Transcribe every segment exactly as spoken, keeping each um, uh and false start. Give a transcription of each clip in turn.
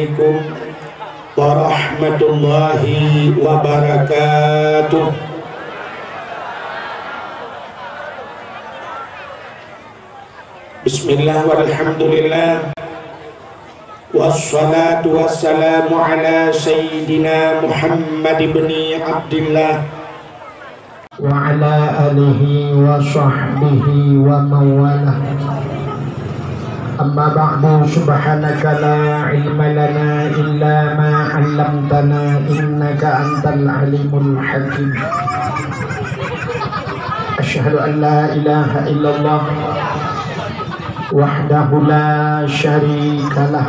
Assalamualaikum warahmatullahi wabarakatuh. Bismillah walhamdulillah. Wassalatu wassalamu ala sayyidina Muhammad ibni Abdillah wa ala alihi wa sahbihi wa mawalah. Amma ba'du, subhanaka la ilma lana illa ma 'allamtana innaka antal alimul hakim. Asyhadu an la ilaha illallah wahdahu la syarikalah,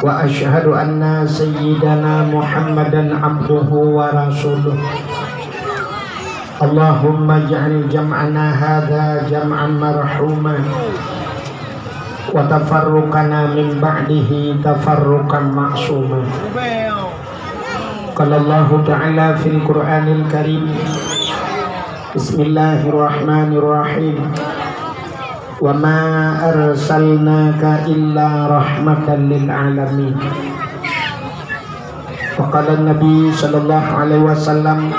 wa asyhadu anna sayyidana Muhammadan abduhu wa rasuluh. Allahumma ij'al jam'ana hadza jam'an marhuma, wa tafarruqana min ba'dihi tafarruqan ma'suma. Qala Allahu ta'ala fil Qur'anil Karim, Bismillahirrahmanirrahim. Wa ma arsalnaka illa rahmatan lil alamin. Wa qala Nabi sallallahu alaihi wasallam,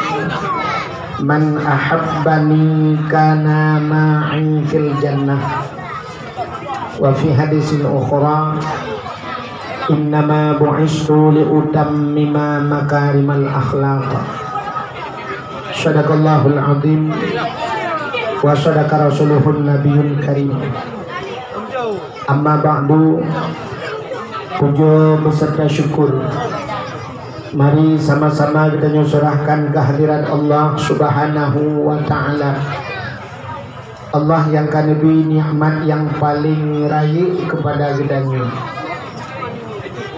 "Man ahabbani kana ma'i fil jannah." Wa fi hadisin ukhra, "Innama bu'istu li utammima makarimal akhlaq." Sadaqallahul azim wa sadaqa rasuluhun nabiyul karim. Amma ba'du, puja beserta syukur mari sama-sama geutanyoe serahkan kehadirat Allah Subhanahu wa Ta'ala. Allah nyang ka neubri nikmat nyang paleng rayeuk keupada geutanyoe.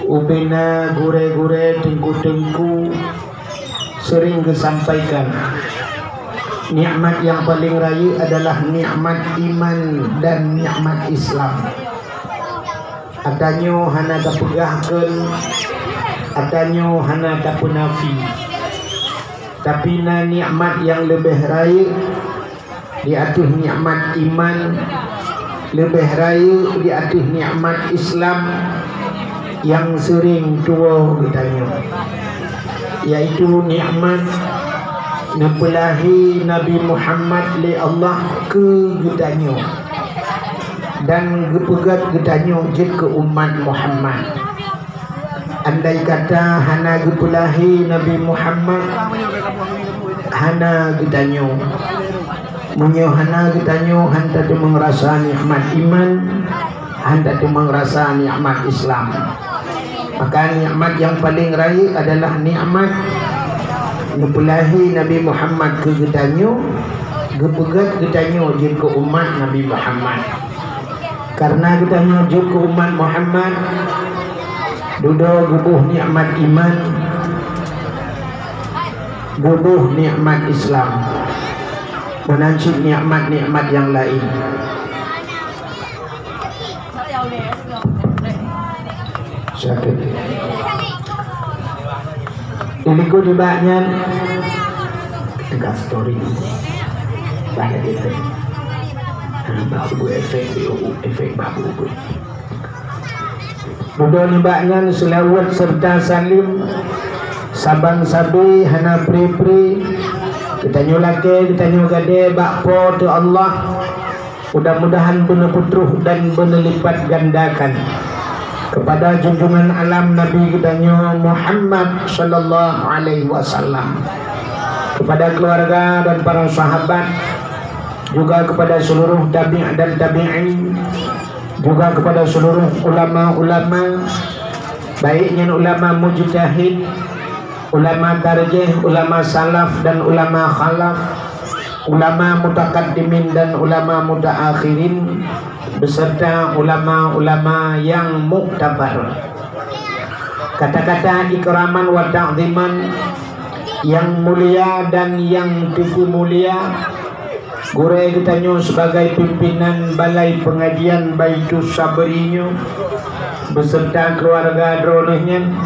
Ubena gurée-gurée, teungku-teungku sering geusampaikan, nikmat nyang paleng rayeuk adalah nikmat iman dan nikmat Islam. Atanyoe hana tapeugah kheun, atanyoe hana tapeunafi. Tapi na nikmat nyang leubeh rayeuk di ateueh nikmat iman, leubeh rayeuk di ateueh nikmat Islam nyang sering tuwoe geutanyoe, yaitu nikmat neupeulahé Nabi Muhammad lé Allah keu geutanyoe dan geupeugét geutanyoe jeuet keu umat Muhammad. Andai kata hana geupeulahé Nabi Muhammad, hana geutanyoe. Meunyoe hana geutanyoe, han tateumeung rasa nikmat iman, han tateumeung rasa nikmat Islam. Maka nikmat nyang paleng rayeuk adalah nikmat neupeulahé Nabi Muhammad keu geutanyoe, geupeugét geutanyoe jeuet keu umat Nabi Muhammad. Kareuna geutanyoe jeuet keu umat Muhammad, dudoe geuboh nikmat iman, geuboh nikmat Islam, meunan cit nikmat-nikmat nyang laén. Sakét. Di likot nibak nyan, teuka story. Bah lagèe tu. Ha, bah buet efek, efek bah buet. Dudoe nibak nyan seulaweuet serta saleuem saban sabe hana pri-pri. Geutanyoe lakèe, geutanyoe gadée bak Po teu Allah. Mudah-mudahan beuneupeutroh dan beuneulipatgandakan keupada junjungan alam Nabi geutanyoe Muhammad sallallahu alaihi wasallam, keupada keuluwarga dan para sahabat, juga keupada seuluruh tabi' dan tabi'in, juga keupada seuluruh ulama-ulama, baik nyan ulama mujtahid, ulama tarjih, ulama salaf dan ulama khalaf, ulama mutakaddimin dan ulama mutaakhirin, beserta ulama-ulama nyang muktabar. Kata-kata ikraman wa ta'ziman, nyang mulia dan nyang teupeumulia, gurée geutanyoe sebagai pimpinan Balai Pengajian Baitus Sabri nyoe, beserta keuluwarga droeneuh nyan,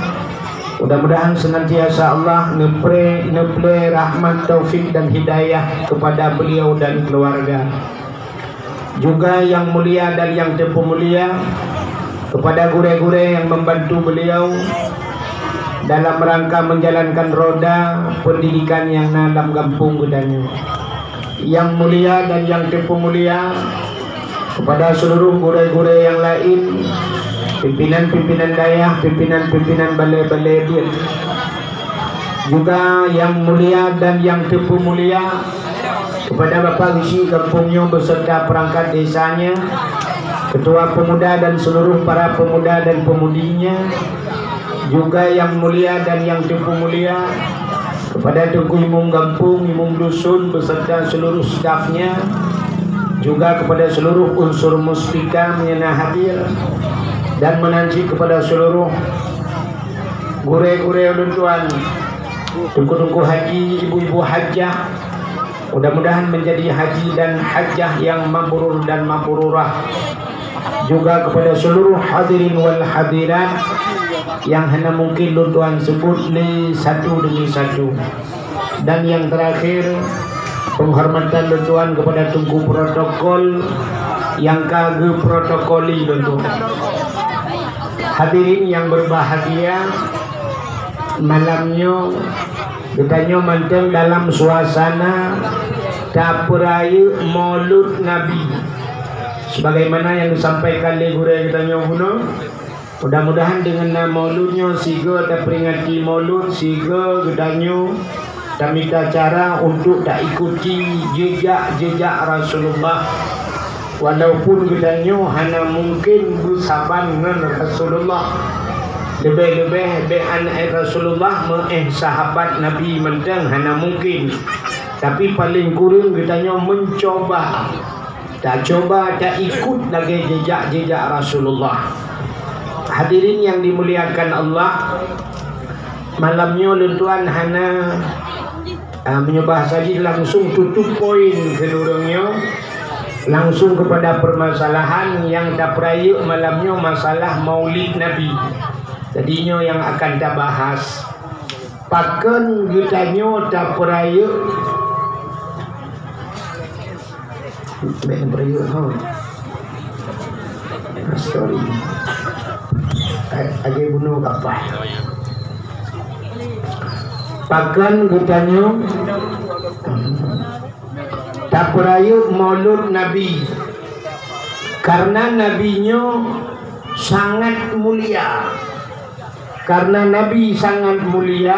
mudah-mudahan seunantiasa Allah neupré-, neuplé rahmat, taufik dan hidayah keupada beuliau dan keuluwarga. Juga nyang mulia dan nyang teupeumulia, Kepada gurée-gurée nyang membantu beliau dalam rangka menjalankan roda pendidikan nyang na lam gampông geutanyoe. Nyang mulia dan nyang teupeumulia, kepada seluruh gurée-gurée nyang laén, pimpinan-pimpinan dayah, pimpinan-pimpinan balé-balé biet, juga nyang mulia dan nyang teupeumulia, kepada Bapak Geuchik gampông nyoe beserta perangkat desanya, ketua pemuda dan seluruh para pemuda dan pemudinya, juga nyang mulia dan nyang teupeumulia, kepada Teungku Imum Gampông, Imum Dusun beserta seluruh stafnya, juga kepada seluruh unsur muspika nyang na hadir, dan meunan cit kepada seluruh gurée-gurée ulôn tuan, teungku-teungku haji, ibu-ibu hajah, mudah-mudahan menjadi haji dan hajah yang mabrur dan mabrurah. Juga kepada seluruh hadirin wal hadirat yang hana mungkin lôn tuan sebut lé satu demi satu. Dan yang terakhir, penghormatan lôn tuan kepada teungku protokol yang ka geuprotokoli lôn tuan. Hadirin yang berbahagia, malam nyoe geutanyoe mantong dalam suasana tapeurayeuk Maulud Nabi. Sebagaimana yang disampaikan lé gurée geutanyoe bunoe, mudah-mudahan deungon na Maulud nyoe sigoe taperingati Maulud, sigoe geutanyoe tamita cara untuk taikuti jejak-jejak Rasulullah. Walaupun geutanyoe hana mungkin beusaban ngon Rasulullah, leubeh-leubeh bék aneuëk Rasulullah meuéh sahabat Nabi mantong hana mungkin. Tapi paleng kureueng geutanyoe meucoba, tacoba taikut lagée jejak-jejak Rasulullah. Hadirin yang dimuliakan Allah, malam nyoe lôn tuan hana Ah, meunyoe bahasa jih langsung tutup poin keu lureueng nyoe, langsung kepada permasalahan nyang tapeurayeuk malam nyoe, masalah Maulid Nabi. Jadi nyoe nyang akan tabahas. Pakon geutanyoe tapeurayeuk Bèk neupeureulèe hôi. Sorry. Lagèe bunoe kapal. Pakon geutanyoe tapeurayeuk Maulud Nabi? Karena Nabi nyoe sangat mulia. Karena Nabi sangat mulia,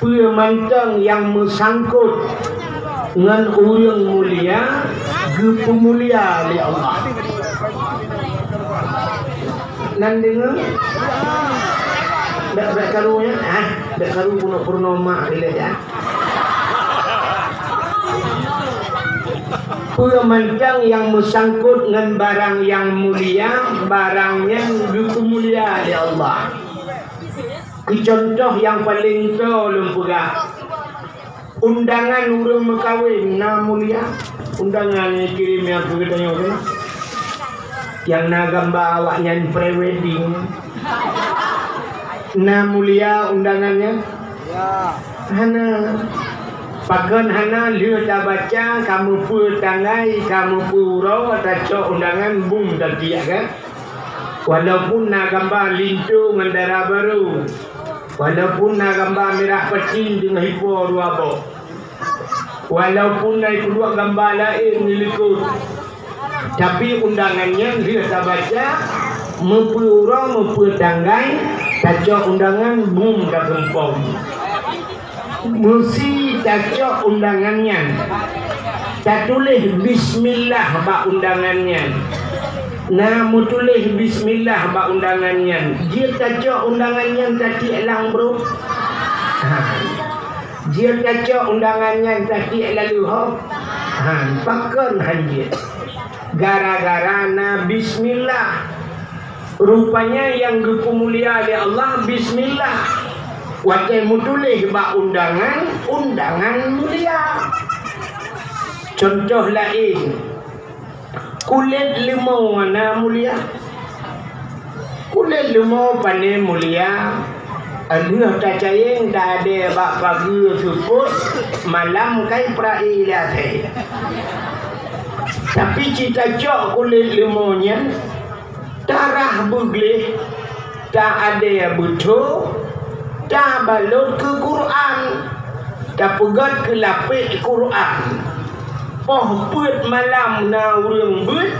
peue mantong nyang meusangkot ngon ureueng mulia geupeumulia lé Allah. Nan deungoe? Bèk, bèk karu nyan, ha? Bèk karu peurunoe-peurunoe mak ilèe, ha? Peue mantong nyang meusangkot ngon barang nyang mulia, barang nyan geupeumulia lé Allah. Keu cuntoh nyang paleng toe lôn peugah, undangan ureueng meukawen na mulia. Undangan nyang kirém nyang keu geutanyoe keunoe, nyang na gamba awaknyan pre-wedding. Na mulia undangan nyan? Ya. Hana. Pakon hana? Lheueh tabaca, ka meupeue tanggai, ka meupeue uroe, tacok undangan, bum, tatiek, kan? Walaupun na gamba linto ngon dara barô, walaupun na gamba mirah pacin teungoh ipo dua boh, walaupun na ipeuduek gamba laén di likot, tapi undangan nyan lheueh tabaca, meupeue uroe, meupeue tanggai, tacok undangan, bum, takeumpom. Meusi tacok undangan nyan, tatuléh bismillah bak undangan nyan. Na meutuléh bismillah bak undangan nyan, jeuet tacok undangan nyan tatiek lam brôk? Ha. Jeuet tacok undangan nyan tatiek lam leuhô? Ha, pakon han jeuet? Gara-gara na bismillah. Rupanya nyang geupeumulia lé Allah bismillah. Watèe meutuléh bak undangan, undangan mulia. Cuntoh laén, kulét leumo na mulia? Kulét leumo pané mulia, lheueh tacayeng taadé bak pageue seupôt, malam kai pra-i lé asèe. Tapi ci tacok kulét leumo nyan, Tarah beugleh, ta-adée beutho, tabalot keu Quran, tapeugét keu lapék Quran. Poh peuet malam na ureuëng beuet,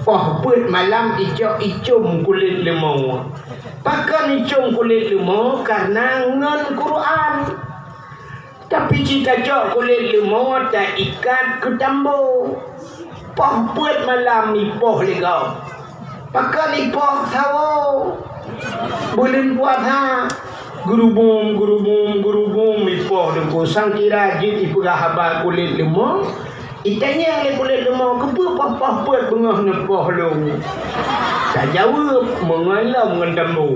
poh peuet malam icok icom kulét leumo. Pakon icom kulét leumo? Kareuna ngon Quran. Tapi ci tacok kulét leumo taikat keu tambo. Poh peuet malam ipoh lé gob. Pakon ipoh? Sawoe. Buleuen puasa. Geurubum, geurubum, geurubum ipoh Teungku. Sangkira jeuet ipeugah haba kulét leumo. Itanyong lé kulét leumo, "Keupeue poh-poh peuet beungoh neupoh lôn?" Tajaweueb, "Meungon lom ngon tambo."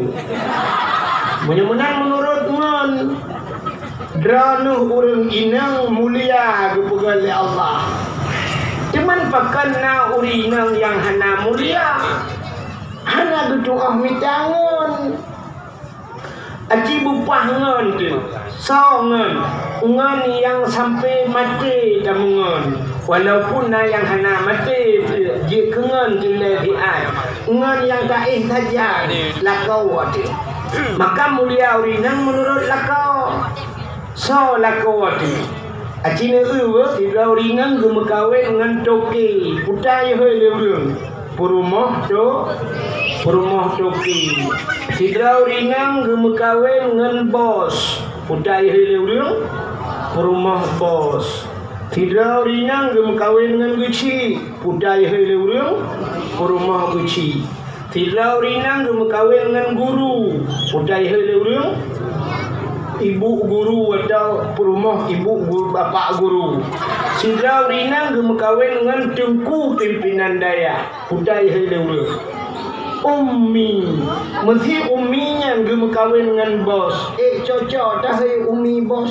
Meunyoe meunan meunurot ngon, droeneuh ureuëng inong mulia geupeugét lé Allah. Teuma pakon na ureuëng inong nyang hana mulia, hana geutuoh mita ngon? Aci beupah ngon teuh. Soe ngon? Ngon nyang sampoe maté tameungon. Walaupun na nyang hana maté, jeuet keu ngon teuh lé siat. Ngon nyang taéh sajan, lakoe teuh. Maka mulia ureuëng inong meunurot lakoe. Soe lakoe teuh? Aci neueu, sidroe ureuëng inong geumeukawen ngon toke, puta yeuhôi lé ureuëng, peurumoh to-, peurumoh toke. Sidroe ureuëng inong geumeukawen ngon bos, puta yeuhôi lé ureuëng, peurumoh bos. Sidroe ureuëng inong geumeukawen ngon geuchik, puta yeuhôi lé ureuëng, peurumoh geuchik. Sidroe ureuëng inong geumeukawen ngon guru, puta yeuhôi lé ureuëng, ibu guru atau peurumoh ibu guru, bapak guru. Sidroe ureuëng inong geumeukawen ngon teungku pimpinan dayah, puta yeuhôi lé ureuëng. Ummi, meusé ummi nyan geumeukawen ngon bos. Eh, cocok dah, hei, ummi bos.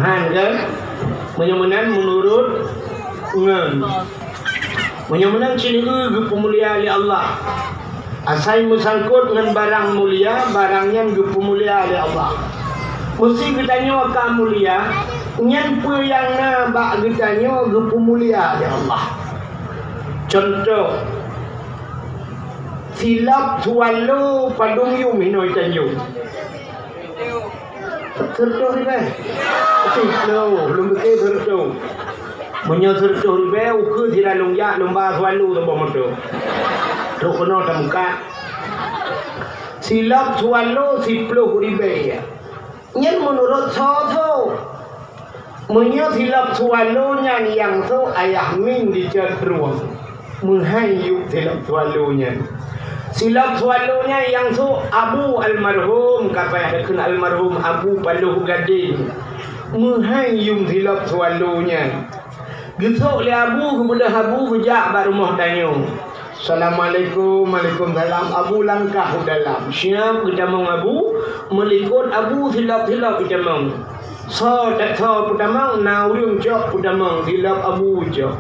Han kan? Meunyoe meunan meunurot ngon. Meunyoe meunan ci neueu geupeumulia lé Allah. Asai meusangkot ngon barang mulia, barang nyan geupeumulia lé Allah. Meusé geutanyoe ka mulia, nyan peue nyang na bak geutanyoe geupeumulia lé Allah. Cuntoh, silop swallow padum yum hinoe tanyoe. Seureutôh ribèe. Siploh, lôn piké seureutôh. Meunyoe seureutôh ribèe, ukeue sira lôn jak lôn ba swallow saboh moto. Trok keunoe tamuka. Silop swallow siploh ribèe. Nyan meunurot soe-soe. Meunyoe silop swallow nyan nyang sôk Ayah Min di Cot Rueng, meuhai yum silop swallow nyan. Silop swallow nyan nyang sôk Abu almarhum, ka payah takheun almarhum Abu Paloh Gadeng, meuhai yum silop swallow nyan. Geusôk lé Abu, geubeudôh Abu geujak bak rumoh tanyoe. "Assalamualaikum." "Waalaikumsalam." Abu langkah u dalam. Siap geutamong Abu, meulikot Abu silop-silop geutamong. Soe ta-, soe peutamong, na ureuëng cok peutamong, silop Abu cok.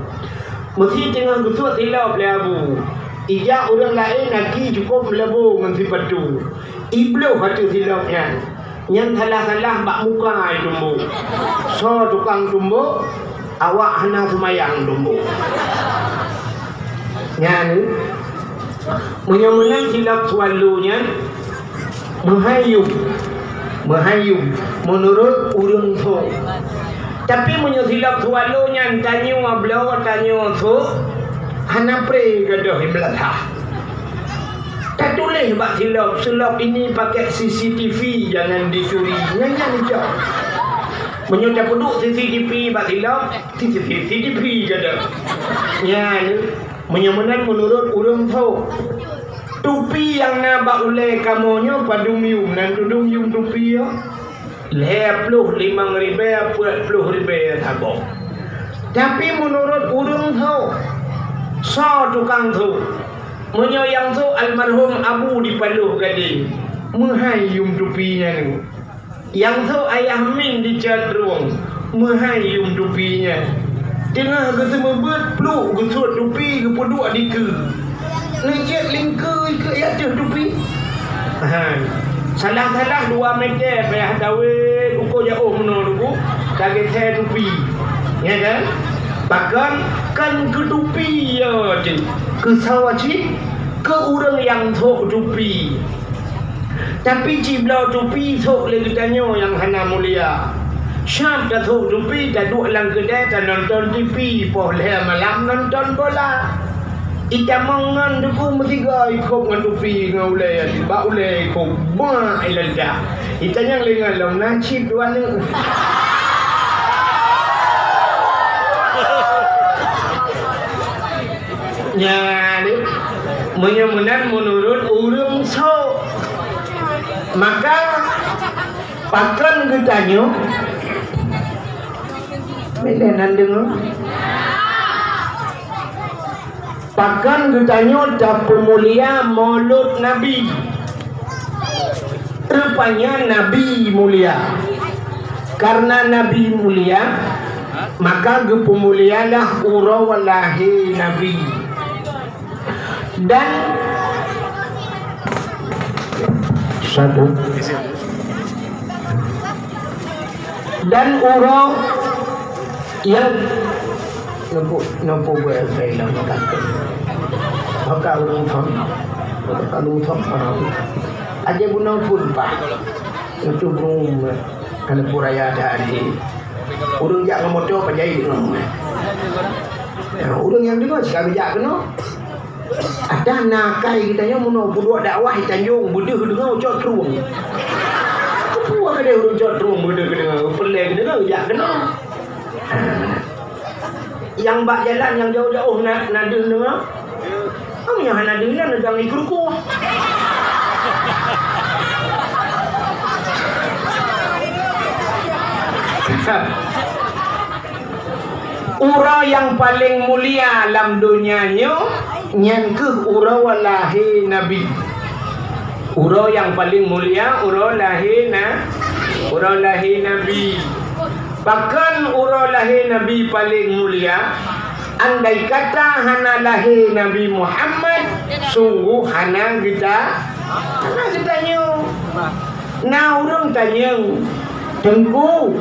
Meusé teungoh geusôk silop lé Abu, ijak ureuëng laén aki cukôp meulabô ngon sipatu. Ibloh ateueh silop nyan. Nyan salah-salah bak muka itumbok. Soe tukang tumbok, awak hana seumayang tumbok. Nyan, meunyoe meunan silop swallow nyan, meuhai yum, meuhai yum, meunurot ureuëng sôk. Tapi meunyoe silop swallow nyan tanyoe bloe, tanyoe sôk, hana pré gadôh imeulahah. Tatuléh bak silop, "Silop ini pakai C C T V, jangan dicuri." Nyan, nyan ijak. Meunyoe tapeuduek C C T V bak silop, C C T V gadôh. Nyan, meunyoe meunan meunurot ureuëng sôk. Tupi nyang na bak ulée kamoe nyoe padum yum, nan tudum yum tupi nyoe? Lhée ploh limong ribée, peuet ploh ribée saboh. Tapi meunurot ureuëng sôk, soe tukang sôk? Meunyoe nyang sôk almarhum Abu di Paloh Gadeng, meuhai yum tupi nyan. Nyang sôk Ayah Min di Cot Rueng, meuhai yum tupi nyan. Teungoh geuseumeubeuet pluek, geusuet tupi, geupeuduek dikeue. Neujeuet lingkeue ikeue ateueh tupi. Ha. Salah-salah dua meter payah dawet uko jaoh meunoe Teungku, tageusée tupi. Ya kan? Pakon Kan keu tupi, ya, cit. Keu sawa cit, keu ureuëng nyang thok tupi. Tapi cit bloe tupi thok lé geutanyoe nyang hana mulia. Siab tathok tupi, taduek lam keudè, tanonton T V, poh lhèe malam nonton bola. Itamong ngon duku meusigoe ikop ngon tupi ngon ulèe, bak ulèe ikop, bak ilantak. Itanyong lé ngon lom na cit dua neuk. Nyan, meunyoe meunan meunurot ureuëng sok, maka pakon geutanyoe? Meunan deungoe. Pakon geutanyoe tapeumulia Maulud Nabi? Rupanya Nabi mulia. Karena Nabi mulia, maka geupeumulialah uroe lahé Nabi. Dan satu. Dan uroe nyang neupeu-, neupeubuet film meukaten. Maka ureuëng thon, maka ureuëng thon, aja bunoe phon paih. Itu burung, kalau puraya ada aja. Ureuëng jak ngon moto pajai deungoe. Nah, ureuëng nyang deungoe sikalu jak keunoe. Adak na akai geutanyoe meunoe peuduek dakwah di Tanjong, beudeuh deungoe cot trueng. Peue ka deh ureuëng cot trueng beudeuh deungoe, peureulèe deungoe jak keunoe. Nyang bak jalan nyang jauh-jauh na, na deuh deungoe. Nyang hana deuh nyan neudang iku rukoh. Uroe nyang paleng mulia lam donya nyoe, nyan kheueh uroe lahé Nabi. Uroe nyang paleng mulia, uroe lahé na-, uroe lahé Nabi. Pakon uroe lahé Nabi paleng mulia? Andai kata hana lahé Nabi Muhammad, sungguh hana geuta-, hana geutanyoe. Na ureuëng tanyong, "Teungku,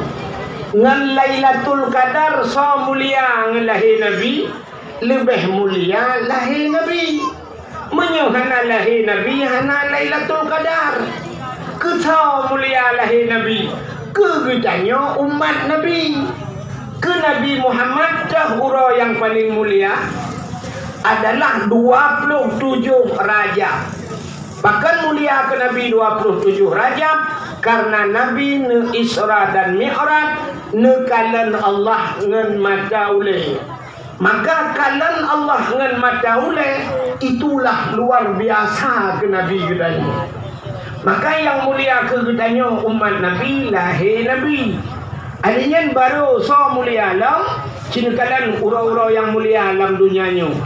ngon Lailatul Qadar soe mulia ngon lahé Nabi?" Leubeh mulia lahé Nabi. Meunyoe hana lahé Nabi, hana Lailatul Qadar. Keu soe mulia lahé Nabi? Keu geutanyoe umat Nabi. Keu Nabi Muhammad teuh uroe nyang paleng mulia adalah dua puluh tujoh Rajab. Pakon mulia keu Nabi dua puluh tujoh Rajab? Karena Nabi neu-Isra dan Mi'raj, neukalon Allah ngon mata ulèe. Maka kalon Allah ngon mata ulèe, itulah luar biasa keu Nabi geutanyoe. Maka nyang mulia keu geutanyoe umat Nabi, lahé Nabi. Akhé nyan barô soe mulia lom, ci neukalon uroe-uroe nyang mulia lam donya nyoe.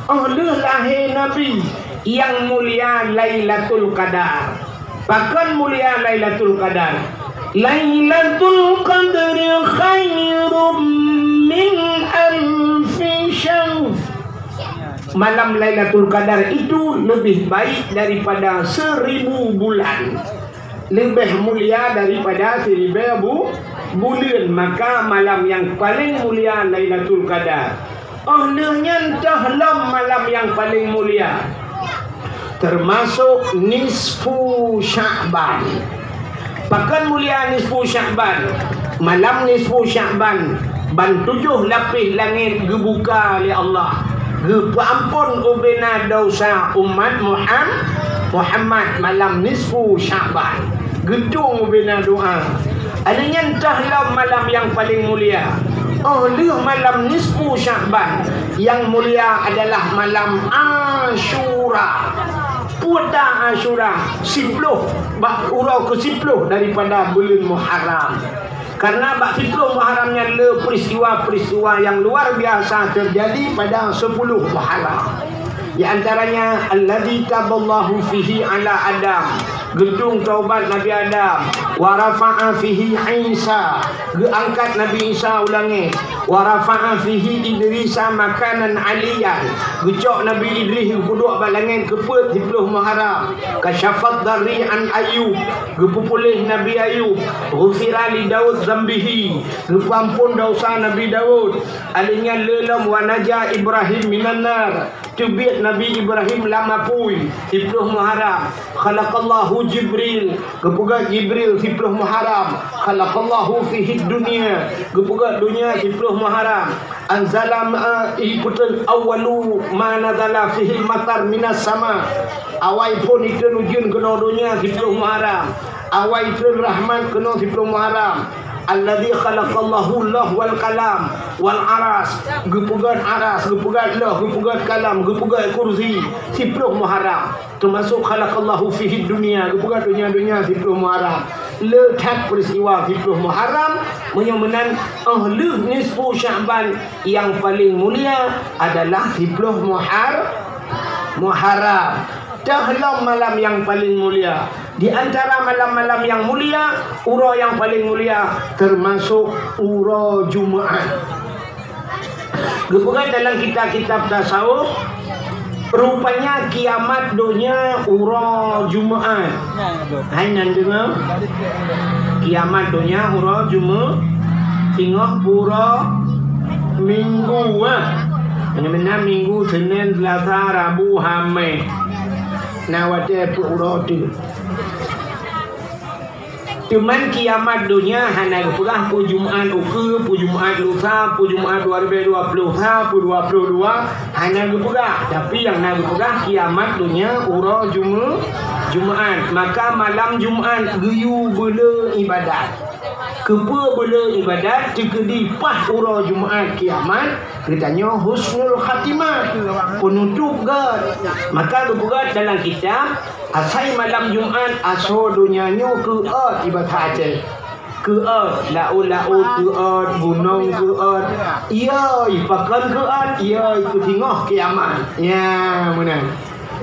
Óh lheueh lahé Nabi, nyang mulia Lailatul Qadar. Pakon mulia Lailatul Qadar? Lailatul Qadri khairum min alfi syahr. Malam Lailatul Qadar itu lebih baik daripada seribu bulan. Leubeh mulia daripada siribèe bu-, buleuen. Maka malam nyang paleng mulia Lailatul Qadar. Óh lheueh nyan teuh lom malam nyang paleng mulia, teumasok nisfu Sya'ban. Pakon mulia nisfu Sya'ban? Malam nisfu Sya'ban, ban tujoh lapéh langét geubuka lé Allah, geupeuamphon ubena desya umat Muham-, Muhammad malam nisfu Sya'ban. Geutueng ubena doa. Akhé nyan teuh lom malam nyang paleng mulia. Óh lheueh malam nisfu Sya'ban, nyang mulia adalah malam Asyura. Peue ta Asyura? Siploh, bak uroe keu siploh daripada buleuen Muharram. Karena bak siploh Muharram nyan le peristiwa-peristiwa nyang luar biasa terjadi pada sepuluh Muharram. Di antaranya, alladzi taballahu fihi ala Adam. Geutueng taubat Nabi Adam. Wa rafa'a fihi Isa. Geuangkat Nabi Isa u langét. Wa rafa'a fihi Idrisa makanan aliyan. Geucok Nabi Idris geupeuduek bak langét keu peuet siploh Muharram. Kasyafad darri an Ayub. Geupeupuléh Nabi Ayub. Ghufira li Daud zambihi. Geupeuamphon desya Nabi Daud. Alheuh nyan lé lom wa naja Ibrahim minan nar. Teubiet Nabi Ibrahim lam apui, siploh Muharram. Khalaqallahu Jibril, geupeugét Jibril siploh Muharram. Khalaqallahu fihid dunya, geupeugét dunya siploh Muharram. Anzala, eh, ipeutreun awwalu ma nazala fihil matar minas sama. Awai phon itreun ujeuen keunoe donya siploh Muharram. Awai treun rahmat keunoe siploh Muharram. Alladzi khalaqallahu Allah wal kalam wal aras. Geupeugét aras, geupeugét loh, geupeugét kalam, geupeugét kursi. Siploh Muharram. Teumasok khalaqallahu fihid dunya, geupeugét donya-donya siploh Muharram. Le that peristiwa siploh Muharram, meunyoe meunan, óh lheueh nisfu Sya'ban nyang paleng mulia adalah siploh Muhar-, Muharram. Teuh lom malam nyang paleng mulia. Di antara malam-malam nyang mulia, uroe nyang paleng mulia, teumasok uroe Jumaat. Geupeugah dalam kitab-kitab tasawuf, rupanya kiamat donya uroe Jumaat. Hai nan deungoe? Kiamat donya uroe Jumaat, singoh uroe Minggu, ah. Nyang meunan Minggu, Senin, Selasa, Rabu, Hamé. Na watée peuet uroe teuk. Teuma kiamat donya hana geupeugah peue Jumaat ukeue, peue Jumaat lusa, peue Jumaat dua ribée dua ploh sa, peue dua ploh dua, hana geupeugah. Tapi nyang na geupeugah kiamat donya uroe Jume-, Jumaat. Maka malam Jumaat geuyue beule ibadat. Keupeue beule ibadat? Teukeudi paih uroe Jumaat kiamat, geutanyoe husnul khatimah, peunutôp gét. Maka geupeugah dalam kitab, asai malam Jumaat asoe donya nyoe keuôt di basa Aceh. Keuôt, laôt-laôt keuôt, gunong keuôt. Iyoi, pakon keuôt, iyoi, keu singoh kiamat. Nya, meunan.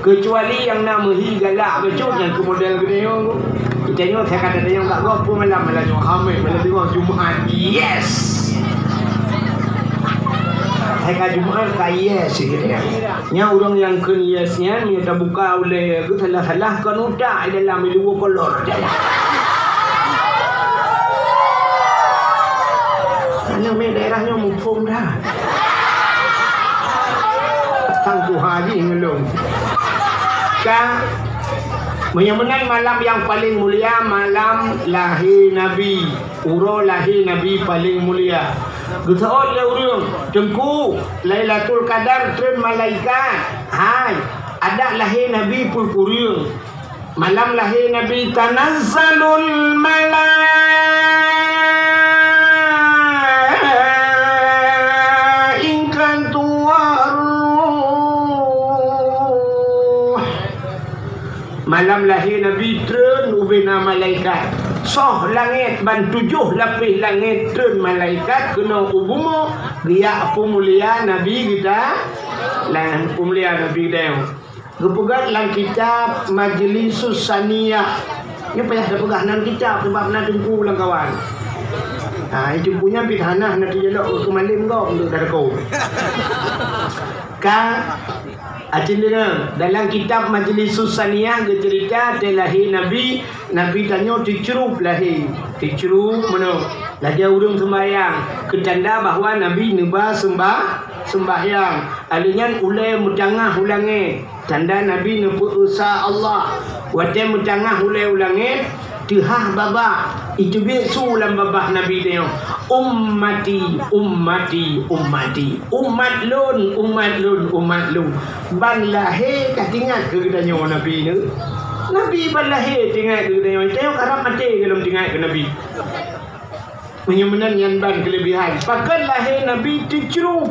Keucuali nyang na meuhi galak bacut nyang keu model geutanyoe. Geutanyoe saya kata tanyong kat gob pun malam, malam nyoe. Amin. Malam nyoe Jumaat. Yes. Saya ka Jumaat ka yes gitu ya. Nya ureuëng nyang kheun yes nyan, meunyoe tabuka ulée geuh salah-salah kon utak dalam, di luwa kolor. Hana mé daerah nyoe muphom dah. Sang tuha jih ngeulong. Ka, meunyoe meunan malam nyang paleng mulia, malam lahé Nabi. Uroe lahé Nabi paleng mulia. Geuseuôt lé ureuëng, "Teungku, Lailatul Qadar treun malaikat." Hai, adak lahé Nabi peue kureueng? Malam lahé Nabi, "Tanazzalul malaikatu war ruh." Malam lahé Nabi treun ubena malaikat. Soh langét, ban tujoh lapéh langét treun malaikat keunoe u bumoe, geujak peumulia Nabi geuta-, lan peumulia Nabi geutanyoe. Geupeugah lam kitab Majlisus Saniyah. Nyoe payah tapeugah nan kitab sabab na teungku lam kawan. Ha, teungku nyan pih hana, hana teujalok keu malém gob untuk darko. Ka Aceh deungoe, dalam kitab Majlisus Saniyah geuceurita teuh lahé Nabi, Nabi tanyoe teucrup lahé. Teucrup meunoe, lagée ureuëng seumbahyang, keu tanda bahwa Nabi neuba seumbah-, seumbahyang. Alheuh nyan ulée meutangah u langét, tanda Nabi neupeu-Esa Allah. Watée meutangah ulée u langét, teuhah babah, iteubiet su lam babah Nabi tanyoe, "Ummati, ummati, ummati." Umat lôn, umat lôn, umat lôn. Ban lahé ka teuingat keu geutanyoe Nabi nyoe. Nabi ban lahé teuingat keu geutanyoe. Tanyoe karab maté gohlom teuingat keu Nabi. Meunyoe meunan nyan ban keuleubehan. Pakon lahé Nabi teucrup?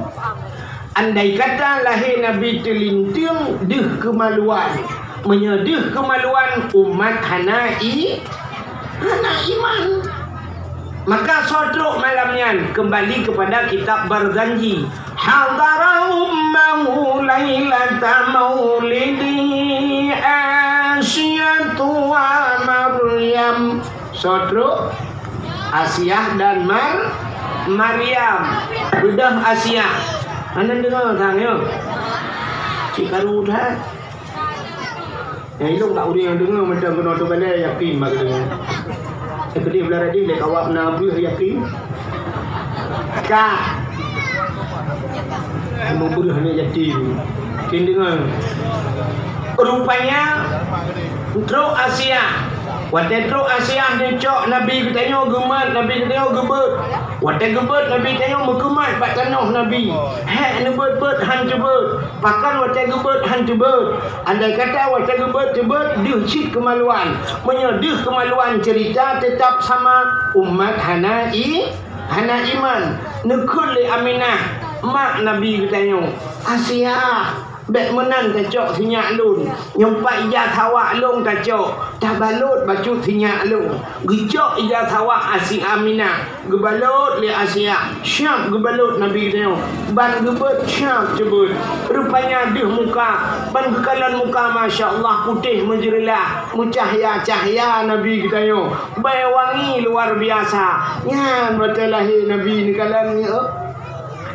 Andai kata lahé Nabi teulinteung, deuh keumaluan. Meunyoe deuh keumaluan, umat hana i-, hana iman. Maka soe trok malam nyan? Keumbali keupada kitab Barzanji. Hadara ummahu lailata maulidihi. Asiatu wa Maryam. Soe trok? Asiah dan Mar-, Maryam. Beudôh Asiah. Hana deungoe sang nyoe. Cit karu that. Nyang ilong bak ureueng nyang deungoe mantong keunoe teubalée yakin bak geudeungoe. Nyang keudeh blah radeh lé kawab na beuh yakin. Ka. Meubeuh aneuk yatim. Kin deungoe. Rupanya trok Asiah. Watée trok Asiah neucok Nabi geutanyoe geumat, Nabi geutanyoe geubeuet. Watée geubeuet Nabi geutanyoe meukeumat bak tanoh Nabi. Hék neubeuet-beuet han teubeuet. Pakon watée geubeuet han teubeuet? Andai kata watée geubeuet teubeuet, deuh cit keumaluan. Meunyoe deuh keumaluan ceurita, teutap sama umat hana i-, hana iman. Neukheun lé Aminah, mak Nabi geutanyoe, "Asiah, bék meunan tacok sinyak lôn. Nyoe pat ija sawak lôn tacok, tabalot bacut sinyak lôn." Geucok ija sawak Asi-, Aminah. Geubalot lé Asiah, siab geubalot Nabi geutanyoe, ban geubeuet siab teubeuet. Rupanya deuh muka, ban geukalon muka, masya Allah, putéh meujeureulah, meucahya-cahya Nabi geutanyoe, bèe wangi luar biasa. Nyan watèe lahé Nabi neukalon nyoe,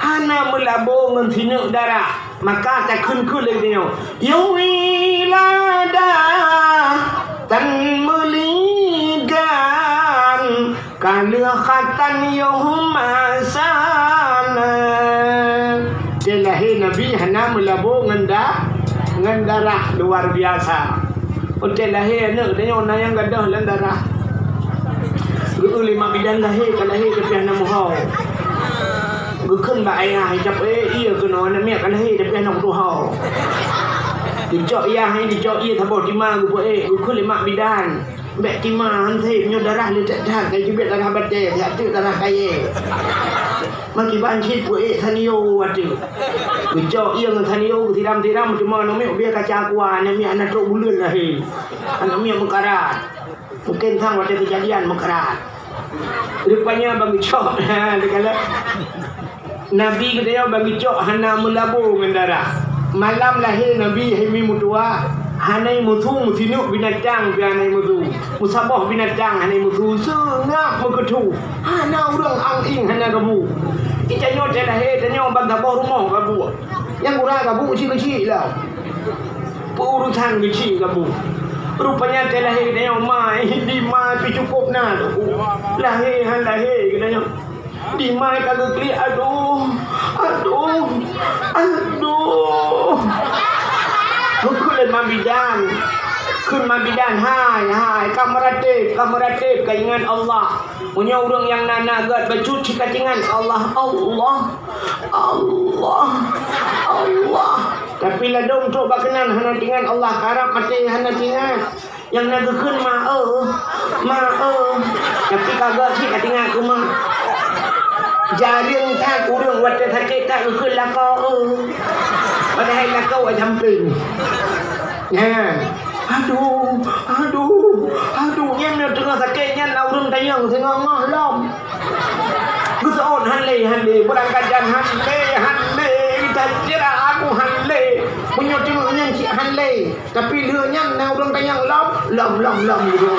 hana meulabô ngon sineuk darah. Maka takheun-kheun lé geutanyoe, "Ya wiladah, tan meuligan, ka lheueh khatan yoh masa na." Watèe lahé Nabi hana meulabô ngon da-, ngon darah luar biasa. Watèe lahé aneuk geutanyoe na nyang gadôh lam darah. Geu-eu lé mak bidan lahé, ka lahé tapi hana meuho. Geukheun bak ayah, "Icap, eh, iya keunoe aneuk miet ka lahé tapi hana meutuho." Geucok yah, geucok ié saboh tima geupeuék, geukheun lé mak bidan, "Bèk tima han sép, nyoe darah le that-that, ka jibiet darah batèe, siat teuk darah kayèe." Makiban cit peuék sanio ateueh. Geucok ié ngon sanio, geusiram-siram, teuma aneuk miet ubé kaca aqua, aneuk miet hana trok buleuen lahé. Aneuk miet meukarat. Mungken sang watèe keujadian meukarat. Rupanya ban geucok, ha, dikalon. Nabi geutanyoe ban geucok hana meulabô ngon darah. Malam lahé Nabi hai mi meutuah, hana meusu, meusineuk binatang pih hana meusu. Meusaboh binatang hana meusu, seungab meukeuthu. Hana ureueng ang-ing hana gabu. Geutanyoe watèe lahé, tanyoe ban saboh rumoh gabu. Nyang gura gabu keuchik-keuchik lah. Peurusan geuchik gabu. Rupanya watèe lahé geutanyoe mai, di mai pih cukôp na. Lahé han lahé geutanyoe. Di mai ka geuklik, aduh, aduh, aduh. Geukheun lé mak bidan. Kheun mak bidan, "Hai, hai, ka meuratéb, ka meuratéb, ka ingat Allah." Meunyoe ureueng nyang na, na gèt bacut cit ka teuingat Allah, Allah, Allah, Allah. Tapi ladôm trok bak keunan hana teuingat Allah, karab maté hana teuingat. Nyang na geukheun ma eu, ma eu. Tapi ka gèt cit ka teuingat keu ma. Jareueng that ureueng watèe sakét that geukheun lakoe eu. Padahai lakoe wajah sampéng. Nyan. Aduh, aduh, aduh, nyan na teungoh sakét nyan na ureueng tanyong singoh-ngoh lom. Geuseuôt han lé, han lé, beurangkat jan han lé, han lé, geutanjira aku han lé. Meunyoe teungoh nyan cit han lé, tapi lheueh nyan na ureueng tanyong lom, lom, lom, lom, gitu.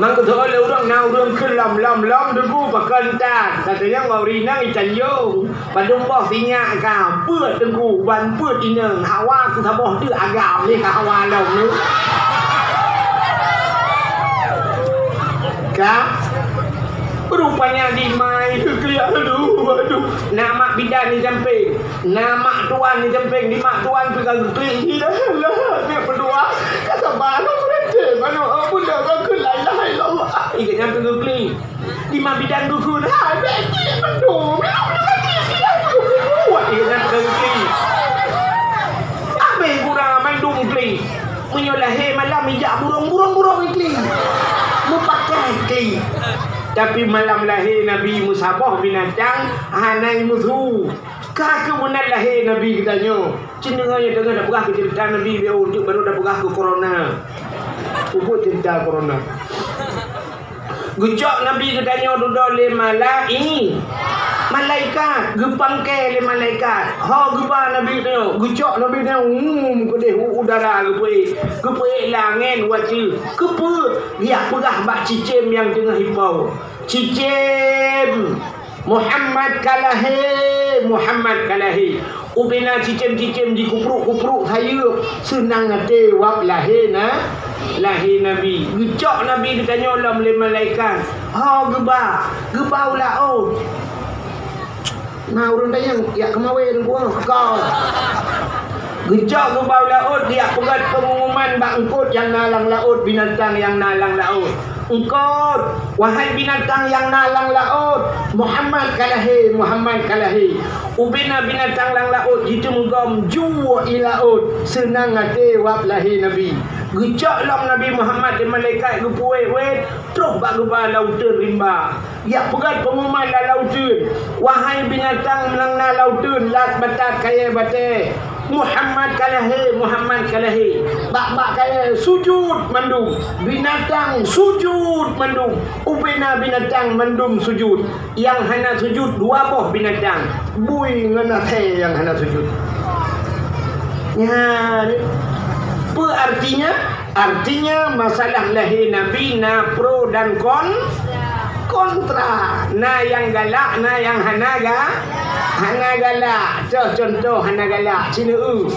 Mang geuseuôt lé ureueng na ureueng kheun lom, lom, lom, deungon pakon tan. Katanya ngon ureueng inong itanjong. Padum boh sinyak ka, beuet teungku, ban beuet inong, hawa keu saboh teuk agam lé ka hawa lom nyoe. Ka, rupanya di mai geuklik, aduh, aduh. Na mak bidan di sampéng, na mak tuan di sampéng, di mak tuan pih ka geuklik, ilah, ilah, aneuk meutuah, ka saba lom beureuti, aneuk, oh, bunda ka kheun la ilaha illallah. Ingat nyan pih geuklik. Di mak bidan geukheun, "Hai, bèk klik mandum. Minum, minum, klik, klik, klik, klik." Buat dia nak berhenti. Abéh gura mandum klik. Meunyoe lahé malam ijak burông, burông-burông klik. Meupakat klik. Tapi malam lahé Nabi meusaboh binatang hana meusu. Ka keuh meunan lahé Nabi geutanyoe. Cit deungoe nyang teungoh tapeugah keu ceurita Nabi, biôh teuk baru tapeugah keu corona. Peubuet ceurita corona. Geucok Nabi geutanyoe dudoe lé malai-, Malaikat, geupangke lé malaikat. Ho geuba Nabi nyoe, geucok Nabi nyoe, ngum keudeh u udara geupeuék. Geupeuék langét watèe. Keupeue? Geujak peugah bak cicém nyang teungoh ipo. Cicém! Muhammad ka lahé, Muhammad ka lahé. Ubena cicém-cicém jikeuprok-keuprok sayeuep, seunang até wab lahé na, lahé Nabi. Geucok Nabi geutanyoe lom lé malaikat. Ho geuba, geuba u laôt. Na ureueng tanyong, "Jak keumawe Teungku?" Ka. Geucok geuba u laôt, geujak peugöt peungumuman bak eungkôt nyang na lam laôt, binatang nyang na lam laôt. Eungkôt, wahai binatang nyang na lam laôt, Muhammad ka lahé, Muhammad ka lahé. Ubena binatang lam laôt jiteumugom ju i laôt, seunang até wab lahé Nabi. Geucok lom Nabi Muhammad lé malaikat geupeuwét-wét, troh bak geuba lauteuen rimba. Jak peugöt peungumuman lam lauteuen, wahai binatang nyang na lauteuen, lat batat kayèe batèe, Muhammad ka lahé, Muhammad ka lahé. Bak-bak kayèe sujud mandum, binatang sujud mandum, ubena binatang mandum sujud. Nyang hana sujud dua boh binatang, bui ngon asèe nyang hana sujud. Nyan, peue artinya? Artinya, masalah lahé Nabi na pro dan kon-, kontra. Na nyang galak, na nyang hana ga-, hana galak. Cok contoh hana galak, sineuk.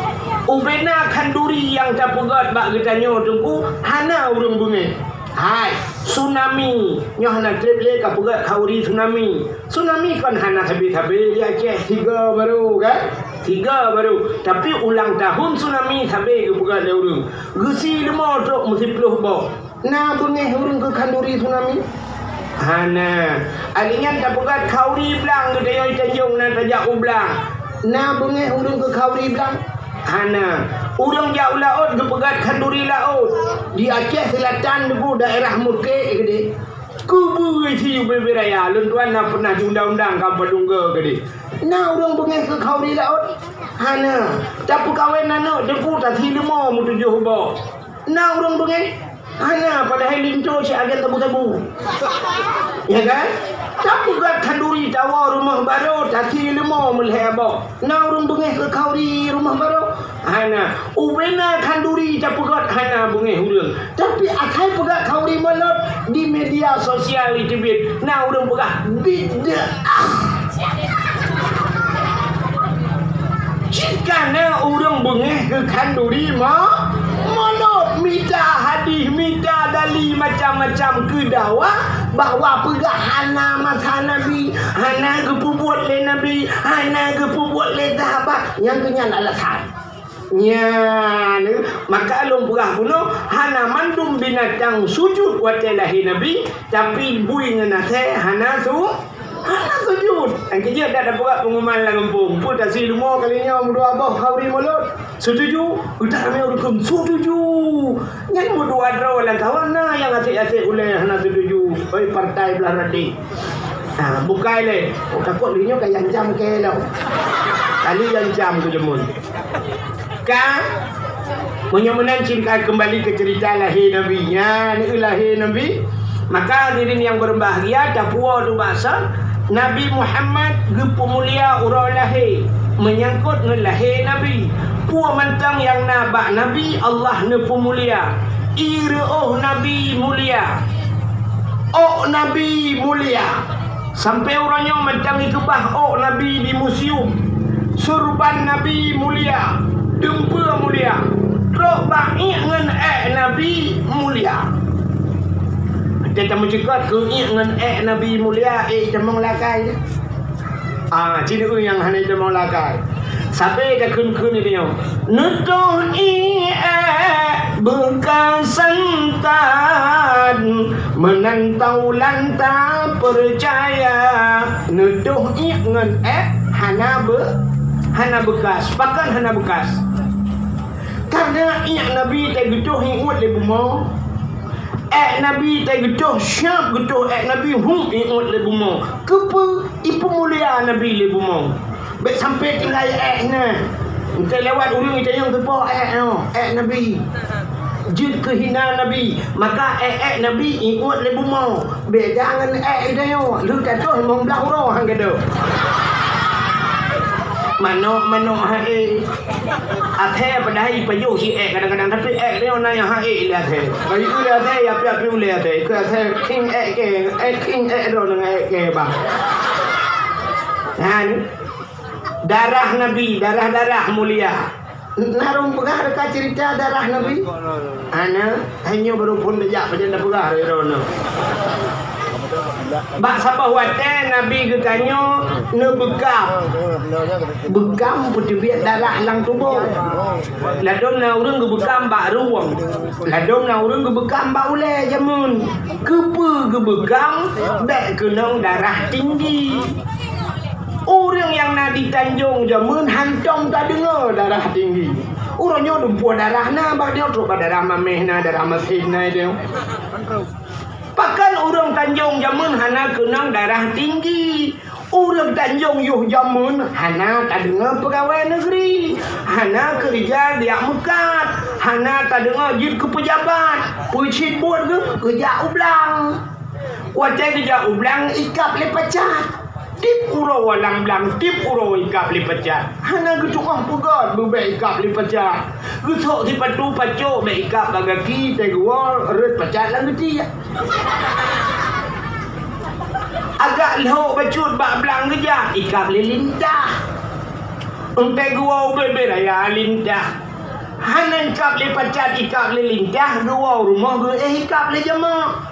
Ubena khanduri nyang tapeugöt bak geutanyoe Teungku, hana ureueng beungéh. Hai, tsunami. Nyoe hana trép lé kapeugöt khanduri tsunami. Tsunami kon hana sabé-sabé di Aceh, tiga baru kan? Tiga baru. Tapi ulang tahun tsunami sabé geupeugöt lé ureueng. Geusie leumo trok meusiplôh boh. Na beungéh ureueng keu khanduri tsunami? Hana. Ari nyan tapeugöt khanduri blang geutanyoe di Tanjong na tajak u blang. Na beungéh ureueng keu khanduri blang? Hana. Ureueng jak u laôt geupeugöt khanduri laôt. Di Aceh Selatan Teungku, daerah Murke keudéh. Keubeue si ubé-bé raya, lôn tuan na pernah di undang-undang ka padum goe keudéh. Na ureueng beungéh keu khanduri laôt? Hana. Tapeukawen aneuk Teungku, tasie leumo meutujoh boh. Na ureueng beungéh? Hana, padahai linto cit agen tabu-tabu. Ya kan? Tapeugöt khanduri tawoe rumoh barô, tasie leumo meulhèe boh. Na ureueng beungéh keu khanduri rumoh barô? Hana. Ubena khanduri tapeugöt hana beungéh ureueng. Tapi asai peugöt khanduri mulod di media sosial jiteubiet, na ureueng peugah bid'ah. Jika na ureueng beungéh keu khanduri mo-, mulod, mita hadih, mita dali macam-macam keu dakwah bahwa peugah hana masa Nabi, hana geupeubuet lé Nabi, hana geupeubuet lé sahabat, nyang keu nyan alasan. Nyan, maka lôn peugah bunoe, hana mandum binatang sujud watèe lahé Nabi, tapi bui ngon asèe hana su-, hana sujud. Nyang keujeuet dak tapeugah pengumuman lam gampông, peue tasie leumo kali nyoe meudua boh khanduri mulod. Setuju? Udah ramé ureueng kheun, setuju. Nyan meudua droe lam kawan na nyang asèk-asèk ulèe hana setuju. Oi, partai blah radi. Ha, bukai lé. Oh, takot lé nyoe ka iancam kèe lom. Kali iancam keu jameun. Ka? Meunyoe meunan, cit ka keumbali keu ceurita lahé Nabi. Nyan, lahé Nabi. Maka hadirin nyang berbahagia, tapuwoe teuh bak sa, Nabi Muhammad geupeumulia uroe lahé, meunyangkot ngon lahé Nabi. Peue mantong nyang na bak Nabi, Allah neupeumulia. Ie reuôh Nabi mulia. Ôk Nabi mulia. Sampoe uroe nyoe mantong ikeubah ôk Nabi di museum. Surban Nabi mulia. Dumpeue mulia. Trok bak iék ngon ék Nabi mulia. Watèe tameuceukat keu iék ngon ék Nabi mulia, ék tamong lakèe. Ah, ci neu nyang hana tamong lakèe. Sabe takheun-kheun nyoe. Neutoh iék beukasan tan, meunan taulan tapeucaya. Neutoh iék ngon ék hana beu-, hana beukas. Pakon hana beukas? Karena iék Nabi tageutoh iék lé bumoe. Ék Nabi tageutoh, siap geutoh ék Nabi, hum, iék lé bumoe. Keupeue? Ipeumulia Nabi lé bumoe. Bèk sampoe tinggai ék nyan. Entah lewat ureueng itanyong teupoh ék nyoe, ék Nabi. Jeuet keu hina Nabi, maka ék-ék Nabi iuet lé bumoe. Beda ngon ék geutanyoe, lheueh ka troh limong blaih uroe han gadôh. Manok-manok han ék. Athée padahai pajoh si ék kadang-kadang, tapi ék geutanyoe na nyang han ék lé athée. Bagi ulée athée, ya piep-piep ulée athée. Keu athée khieng ék kée, ék khieng ék droeneuh ngon ék kée bah. Nah, ni. Darah Nabi, darah-darah mulia. Na ureuëng peugah teuka ceurita darah Nabi? Hana, hanya baru phon tajak pajan tapeugah lé droeneuh. Bak saboh watée Nabi geutanyoe neubeukam. Beukam peuteubiet darah lam tuboh. Ladôm na ureuëng geubeukam bak rueng. Ladôm na ureuëng geubeukam bak ulée jameun. Keupeue geubeukam? Bék keunong darah tinggi. Ureuëng nyang na di Tanjong jameun hántom tadeungoe darah tinggi. Uroe nyoe dumpeue darah na, bak nyoe trok bak darah maméh na, darah masin na, itu. Pakon ureuëng Tanjong jameun hana keunong darah tinggi? Ureuëng Tanjong yoh jameun hana tadeungoe peugawée negeri, hana keureuja diak meukat, hana tadeungoe jeuet keu peujabat, peucit buet geuh geujak u blang. Watée geujak u blang ikab lé pacat. Tieb uroe lam blang, tieb uroe ikab lé pacat. Hana geutu'oh peugét beubék ikab lé pacat. Geusok sipatu pacok bék ikab bak gaki, tée geuwoe rhot pacat lam geutiek. Agak lhok bacut bak blang geujak, ikab lé lintah. Eunteuk geuwoe ubé-bé raya lintah. Hana ikab lé pacat, ikab lé lintah, geuwoe rumoh geuéh ikab lé jameuk.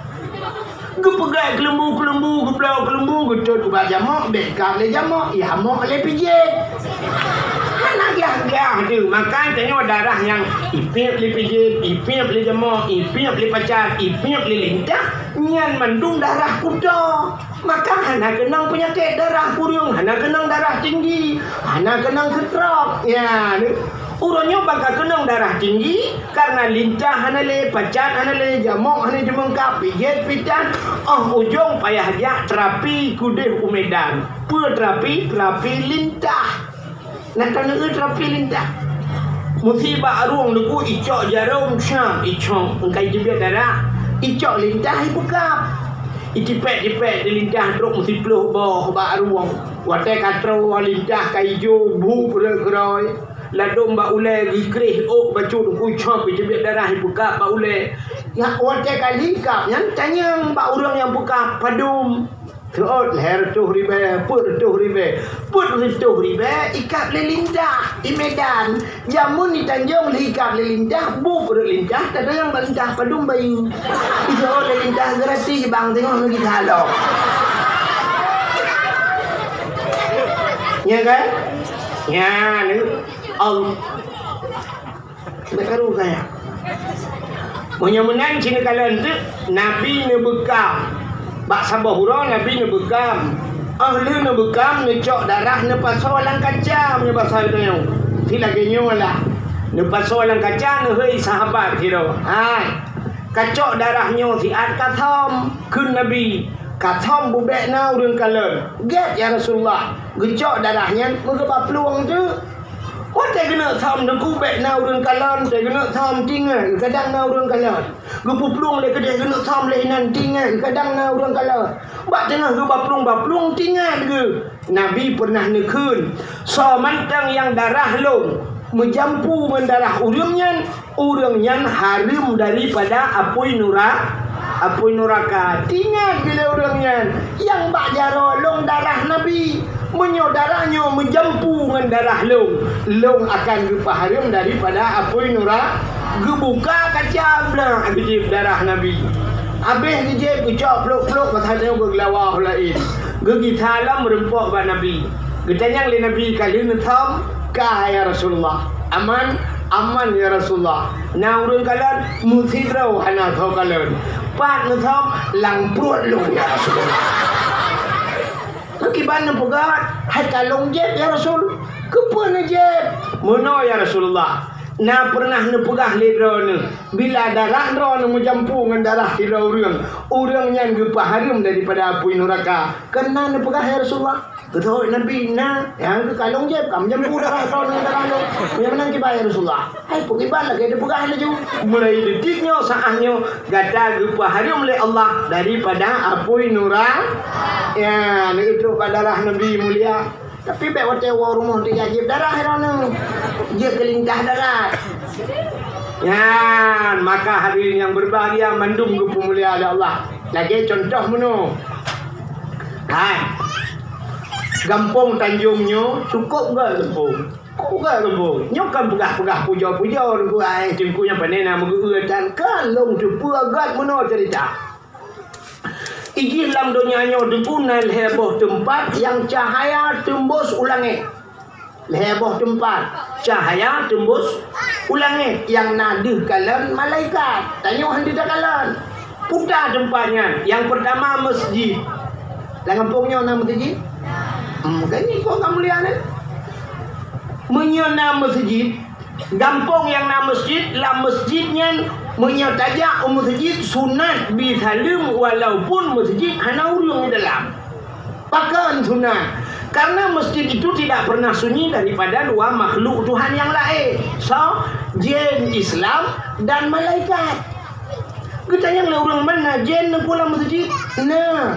Geupeugét keuleumbu-keuleumbu, geubloe keuleumbu, geutot ubak jameuk, bék ikab lé jameuk, ihamok lé pijet. Hana gah-gah teuh, maka tanyoe darah nyang ipiep lé pijet, ipiep lé jameuk, ipiep lé pacat, ipiep lé lintah, nyan mandum darah kuto. Maka hana keunong peunyakét darah kureueng, hana keunong darah tinggi, hana keunong stroke. Ya, ni. Uroe nyoe bak ka keunong darah tinggi, karena lintah hana lé, pacat hana lé, jameuk hana jimeungkab, pijet pitan, óh ujong payah jak terapi keudeh u Medan. Peue terapi? Terapi lintah. Na taneuk terapi lintah. Musibah arueng lugu icok jarom syam icong engkai jibiet darah. Icok lintah ipeukab. Itipék-tipék di lintah trok meusiplôh boh bak arueng. Watée ka troh lintah ka ijo bu peureuet keurôi. Ladôm bak ulée geukreh ôk bacut kucok jibiet darah ipeukab bak ulée. Nyak watée ka lingkab nyan tanyong bak ureuëng nyang peukab padum. Seuôt lhée reutôh ribée, peuet reutôh ribée, peuet reutôh ribée ikab lé lintah i Medan. Jameun di Tanjong lhée ikab lé lintah, bu peuet lintah, tadayang bak lintah padum bayeue. Iseuôt lé lintah gratis bang teungoh lagi salok. Nya kan? Nya ni. Allah. Ndak karu kaya. Meunyoe meunan cit neukalon teuk, Nabi neubeukam. Bak saboh uroe Nabi neubeukam. Óh lheueh neubeukam, neucok darah neupasoe lam kaca, meunyoe basa geutanyoe. Ti lagée nyoe lah. Neupasoe lam kaca, neuhôi sahabat sidroe, "Hai, kacok darah nyoe siat kathom," kheun Nabi. "Kathom beubék na ureuëng kalon." "Gét, ya Rasulullah." Geucok darah nyan meugeuba plueng teuk. Watée geuneuk thom teungku bék na ureuëng kalon, watée geuneuk thom tinggai, kadang na ureuëng kalon. Geupeuplueng lé keudeh geuneuk thom lé inan tinggai, kadang na ureuëng kalon. Bak teungoh geuba plueng-ba plueng tinggai geuh. Nabi peureunah neukheun, "Soe mantong nyang darah lôn meujampu ngon darah ureuëng nyan, ureuëng nyan hareuem daripada apui nura-, apui nuraka." Teuingat lé ureuëng nyan, nyang bak jaroe lôn darah Nabi. Meunyoe darah nyoe meujampu ngon darah lôn, lôn akan geupeuhareuem daripada apui nura-, geubuka kaca blah geujieb darah Nabi. Habéh geujieb geucok plôk-plôk, masa nyoe geugeulawa laén. Geugisa lom meurumpok bak Nabi. Geutanyong lé Nabi, "Ka lheueh neuthom?" "Ka, ya Rasulullah." "Aman?" "Aman, ya Rasulullah." "Na ureuëng kalon?" "Meusidroe hana soe kalon." "Pat neuthom?" "Lam pruet lôn, ya Rasulullah." Meukiban neupeugah, "Hai ka lôn jieb, ya Rasul." "Keupeue neujieb?" "Meunoe, ya Rasulullah. Na pernah neupeugah lé droeneuh, bila darah droeneuh meujampu ngon darah sidroe ureuëng, ureuëng nyan geupeuhareuem daripada apui nuraka. Keunan neupeugah, "Ya Rasulullah, geuteuhôi Nabi na nyang geukalon jieb ka meujampu darah droeneuh ngon darah lôn. Meunyoe meunan kiban, ya Rasulullah?" Hai, peue kiban lagée neupeugah laju. Mulai detik nyoe, saát nyoe, gata geupeuhareuem lé Allah daripada apui nura-, ya, neutrok bak darah Nabi mulia. Tapi bék watée woe rumoh teuka jieb darah droeneuh. Jeuet keu lintah darat. Nyan, maka hadirin yang berbahagia, mandum geupeumulia lé Allah. Lagée contoh meunoe. Hai. Gampông Tanjong nyoe cukôp gét gampông. Cukôp gét gampông. Nyoe kan peugah-peugah pujoe-pujoe, Teungku, ai, Teungku nyang pane na meugeu-eu tan. Kan lôn teupeue gét meunoe ceurita. Ijih lam donya nyoe, Teungku, na lhée boh teumpat nyang cahya teumbôs u langét. Lhée boh teumpat cahya teumbôs u langét nyang na deuh kalon malaikat. Tanyoe hana takalon. Peue teumpat nyan? Nyang peurtama, meuseujid. Lam gampông nyoe na meuseujid? Hmm, kan nyoe kok ka mulia nyan. Meunyoe na meuseujid, gampông nyang na meuseujid, lam meuseujid nyan, meunyoe tajak u meuseujid, sunat bi saleuem, walaupun meuseujid hana ureuëng di dalam. Pakon sunat? Karena masjid itu tidak pernah sunyi daripada dua makhluk Tuhan yang lain. So, jin Islam dan malaikat. Geutanyong lé ureuëng, "Man na jin Teungku lam masjid?" Na.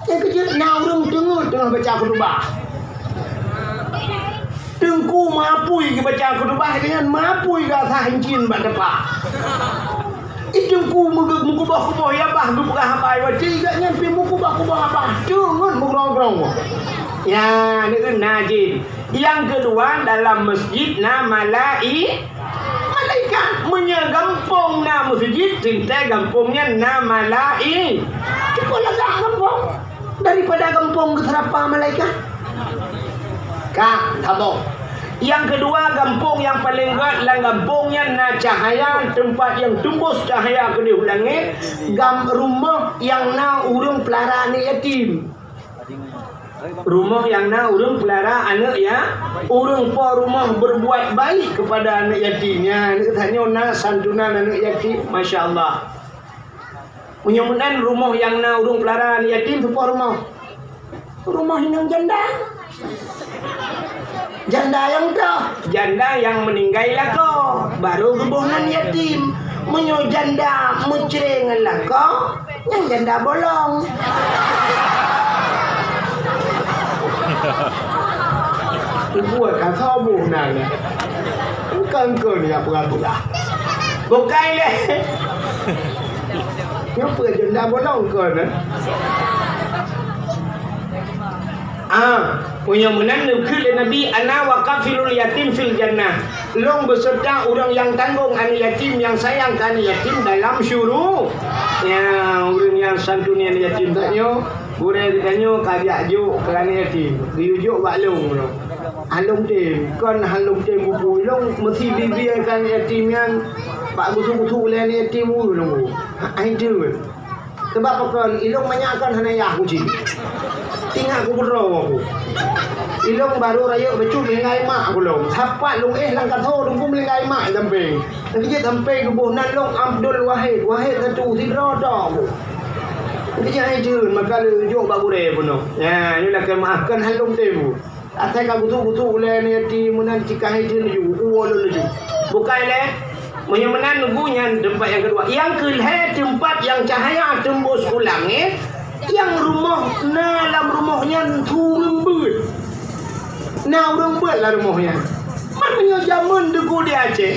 Nyang keujeuet na ureuëng teungeut teungoh baca khutubah. Teungku meupui geubaca khutubah, nyan meupui geuasah incin bak teumpat. Ih, Teungku meuge-, meukeubah-keubah yah bah geupeugah haba, watée gobnyan pih meukeubah-keubah haba, teungeut meugrong-grong. Ya, nyan na jin. Nyang keudua, dalam masjid na malai-, malaikat. Meunyoe gampông na meuseujid, teuntée gampông nyan na malai-, cukôp lagak gampông. Daripada gampông geuseurapa malaikat. Ka, saboh. Nyang keudua, gampông nyang paleng gét lam gampông nyan na cahya, teumpat nyang teumbôs cahya keudeh u langét, gam-, rumoh nyang na ureuëng peulara aneuëk yatim. Rumoh nyang na ureuëng peulara aneuëk ya-, ureuëng po rumoh berbuat baik kepada aneuëk yatim. Nyan, aneuëk tanyoe na santunan aneuëk yatim, masya Allah. Meunyoe meunan rumoh nyang na ureuëng peulara aneuëk yatim, soe po rumoh? Rumoh inong janda. Janda nyang toh, janda nyang meuninggai lakoe, barô geuboh nan yatim. Meunyoe janda meucre ngon lakoe, nyan janda bolong. Ibu ka soe boh nan. Engkon-kon ya peugah-peugah. Bukai lé. Nyoe peue janda bolong kon, eh? Ah, meunyoe meunan neukheun lé Nabi, "Ana wa kafilul yatim fil jannah." Lôn beuseureuta ureuëng nyang tanggong aneuëk yatim, nyang sayang keu aneuëk yatim dalam syuru-, ya, ureuëng nyang santuni aneuëk yatim. Tanyoe, gurée geutanyoe ka jak jok keu aneuëk yatim, geuyue jok bak lôn. Hán lôn tem, kon hán lôn tem buku. Lôn meusi bibie kan yatim nyan bak gusuk-gusuk ulée yatim ulôn. Hai teun. Sebab pakon, ilôn manyak kon hana yah kuci. Ingat ku keudroe aku. Ilôn barô rayeuk bacut meulinggai mak ku lôn. Sapat lôn éh lam kaso lôn pun meulinggai mak sampéng. Lagée sampéng geuboh nan lôn Abdul Wahid. Wahid satu sidroe tok ku. Lagée hai teun, maka lôn jok bak gurée bunoe. Ya, nyoe lakée meuah kon hán lôn tem. Asai ka gusuk-gusuk ulée aneuëk yatim meunan cit ka hai teun laju, uwoe lôn laju. Bukai lé, meunyoe meunan nunggu nyan teumpat nyang keudua. Nyang keulhée teumpat nyang cahya teumbôs u langét, nyang rumoh na lam rumoh nyan su ureuëng beuet. Na ureuëng beuet lam rumoh nyan. Man meunyoe jamén Teungku di Aceh.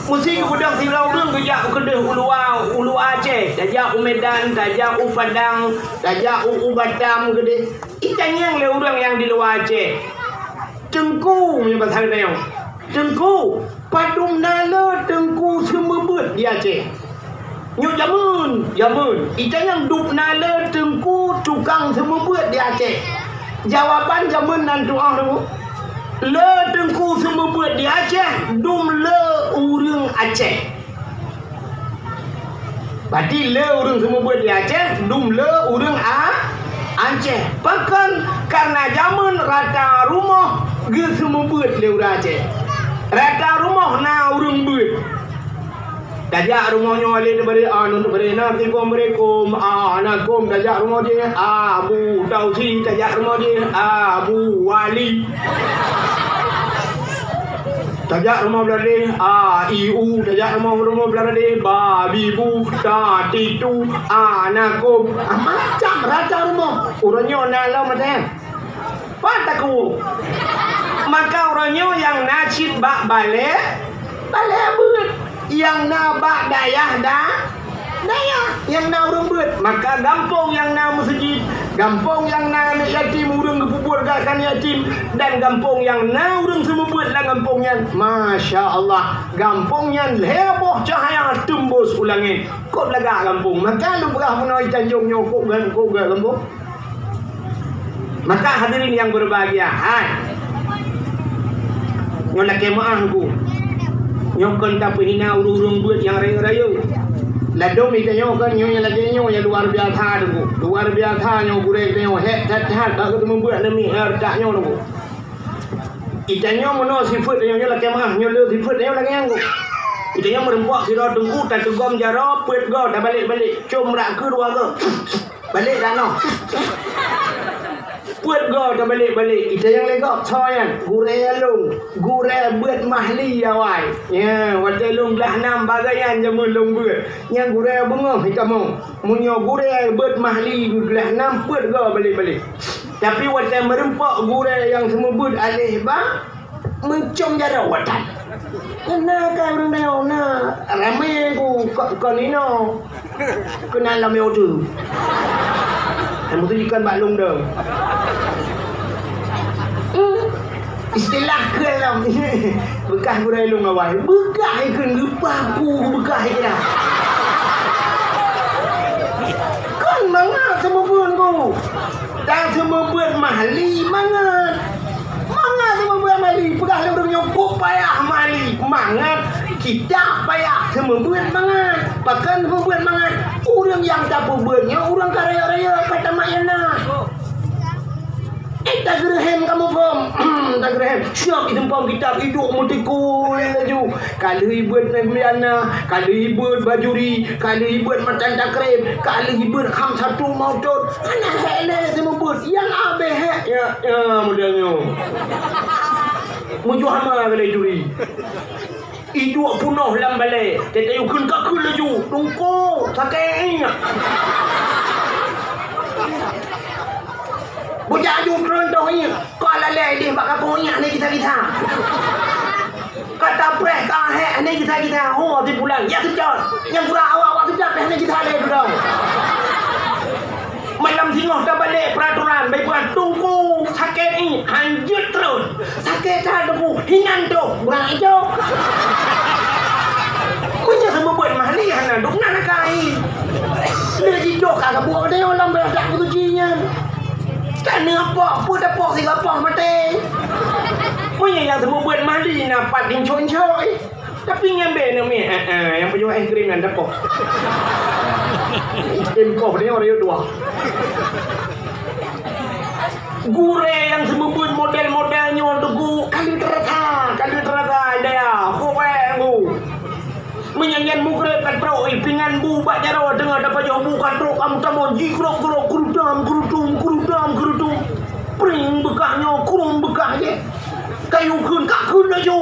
Meusi geupeudong sidroe ureuëng geujak keudeh u luwa, u luwa Aceh. Tajak u Medan, tajak u Padang, tajak u, u Batam keudeh. Itanyong lé ureuëng nyang di luwa Aceh, "Teungku," meunyoe basa geutanyoe, "Teungku, padum na le teungku seumeubeuet di Aceh?" Nyoe jamén, jamén. Itanyong, "Dum na le teungku tukang seumeubeuet di Aceh?" Jawaban jamén nan tu'oh tu, "Le teungku seumeubeuet di Aceh, dum le ureuëng Aceh." Berarti le ureuëng seumeubeuet di Aceh, dum le ureuëng A-, Aceh. Pakon? Karena jamén rata rumoh geuseumeubeuet lé ureuëng Aceh. Rata rumoh na ureuëng beuet. Tajak rumoh nyoe lé teubari, anu teubari, na tikom bari kom, a, na kom tajak rumoh jih, a, bu tausi tajak rumoh jih, a, bu wali. Tajak rumoh Bladeh, a, i, u, tajak rumoh, rumoh Bladeh, ba, bi, bu, ta, ti, tu, a, na kom. A, macam rata rumoh. Uroe nyoe na lom ada. Pat takue. Maka uroe nyoe nyang na cit bak balée, balée beuet. Nyang na bak dayah da-, dayah. Nyang na ureuëng beuet. Maka gampông nyang na meuseujid, gampông nyang na aneuëk yatim, ureuëng geupeubuet gak keu yatim, dan gampông nyang na ureuëng seumeubeuet lam gampông nyan. Masya Allah, gampông nyan lhée boh cahya teumbus u langét. Kok lagak gampông. Maka lôn peugah bunoe di Tanjong nyoe kok ga-, kok ga gampông. Maka hadirin yang berbahagia, hai. Nyoe lakée meuáh ku. Nyoe kon tapeuhina ureuëng-ureuëng beuet nyang rayeuk-rayeuk. Ladôm ita nyoe kon nyoe nyang lagée nyoe nyang luar biasa teungku. Luar biasa nyoe gurée ita nyoe hék that-that bak geuteumeubeuet namiet hareuta nyoe teungku. Ita nyoe meunoe sifeuet nyoe, nyoe lakée meuáh, nyoe le sifeuet nyoe lagée nyan teungku. Ita nyoe meurumpok sidroe teungku tateugom jaroe peuet goe tabalek-balek, com rak keu dua goe. Balek dak noh. Peuet goe tabalek-balek, ita nyang lé gob soe nyan? Gurée lôn, gurée beuet mahli awai. Nya, watée lôn glah nam bagai nyan jameun lôn beuet. Nyan gurée beungoh ita mo. Meunyoe gurée beuet mahli glah nam peuet goe balek-balek. Tapi watée meurumpok gurée nyang seumeubeuet aléh ba, meucom jaroe watée. Keunan ka ureuëng tanyoe na ramé ku ko-, kon inoe. Keunan lam yoto. Hai mutu ikan bak lông dong. Hmm. Istilah keu lom. Beukah gurée lông awai. Beukah ikeu geupaku beukah ikeu dah. Kon mangat seumeubeuet ku. Dan seumeubeuet mahli mangat. Mangat seumeubeuet mahli, peugah lé ureuëng nyoe, "Peue payah mahli?" Mangat, kita payah seumeubeuet mangat. Pakon seumeubeuet mangat? Ureuëng nyang tapeubeuet nyoe ureuëng ka rayeuk-rayeuk, ka tamat nyang na. Eh, tageureuhem kamoe phom. Tageureuhem. Siab jiteumpom kitab, iduek meutikui laju. Ka lheueh ibeuet Ramayana, ka lheueh ibeuet Bajuri, ka lheueh ibeuet Matan Takrib, ka lheueh ibeuet Khamsatul Mautot. Hana hék lé seumeubeuet, nyang abéh hék. Ya, ya, model nyoe. Meujuah hama keu lé juri. Iduek punoh lam balée, teuh-teuh yue kheun ka kheun laju. Teungku, sakét ingat. Bujak aju treun toh ingat. Ka lalée ideh bak kampung nyak ni gisa-gisa. Ka tapreh ka hék ni gisa-gisa. Ho, si pulan. Ya seucot. Nyang gura awak-awak seucot péh ni gisa lé dudoe. Malam singoh tabalek peraturan, bai peugah, "Teungku, sakét ni, hanjeuet treun." Sakét that teungku, hinan toh, ureuëng ijok. Meunyoe seumeubeuet mahli hana duek na nakai. Lé jijok ka saboh tanyoe lam beulah dak peusuci nyan. Ka neupok, peue tapok sigoe poh maté. Meunyoe nyang seumeubeuet mahli na pat dincok-ncok, eh. Tapi nyan bèk neumè, eh, eh, nyang pajoh es krim nyan tapok. Es krim poh tanyoe rayeuk dua. Gurèe nyang seumeubeuet model-model nyoe teungku, ka lheueh teurasa, ka lheueh teurasa, daya, kok bèk teungku. Meunyan nyan mugreb ka trok, ih, pingan bu bak jaroe teungoh tapajoh bu ka trok, ka meutamong jigrok-grok, keurudam, keurudum, keurudam, keurudum. Pring beukah nyoe, krueng beukah jih. Ka yue kheun, ka kheun laju.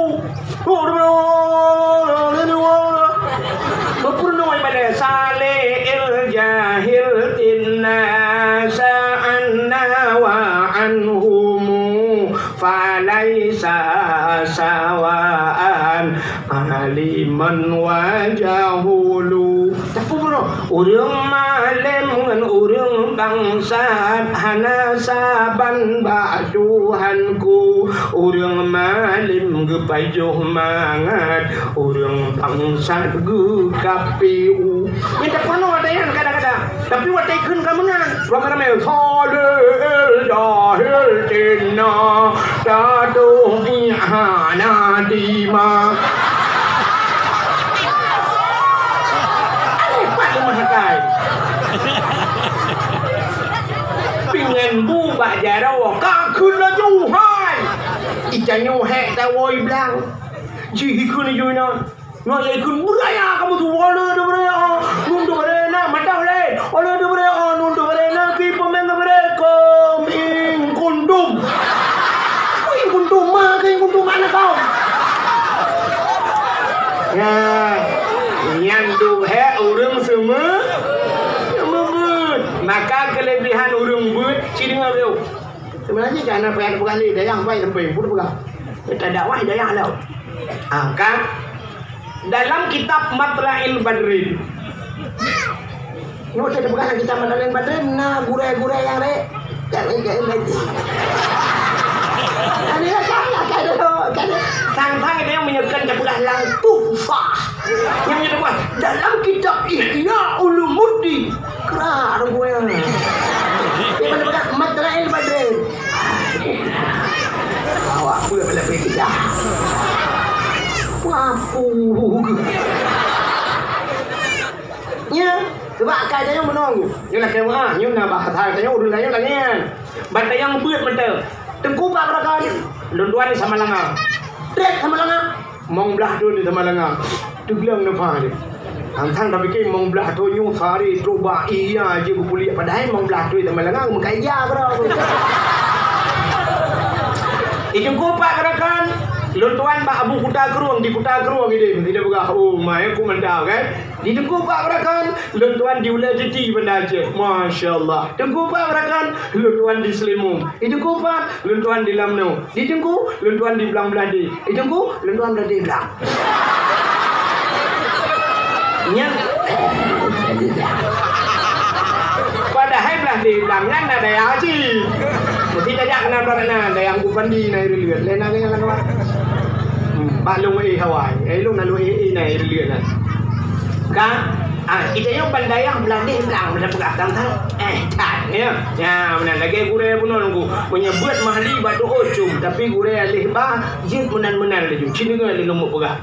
Meupurunoe ibadah saleh il jahil tinna sa'anna wa anhumu falaisa sawaan aliman wa jahulu. Tapeubunoe, ureuëng malém ngon ureuëng bangsat hana saban bak Tuhanku. Ureuëng malém geupajoh mangat, ureuëng bangsat geukapeu. Nyan tapeubunoe ada nyan kadang-kadang. Tapi watèe kheun ka meunan, ramè-ramè, saleh jahil tinna, tadoh ié hana tima. Alèh pat leumah akai. Pingan bu bak jaroe, ka kheun laju hai. Itanyoe hék tawoe blang. Jih ikheun ijo inan. Nyoe ya ikheun beuraya kamoe tu. Oleh diberi, ah, nun diberi na, madah lé. Oleh diberi, ah, nun diberi na, ki peumieng diberi, kom ing kundum. Kom ing kundum, ma, kom ing kundum, mana kau? Ya, nyan tu he ureueng seumeu-, seumeubeut. Maka kelebihan ureueng beut, ci deungoe lé. Seubeunajih jangan payah peugah lé, dayah bai lempeng pun peugah. Kita dakwah dayah lom. Ah, kan? Dalam kitab Matla'il Badrin. Nyoe teupeugah lam kitab Matla'il Badrin, na gurée-gurée nyang ré-, nyang ré-, nyang ré-, Ini lah salah, kan? Kan? Sang-sang dia menyebutkan teupeugah lam Tuhfah. Nyang teupeugah dalam kitab Ihya Ulumuddin. Kra rupanya. Dia pada peugah Matla'il Badrin. Awak pun pada pergi dah. Papu. Nya, sebab akai tanyoe meunoe. Nyoe lakée meuah, nyoe na bahasa tanyoe ureueng laén lagée nyan. Ban tanyoe beuet mantong. Teungku Pak Barakan, lôn tuan di Samalanga. Trép Samalanga. Mong blah thon di Samalanga. Teugleng neupah jih. Hantang tapike mong blah thon nyoe sehari trok bak iya jih beupuléh. Padahai mong blah thon di Samalanga meukai iya keudroe. Di Teungku Pak Barakan, lôn tuan bak Abu Kuta Krueng, di Kuta Krueng ideh, meusidang peugah, "Oh, mai aku mantap, kan?" Di Teungku Pak Barakan, lôn tuan di Ulée Titi Banda Aceh. Masya Allah. Teungku Pak Barakan, lôn tuan di Seulimum. Di Teungku Pak, lôn tuan di Lamno. Di Teungku, lôn tuan di Blang Blahdeh. Di Teungku, lôn tuan Blahdeh Blang. Nyan. Padahai Blahdeh Blang nyan na dayah cit. Meusti tajak keunan bak na, dayah Teungku Pandi na Ireleuen. Laén na nyan lam luwa. Hmm, bak lôn éh awai. Eh, lôn na lôn éh, éh na Ireleuen na. Ka? Ah, kita nyoe ban dayah Blahdeh Blang, Blang peugah tang-tang. Eh, that, ya. Ya, meunan lagée gurée bunoe nunggu. Meunyoe beuet mahli bak tu'oh cum, tapi gurée aléh ba, jeuet meunan-meunan laju. Ci deungoe lé lôn peugah.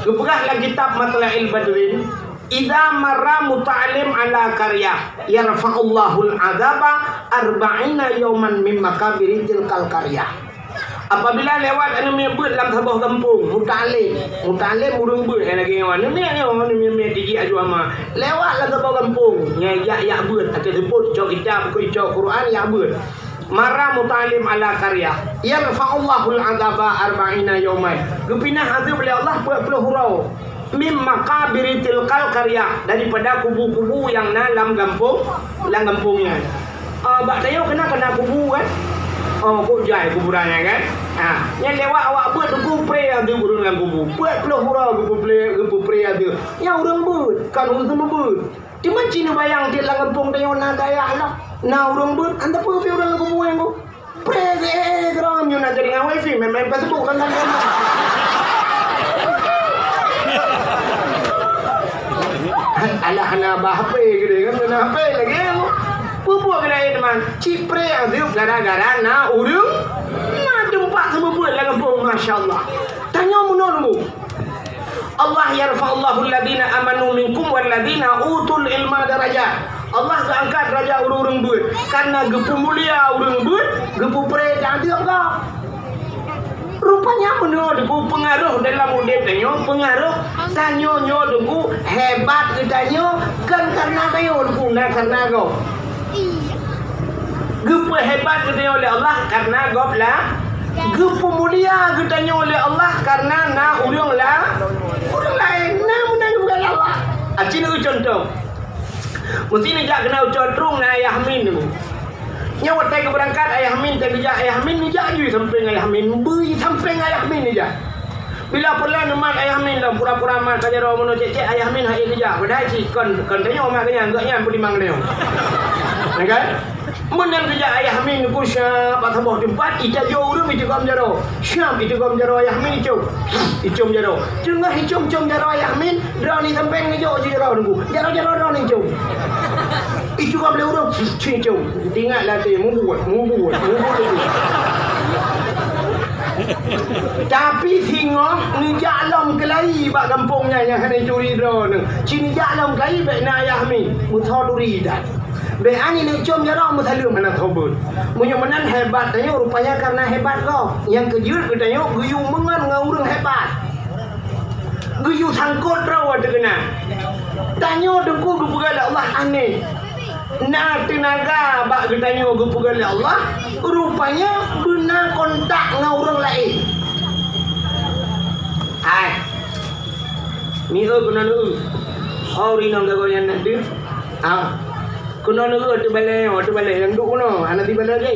Geupeugah lam kitab Matla'il Badrin, "Idza marra muta'allim ala qaryah, yarfa'ullahul adzaba arba'ina yauman min makabiri tilkal qaryah." Apabila lewat aneuk miet beuet lam saboh gampông, muta'allim, muta'allim ureueng beuet nyang lagée nyoe, aneuk miet nyoe, aneuk miet-miet di jih aju ama, lewat lam saboh gampông, nyan jak, jak beuet, até seupôt cok kitab, cok Quran, jak beuet. Marra muta'allim ala qaryah, yarfa'ullahul adzaba arba'ina yauman. Geupinah azeueb lé Allah peuet ploh uroe. Mim makabiri tilkal qaryah, daripada kubu-kubu nyang na lam gampông, lam gampông nyan. Ah, bak tanyoe keunan ka na kubu, kan? Oh, kok jai kuburan nyan, kan? Ah, nyan lewat awak beuet teungku pré azeueb ureueng lam kubu. Peuet ploh uroe geupeupré, geupeupré azeueb. Nyan ureueng beuet, kon ureueng seumeubeuet. Teuma ci neubayang tiep lam gampông tanyoe na dayah lah, na ureueng beuet, hana peue pih ureueng lam kubu nyan ku. Pré, eh, eh, keudroe nyoe na jadi ngon wifi, main-main Facebook kan, kan, kan. Alah, hana ba H P geude kan, na H P lagée. Peue buet keunan, eh, teuma? Ci pré azeueb gara-gara na ureueng, na teumpat seumeubeuet lam gampông, masya Allah. Tanyoe meunoe nunggu. Allah, "Yarfa'ullahu alladhina amanu minkum walladhina utul ilma darajat." Allah geuangkat darajat ureueng-ureueng beuet, karena geupeumulia ureueng beuet, geupeupré dan teuka. Rupanya meunoe teungku peungaroh dalam udeb tanyoe, peungaroh tanyoe nyoe teungku hebat geutanyoe kon karena tanyoe teungku, na karena gob. Geupeuhebat geutanyoe lé Allah karena gob lah. Geupeumulia geutanyoe lé Allah karena na ureueng la-, ureueng laén. Na meunan geupeugah lé Allah. Aci neueu contoh. Meusti neujak keunan u Cot Trueng na Ayah Min. Nyoe watée geubeurangkat Ayah Min, teuh geujak Ayah Min, neujak jui sampéng Ayah Min, bui sampéng Ayah Min neujak. Bila peureulée neumat Ayah Min lom, pura-pura mat ka jaroe meunoe cék-cék Ayah Min hai geujak. Padahai ci kon, kon tanyoe mat keu nyan, gobnyan peutimang tanyoe. Ya kan? Meunan geujak Ayah Min ku siap bak saboh teumpat, ita jo ureueng ita gom jaroe. Siap ita gom jaroe Ayah Min icom. Icom jaroe. Teungoh icom-com jaroe Ayah Min, droeneuh sampéng neujok jih jaroe teungku. Jaroe-jaroe droeneuh icom. Icom ka lé ureueng, icom. Teuingat lam até, mubuet, mubuet, mubuet. Tapi singoh neujak lom keulayi bak gampông nyan nyang hana ituri droeneuh. Ci neujak lom keulayi bék na Ayah Min. Meusaboh turi that. Bék hana neuk com jaroe meusaleuem hana saboh. Meunyoe meunan hebat tanyoe rupanya karena hebat gob. Nyang keujeuet geutanyoe geuyue meungon ngon ureueng hebat. Geuyue sangkot droe teukeuna. Tanyoe Teungku geupeugah lé Allah aneh. Na teunaga bak geutanyoe geupeugah lé Allah, rupanya beuna kontak ngon ureuëng laén. Hai. Mieu keunoe neu. Oh, rinong gagoe nyan na deuh. Ah. Keunoe neu teubalée, oh, teubalée nyang duek keunoe, hana sibalée lé.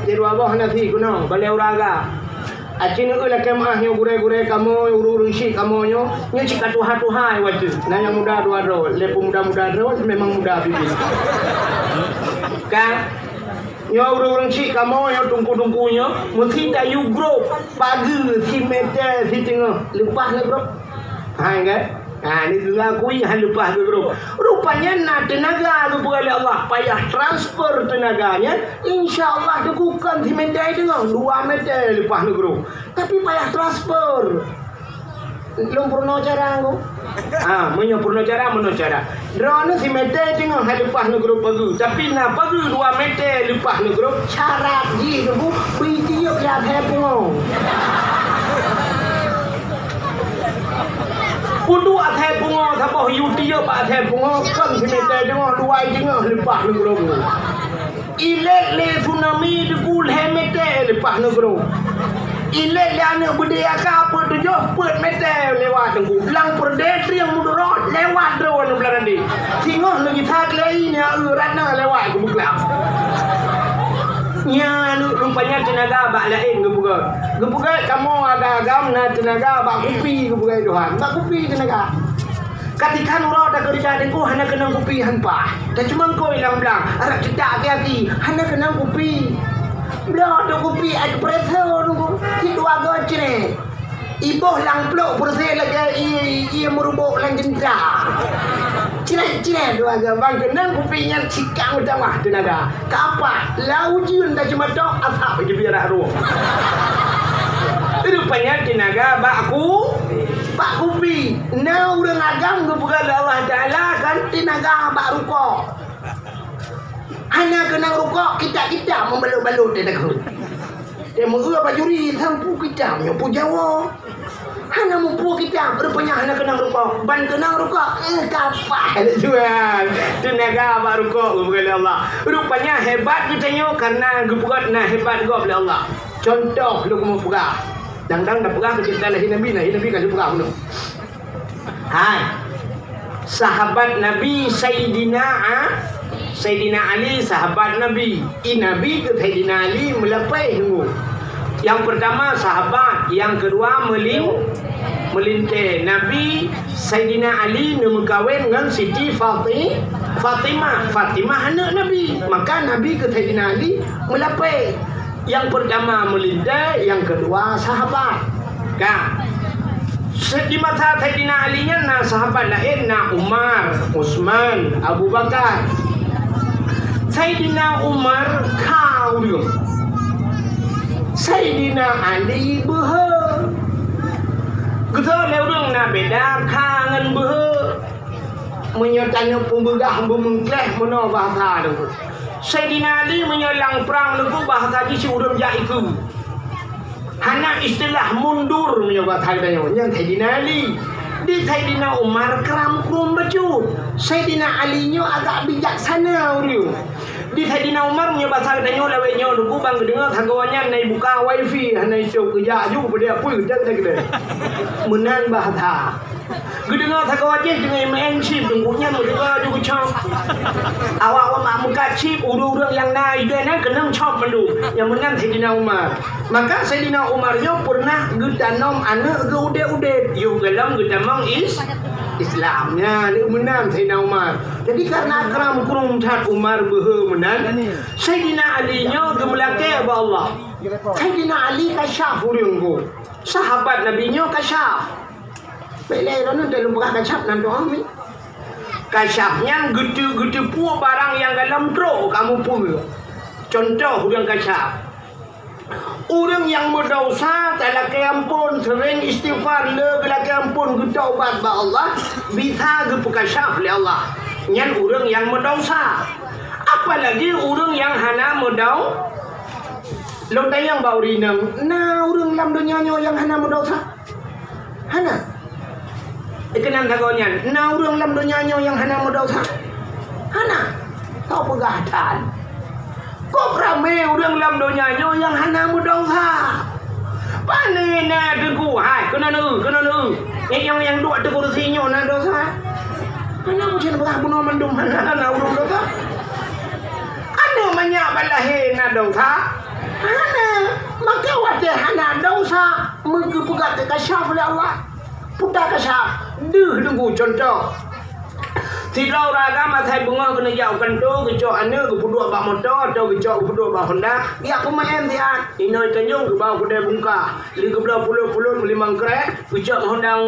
Di dua boh hana si keunoe, balée uraga. Aci neu lakée meuah nyoe gurée-gurée kamoe, ureuëng-ureuëng syiek kamoe nyoe, nyoe cit ka tuha-tuha watée. Na nyang muda dua droe, lé peumuda-muda droe, memang muda bibi. Ka, nyoe ureuëng-ureuëng syiek kamoe, nyoe teungku-teungku nyoe, meusti tayue grob, pageue, si metée, si teungoh, leupah lé grob. Hai, kan? Ha, ni geungakui han leupah geugrob. Rupanya na teunaga geupeugah lé Allah, payah transfer teunaga nyan, insya Allah teungku kon si metée teungoh, dua metée leupah neugrob. Tapi payah transfer. Lôn peurunoe cara ngku. Ha, meunyoe peurunoe cara, meunoe cara. Droeneuh si metée teungoh hai leupah neugrob pageue, tapi na pageue dua metée leupah neugrob, syarat jih teungku, bri tiyeub lé asai pungo. Peuduek asai pungo saboh yue tiyeub bak asai pungo, kon si metée teungoh, dua teungoh leupah neugrob. Ilét lé tsunami teungku lhée metée leupah neugrob. Ilét lé aneuëk beudé aka peuet tujoh peuet metée lewat teungku. Lam peureudée trieng meudurot lewat droe nibak Beulandi. Singoh neugisa klei nyan eu rana lewat geupeugah. Nyan rupanya teunaga bak laén geupeugah. Geupeugah kamoe agam-agam na teunaga bak kupi geupeugah Tuhan. Bak kupi teunaga. Katika nurot takeureuja teungku hana keunong kupi han paih. Tacumangkôi lam blang, arak ceudak aki-aki, hana keunong kupi. Bloe teuh kupi espresso teungku, sidua goe cre. Iboh lam plôk peureuseh lagée ié, ié meurubok lam jeuntra. Cre-cre dua goe ban keunong kupi nyan sikang meutamah teunaga. Kapak, lau ujeuen tacuma tok asap jibiara ruh. Rupanya teunaga bak ku, bak kupi. Na ureuëng agam geupeugah lé Allah Taala kan teunaga bak rukok. Hana keunong rukok, kitab-kitab meubalot-balot di dagu. Dia meueu bajuri sampu kitab nyoe pu Jawa. Hana mupu kitab, rupanya hana keunong rukok. Ban keunong rukok, eh, kapah lé jual. Teunaga bak rukok geupeugah lé Allah. Rupanya hebat geutanyoe karena geupeugah na hebat gob lé Allah. Contoh lôn keumeung peugah. Dang-dang tapeugah keu ceurita lahé Nabi, lahé Nabi ka lheueh peugah bunoe. Hai. Sahabat Nabi Saidina A-, Saidina Ali sahabat Nabi. I Nabi keu Saidina Ali meulapée teungku. Nyang peurtama sahabat, nyang keudua meulin-, meulintée. Nabi Saidina Ali neumeukawen ngon Siti Fati-, Fatimah. Fatimah aneuëk Nabi. Maka Nabi keu Saidina Ali meulapée. Nyang peurtama meulintée, nyang keudua sahabat. Ka. Se-, di masa Saidina Ali nyan na sahabat laén, na Umar, Utsman, Abu Bakar. Saidina Umar kha ureuëng. Saidina Ali beuhe. Geutanyoe lé ureuëng na beda kha ngon beuhe. Meunyoe tanyoe peubeugah beumeukleh meunoe bahasa teungku. Saidina Ali meunyoe lam prang teungku bahasa jih si ureuëng jak ikeue. Hana istilah mundur meunyoe bahasa tanyoe, nyan Saidina Ali. Di Saidina Umar kram krueng bacut. Saidina Ali nyoe agak bijaksana ureuëng. Di Saidina Umar meunyoe bahasa tanyoe lawét nyoe teungku ban geudeungoe sagoe nyan na ibuka wifi, hana itôb keujak ju peudeh apui geude-geude. Meunan bahasa. Geudeungoe sagoe jih deungon meu'en chip, teungku nyan meudeungoe ju geucok. Awak-awak mak meukat chip, ureuëng-ureuëng nyang na ideh nyan keunong cop mandum. Nyang meunan Saidina Umar. Maka Saidina Umar nyoe peureunah geutanom aneuëk geuh udeb-udeb, yoh gohlom geutamong is-, Islam. Nyan, meunan Saidina Umar. Jadi, karena kram krueng that Umar beuhe meunan, Saidina Ali nyoe geumeulakée bak Allah. Saidina Ali kasyaf ureuëng geuh. Sahabat Nabi nyoe kasyaf. Bék lé droeneuh teuh lôn peugah kasyaf nan doá mi. Kasyaf nyan geuteu-, geuteupeue barang nyang gohlom trok kamoe peue. Contoh ureuëng kasyaf. Ureuëng nyang meudesya talakée amphon, seuréng istighfar, le geulakée amphon, geutobat bak Allah, bisa geupeukasyaf lé Allah. Nyan ureuëng nyang meudesya. Apalagi ureuëng nyang hana meudau-, lôn tanyong bak ureuëng inong, na ureuëng lam donya nyoe nyang hana meudesya? Hana. Keunan sagoe nyan, na ureuëng lam donya nyoe nyang hana meudesya? Hana. Kau peugah that. Kok ramé ureuëng lam donya nyoe nyang hana meudesya? Pane na teungku, hai, keunoe, keunoe. Nyang, nyang duek ateueh kursi nyoe na desya? Hana, bunoe mandum hana, hana ureuëng desya. Aneuk manyak bak lahé na desya? Hana. Maka watée hana desya, meugeupeugah keu kasyaf lé Allah. Puta kasyaf, deuh teungku cuntoh. Sidroe ureuëng agam asai beungoh keuneuk jak u kantô, geucok aneuk geupeuduek bak moto atau geucok geupeuduek bak honda, jak peumaén siat. Inoe Tanjong geubau keudée bungkah, lé geubloe pulot-pulot meulimong krek, geucok honda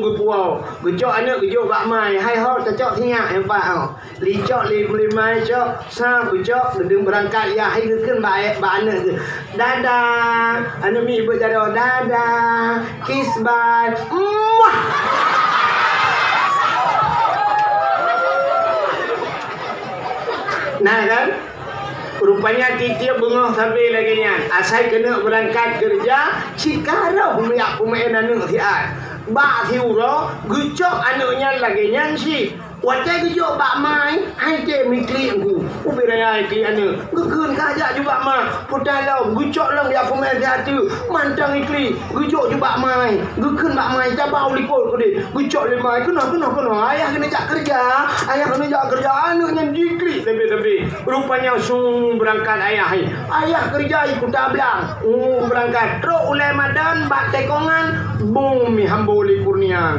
geupuwoe, geucok aneuk geujok bak mai, hai ho tacok sinyak nyang pat ho. Licok lé meulimai cok, sa beucok, geudeueng beurangkat yah hai geukheun bak, bak aneuk geuh. Dadah, aneuk miet beuet jaroe, dadah, kiss bye. Muah. Nah kan? Rupanya tieb-tieb beungoh sabe lagée nyan. Asai keuneuk beurangkat keureuja, cit ka roh meujak peumaén aneuk siat. Bak siuroe, geucok aneuk nyan lagée nyan cit. Watée geujok bak mai, hai tém iklik ngku. Ubé raya iklik aneuk. Geukheun ka jak ju bak ma. Puta lom, geucok lom jak peumaén siat teuk. Mantong iklik, geujok ju bak mai. Geukheun bak mai, tabau likot keudeh. Geucok lé mai, keunoe, keunoe, keunoe. Ayah keuneuk jak keureuja. Ayah keuneuk jak keureuja. Aneuk nyan jiklik leubeh-leubeh. Rupanya sung beurangkat ayah hai. Ayah keureuja i Kuta Blang. Uh, beurangkat trok ulée madan bak tekongan, bung mi hambo lé Kurnia.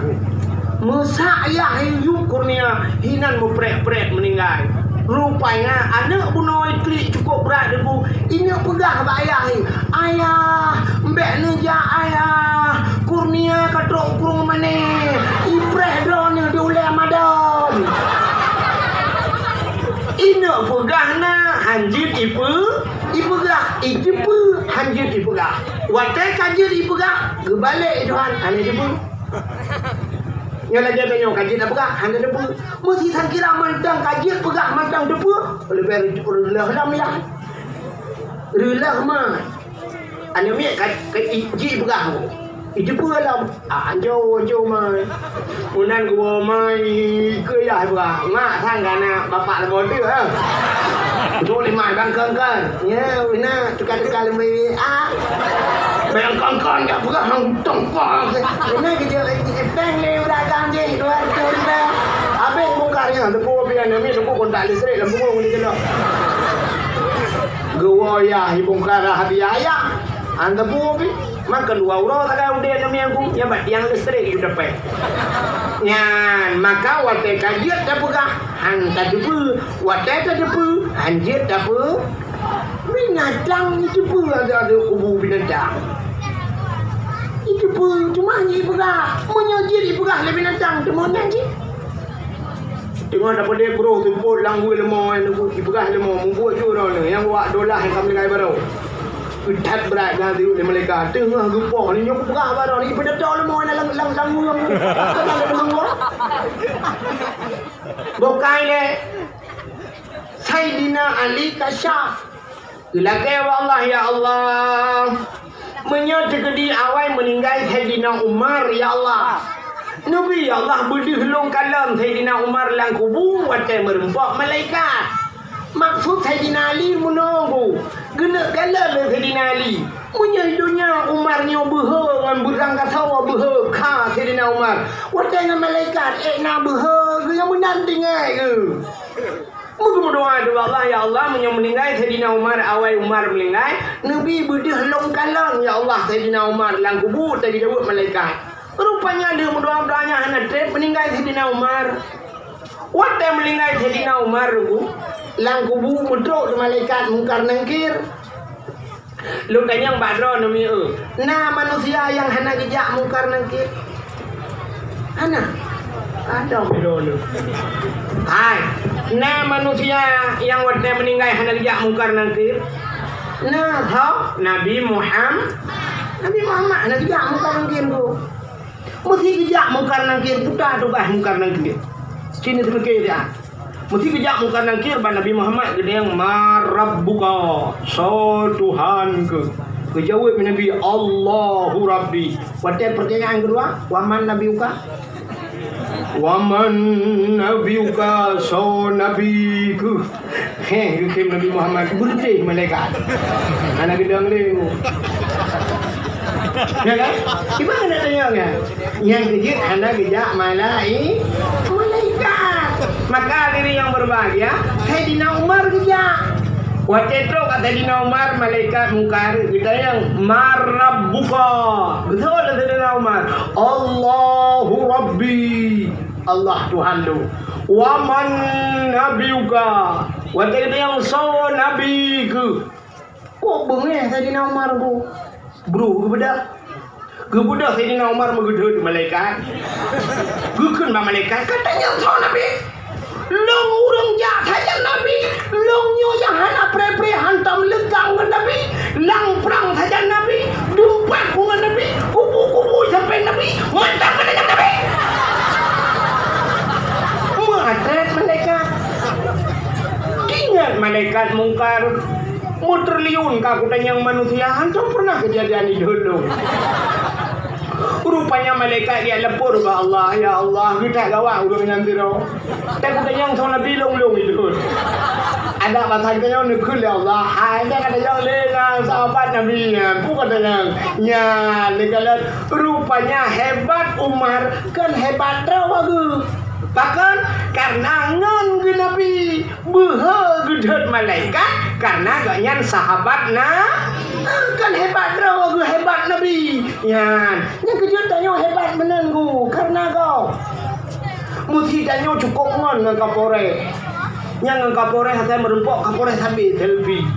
Meusak ayah hai yup Kurnia, hinan meuprek-prek meuninggai. Rupanya aneuk bunoe klik cukup brat debu. Ineuk peugah bak ayah hai, "Ayah, bék neujak ayah. Kurnia ka trok u krueng mané. Ipreh droeneuh di ulée madan." Ineuk peugah na, hanjeuet ipe-, ipeugah, iteupeu, hanjeuet ipeugah. Watée ka jeuet ipeugah, geubalek i Tuhan, hana iteupeu. Nyoe lagée tanyoe ka jeuet tapeugah, hana teupeu. Meusi sangkira mantong ka jeuet peugah mantong teupeu, leubeh reuleuh lom yah. Reuleuh ma. Aneuk miet ka, ka i-, jipeugah. Iteupeu lom. Ah, anjo, anjo mai. Unan geuwoe mai keu yah peugah. Mak sang ka na bapak leumo teuk, ha. Dua lima bang kongkon. Ya, ina tukar-tukar leumo. Ah. Bayang kongkon ka peugah hang tong pa. Ina kejap peng lé udah gam jih dua ratus ribu. Habis bongkar nyan, teupeu pian ni, teupeu kontak listrik lam bungong di kena. Geuwoe yah ibongkar hadiah ayah. Hana teupeu pi, maka dua uroe sagai udeb namiet ku, nyan bak tiang listrik ju dapet. Nyan, maka watée ka jeuet tapeugah, han tateupeu, watée tateupeu, han jeuet tapeugah. Binatang iteupeu ada-ada kubu binatang. Iteupeu, cuma hana ipeugah. Meunyoe jeuet ipeugah lé binatang, teuma nyan cit. Teungoh tapeudeh broh teupot lam wie leumo, eh, ipeugah leumo, mubuet ju droeneuh, nyang wak dolah nyang ka meuninggai baroe. That brat nyan teuh lé malaikat. Teungoh geupoh, nyoe kupeugah baroe, ipeudatoe leumo lam, lam, lam wie. Bukai lé Saidina Ali kasyaf. Geulakée bak Allah, "Ya Allah, meunyoe teukeudi awai meuninggai Saidina Umar, ya Allah, neubi, ya Allah, beudeuh lôn kalon Saidina Umar lam kubu watée meurumpok malaikat." Maksud Saidina Ali meunoe, geuneuk kalon lé Saidina Ali. Meunyoe donya Umar nyoe beuhe ngon beurang gasoe beuhe kha Saidina Umar, watée ngon malaikat ék na beuhe geuh nyang meunan tinggai geuh. Meudoa keu Allah, "Ya Allah, meunyoe meuninggai Saidina Umar, awai Umar meuninggai, neubi beudeuh lôn kalon, ya Allah, Saidina Umar lam kubu," teugeujaweueb malaikat. Rupanya lheueh meudoa-doa nyan hana treb meuninggai Saidina Umar. Watée meuninggai Saidina Umar, lam kubu meutrok lé malaikat Mungkar Nangkir. Lôn tanyong bak droeneuh mieu, na manusia nyang hana geujak Mungkar Nangkir? Hana. Adoh droeneuh. Hai, na manusia nyang watée meuninggai hana geujak Mungkar Nangkir? Na, tho, Nabi Muham-, Nabi Muhammad hana geujak Mungkar Nangkir tu. Meusi geujak Mungkar Nangkir, peue tugaih Mungkar Nangkir? Sini teumiké dia. Meusi geujak Mungkar Nangkir bak Nabi Muhammad, geudeng, "Man rabbuka?" Soe Tuhan keuh? Geujaweueb Nabi, "Allahu Rabbi." Watée pertanyaan keudua, "Wa man nabiyuka?" "Wa man nabiyuka, soe nabi keuh?" Heh, geukheun Nabi Muhammad, beudeh malaikat. Hana geudong lé. Ya kan? Di mana nak tanya kan? Nyang keujeuet hana geujak malai-, malaikat. Maka hadirin yang berbahagia, Saidina Umar geujak. Watèe trok ka Saidina Umar, malaikat Mungkar geutanyong, "Man rabbuka?" Geutanyong lé Saidina Umar, "Allahu Rabbi." Allah Tuhan lôn. "Wa man nabiyuka?" Watèe geutanyong, "Soe nabi keuh?" Kok beungéh Saidina Umar bu? Bru geubeudôh. Geubeudôh Saidina Umar meugeudhôt malaikat. Geukheun bak malaikat, "Ka tanyong soe nabi? Lôn ureueng jak sajan nabi. Lôn nyoe nyang hana pré-pré hantom leugang ngon nabi. Lam prang sajan nabi. Dumpat ngon nabi. Kubu-kubu sampoe nabi. Mantong ka tanyong nabi." Meuatrét malaikat. Ingat malaikat Mungkar. Meutriliun ka kutanyong manusia, hantom pernah keujadian di dhoe lôn. Rupanya malaikat geujak lapor bak Allah, "Ya Allah, geutak gawat ureueng nyan sidroe. Takutanyong soe nabi lôn-lôn di dhoe." Adak basa geutanyoe neukheun lé Allah, "Hai, nyan katanyong lé nyan sahabat Nabi nyan, peue katanyong nyan lé kalon." Rupanya hebat Umar kon hebat droe geuh. Pakon? Karena ngon geunabi. Beuhe geudhôt malaikat, karena gobnyan sahabat na-, kan hebat droe geuh hebat Nabi. Nyan, nyang keujeuet tanyoe hebat meunan geuh, karena gob. Meusi tanyoe cukôp ngon ngon kaporeh. Nyang ngon kaporeh asai meurumpok kaporeh sabe selfie.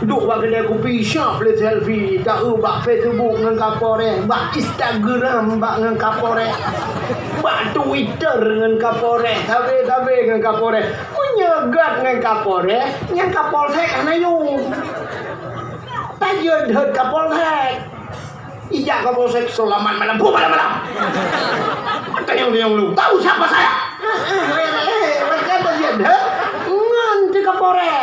Duek bak keudè kupi siap lé selfie, taeu bak Facebook ngon kaporeh, bak Instagram bak ngon kaporeh, bak Twitter ngon kaporeh, sabe-sabe ngon kaporeh. Meunyoe göt ngon kaporeh, nyan kapolsek hana yum. Tajeuet deuet kapolsek. Ijak kapolsek, "Selamat malam." Peue malam-malam? Tanyong-tanyong lu. "Tahu siapa saya?" Maka tajeuet deuet ngon teu kaporeh.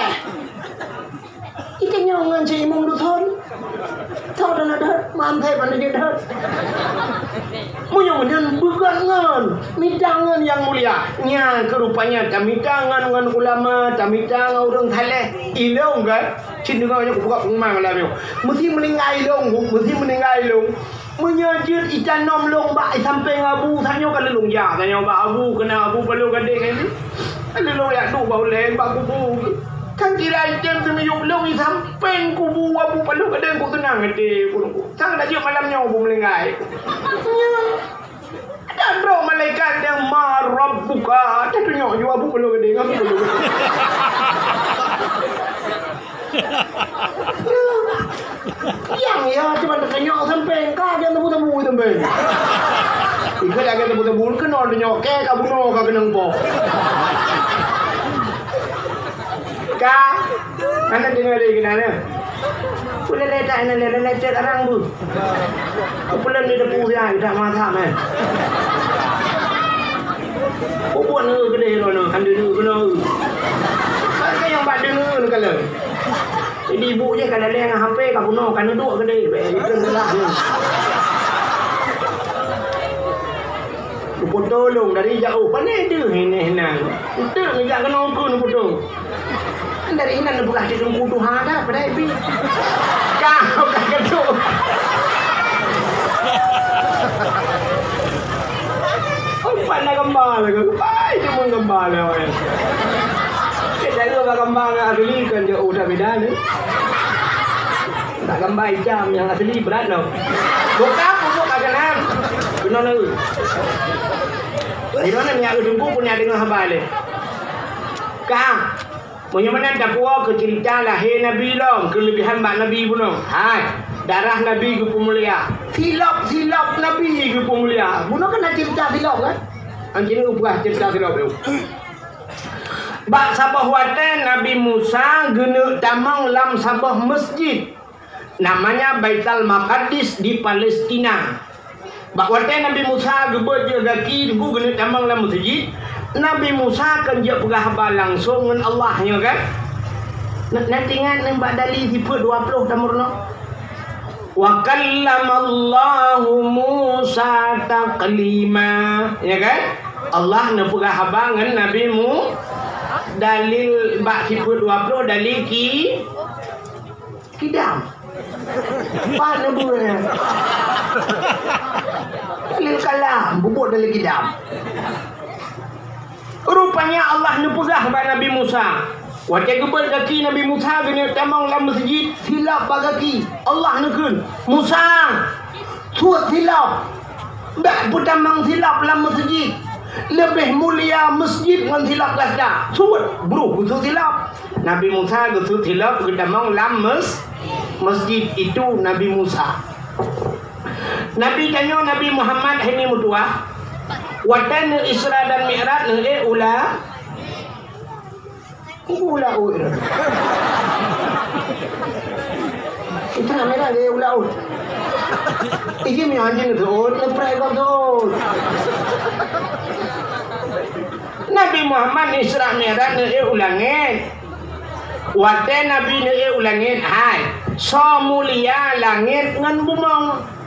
Itanyong ngon si imum dusun. Tho dan adat, mantap pandai jeuet deuet. Meunyoe nyan beugöt ngon, mita ngon nyang mulia. Nyan keuh rupanya tamita ngon, ngon ulama, tamita ngon ureueng saleh. Ilôn kan, cit deungoe nyoe kubuka pengumuman malam nyoe. Meusi meuninggai ilôn, meusi meuninggai ilôn. Meunyoe jeuet itanom lôn bak sampéng abu, tanyoe ka lôn jak, tanyoe bak abu, keunan abu paloh gadeng nyan. Ka lôn jak duek bak ulèe, bak kubu. Kan kira item teumiyueb lôn di sampéng kubu abu paloh gadeng, kok teunang até ulôn. Sang tajeuet malam nyoe abu meuninggai. Nyan. Dan droe malaikat nyang, "Man rabbuka?" Tatunyok ju abu paloh gadeng, abu paloh gadeng. Nyang ya cuma tatunyok sampéng, ka nyang tebu-tebu sampéng. Ikut lagèe tebu-tebu, keunoe tatunyok, kèe ka bunoe ka keunong po. Ka, hana deungoe lé keunan nyan. Ulèe lé dak nyan lé, lé cit arang bu. Keupeulon di depan dia, dak masak, man. Peubuet neu keudeh droeneuh, kan deungoe keunoe. Kan ka nyang bak deungoe neukalon. Jadi ibu jih ka laleng ngon H P ka bunoe, ka neuduek keudeh. Bèk, itu salah ni. Neupoto lôn dari jauh, pane deuh ini hinan. Uteuk neujak keunoe ukeue neupoto. Dari inan neupeugah di Teungku tuha dah, padahai bi. Kau ka keutuk. Umpat na gamba lagèe, pai cuma gamba lagèe. Kita dua gamba ngon asli kan jauh dah beda ni. Nak gamba itam nyang asli berat noh. Buka pupuk kat kanan. Kena lagi. Di mana minyak Teungku pun nak dengar haba leh. Kang, meunyoe meunan tapuwoe keu ceurita lahé Nabi lom, keuleubihan bak Nabi bunoe. Hai, darah Nabi geupeumulia. Silop-silop Nabi geupeumulia. Bunoe kan na ceurita silop kan? Anjing peugah ceurita silop tu. Bak saboh watèe Nabi Musa geuneuk tamong lam saboh meusjid. Namanya Baitul Maqdis di Palestina. Bak watèe Nabi Musa geubeuet jeuet gaki teungku geuneuk tamong lam meuseujid, Nabi Musa kon jeuet peugah haba langsong ngon Allah nyoe kan? Na, na teuingat nyan bak Dali sifeuet dua ploh tameurunoe? "Wa kallamallahu Musa taklima." Ya kan? Allah neupeugah haba ngon Nabi Mu-, dalil bak sifeut dua ploh, dalil ki-, kidam. Pat neubeue nyan? Dalil kalam, bubuet dalil kidam. Rupanya Allah neupeugah bak Nabi Musa. Watée geubeuet gaki Nabi Musa geuneuk tamong lam meuseujid, silap bak gaki. Allah neukheun, "Musa, suet silap! Bèk peutamong silap lam meuseujid! Leubeh mulia meuseujid ngon silap gata! Suet, brôh geusuet silap!" Nabi Musa geusuet silap geutamong lam mes-, meuseujid. Itu Nabi Musa. Nabi tanyoe Nabi Muhammad hai meutuwah, watée neu Isra dan Mi'raj neu ék ula, ula uet. Isra Mi'raj neu ék ula uet. Iji meunyoe anjing neu uet, neu preh gob uet. Nabi Muhammad Isra Mi'raj neu ék u langét. Watée Nabi neu ék u langét, hai, soe mulia langét ngon bumoe?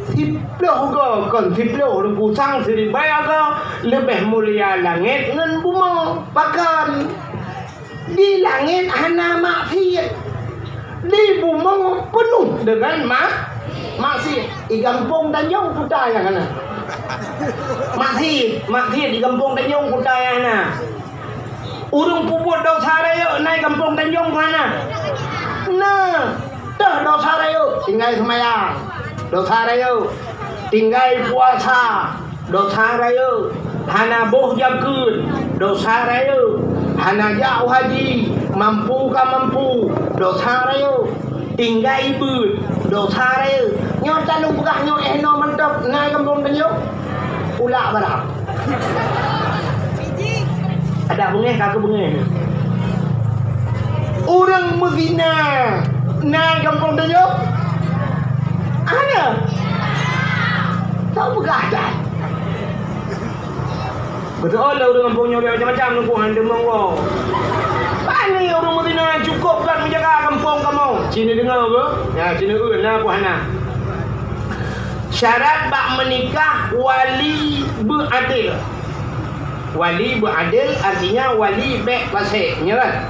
Siploh goe, kon siploh, reukusang siribèe goe, leubeh mulia langét ngon bumoe. Pakon? Di langét hana maksiet. Di bumoe peunoh deungon ma-, maksiet. Di gampông Tanjong kuta nyang hana. Maksiet, maksiet di gampông Tanjong kuta nyang hana. Ureuëng peubuet desya rayeuk na di gampông Tanjong hana. Na, toh desya rayeuk, tinggai seumayang. Desya rayeuk, tinggai puasa. Desya rayeuk, hana boh jakeuet, desya rayeuk, hana jak u haji, mampu ka mampu, desya rayeuk, tinggai beuet, desya rayeuk. Nyoe tanyoe peugah nyoe éh noe mantong na gampông tanyoe. Ulak barang. Ada beungéh ka keu beungéh. Ureuëng meuzina na gampông tanyoe? Hana. Tahu peugah dah. Beutôi lé ureuëng gampông nyoe macam-macam nunggu han deungoe woe. Pane ureuëng meuzina cukôp gat meujaga gampông kamoe. Cina deungoe ke? Ya, cina eu na pun hana. Syarat bak meunikah wali beuadil. Wali beuadil artinya wali bèk pasék, nyo kan?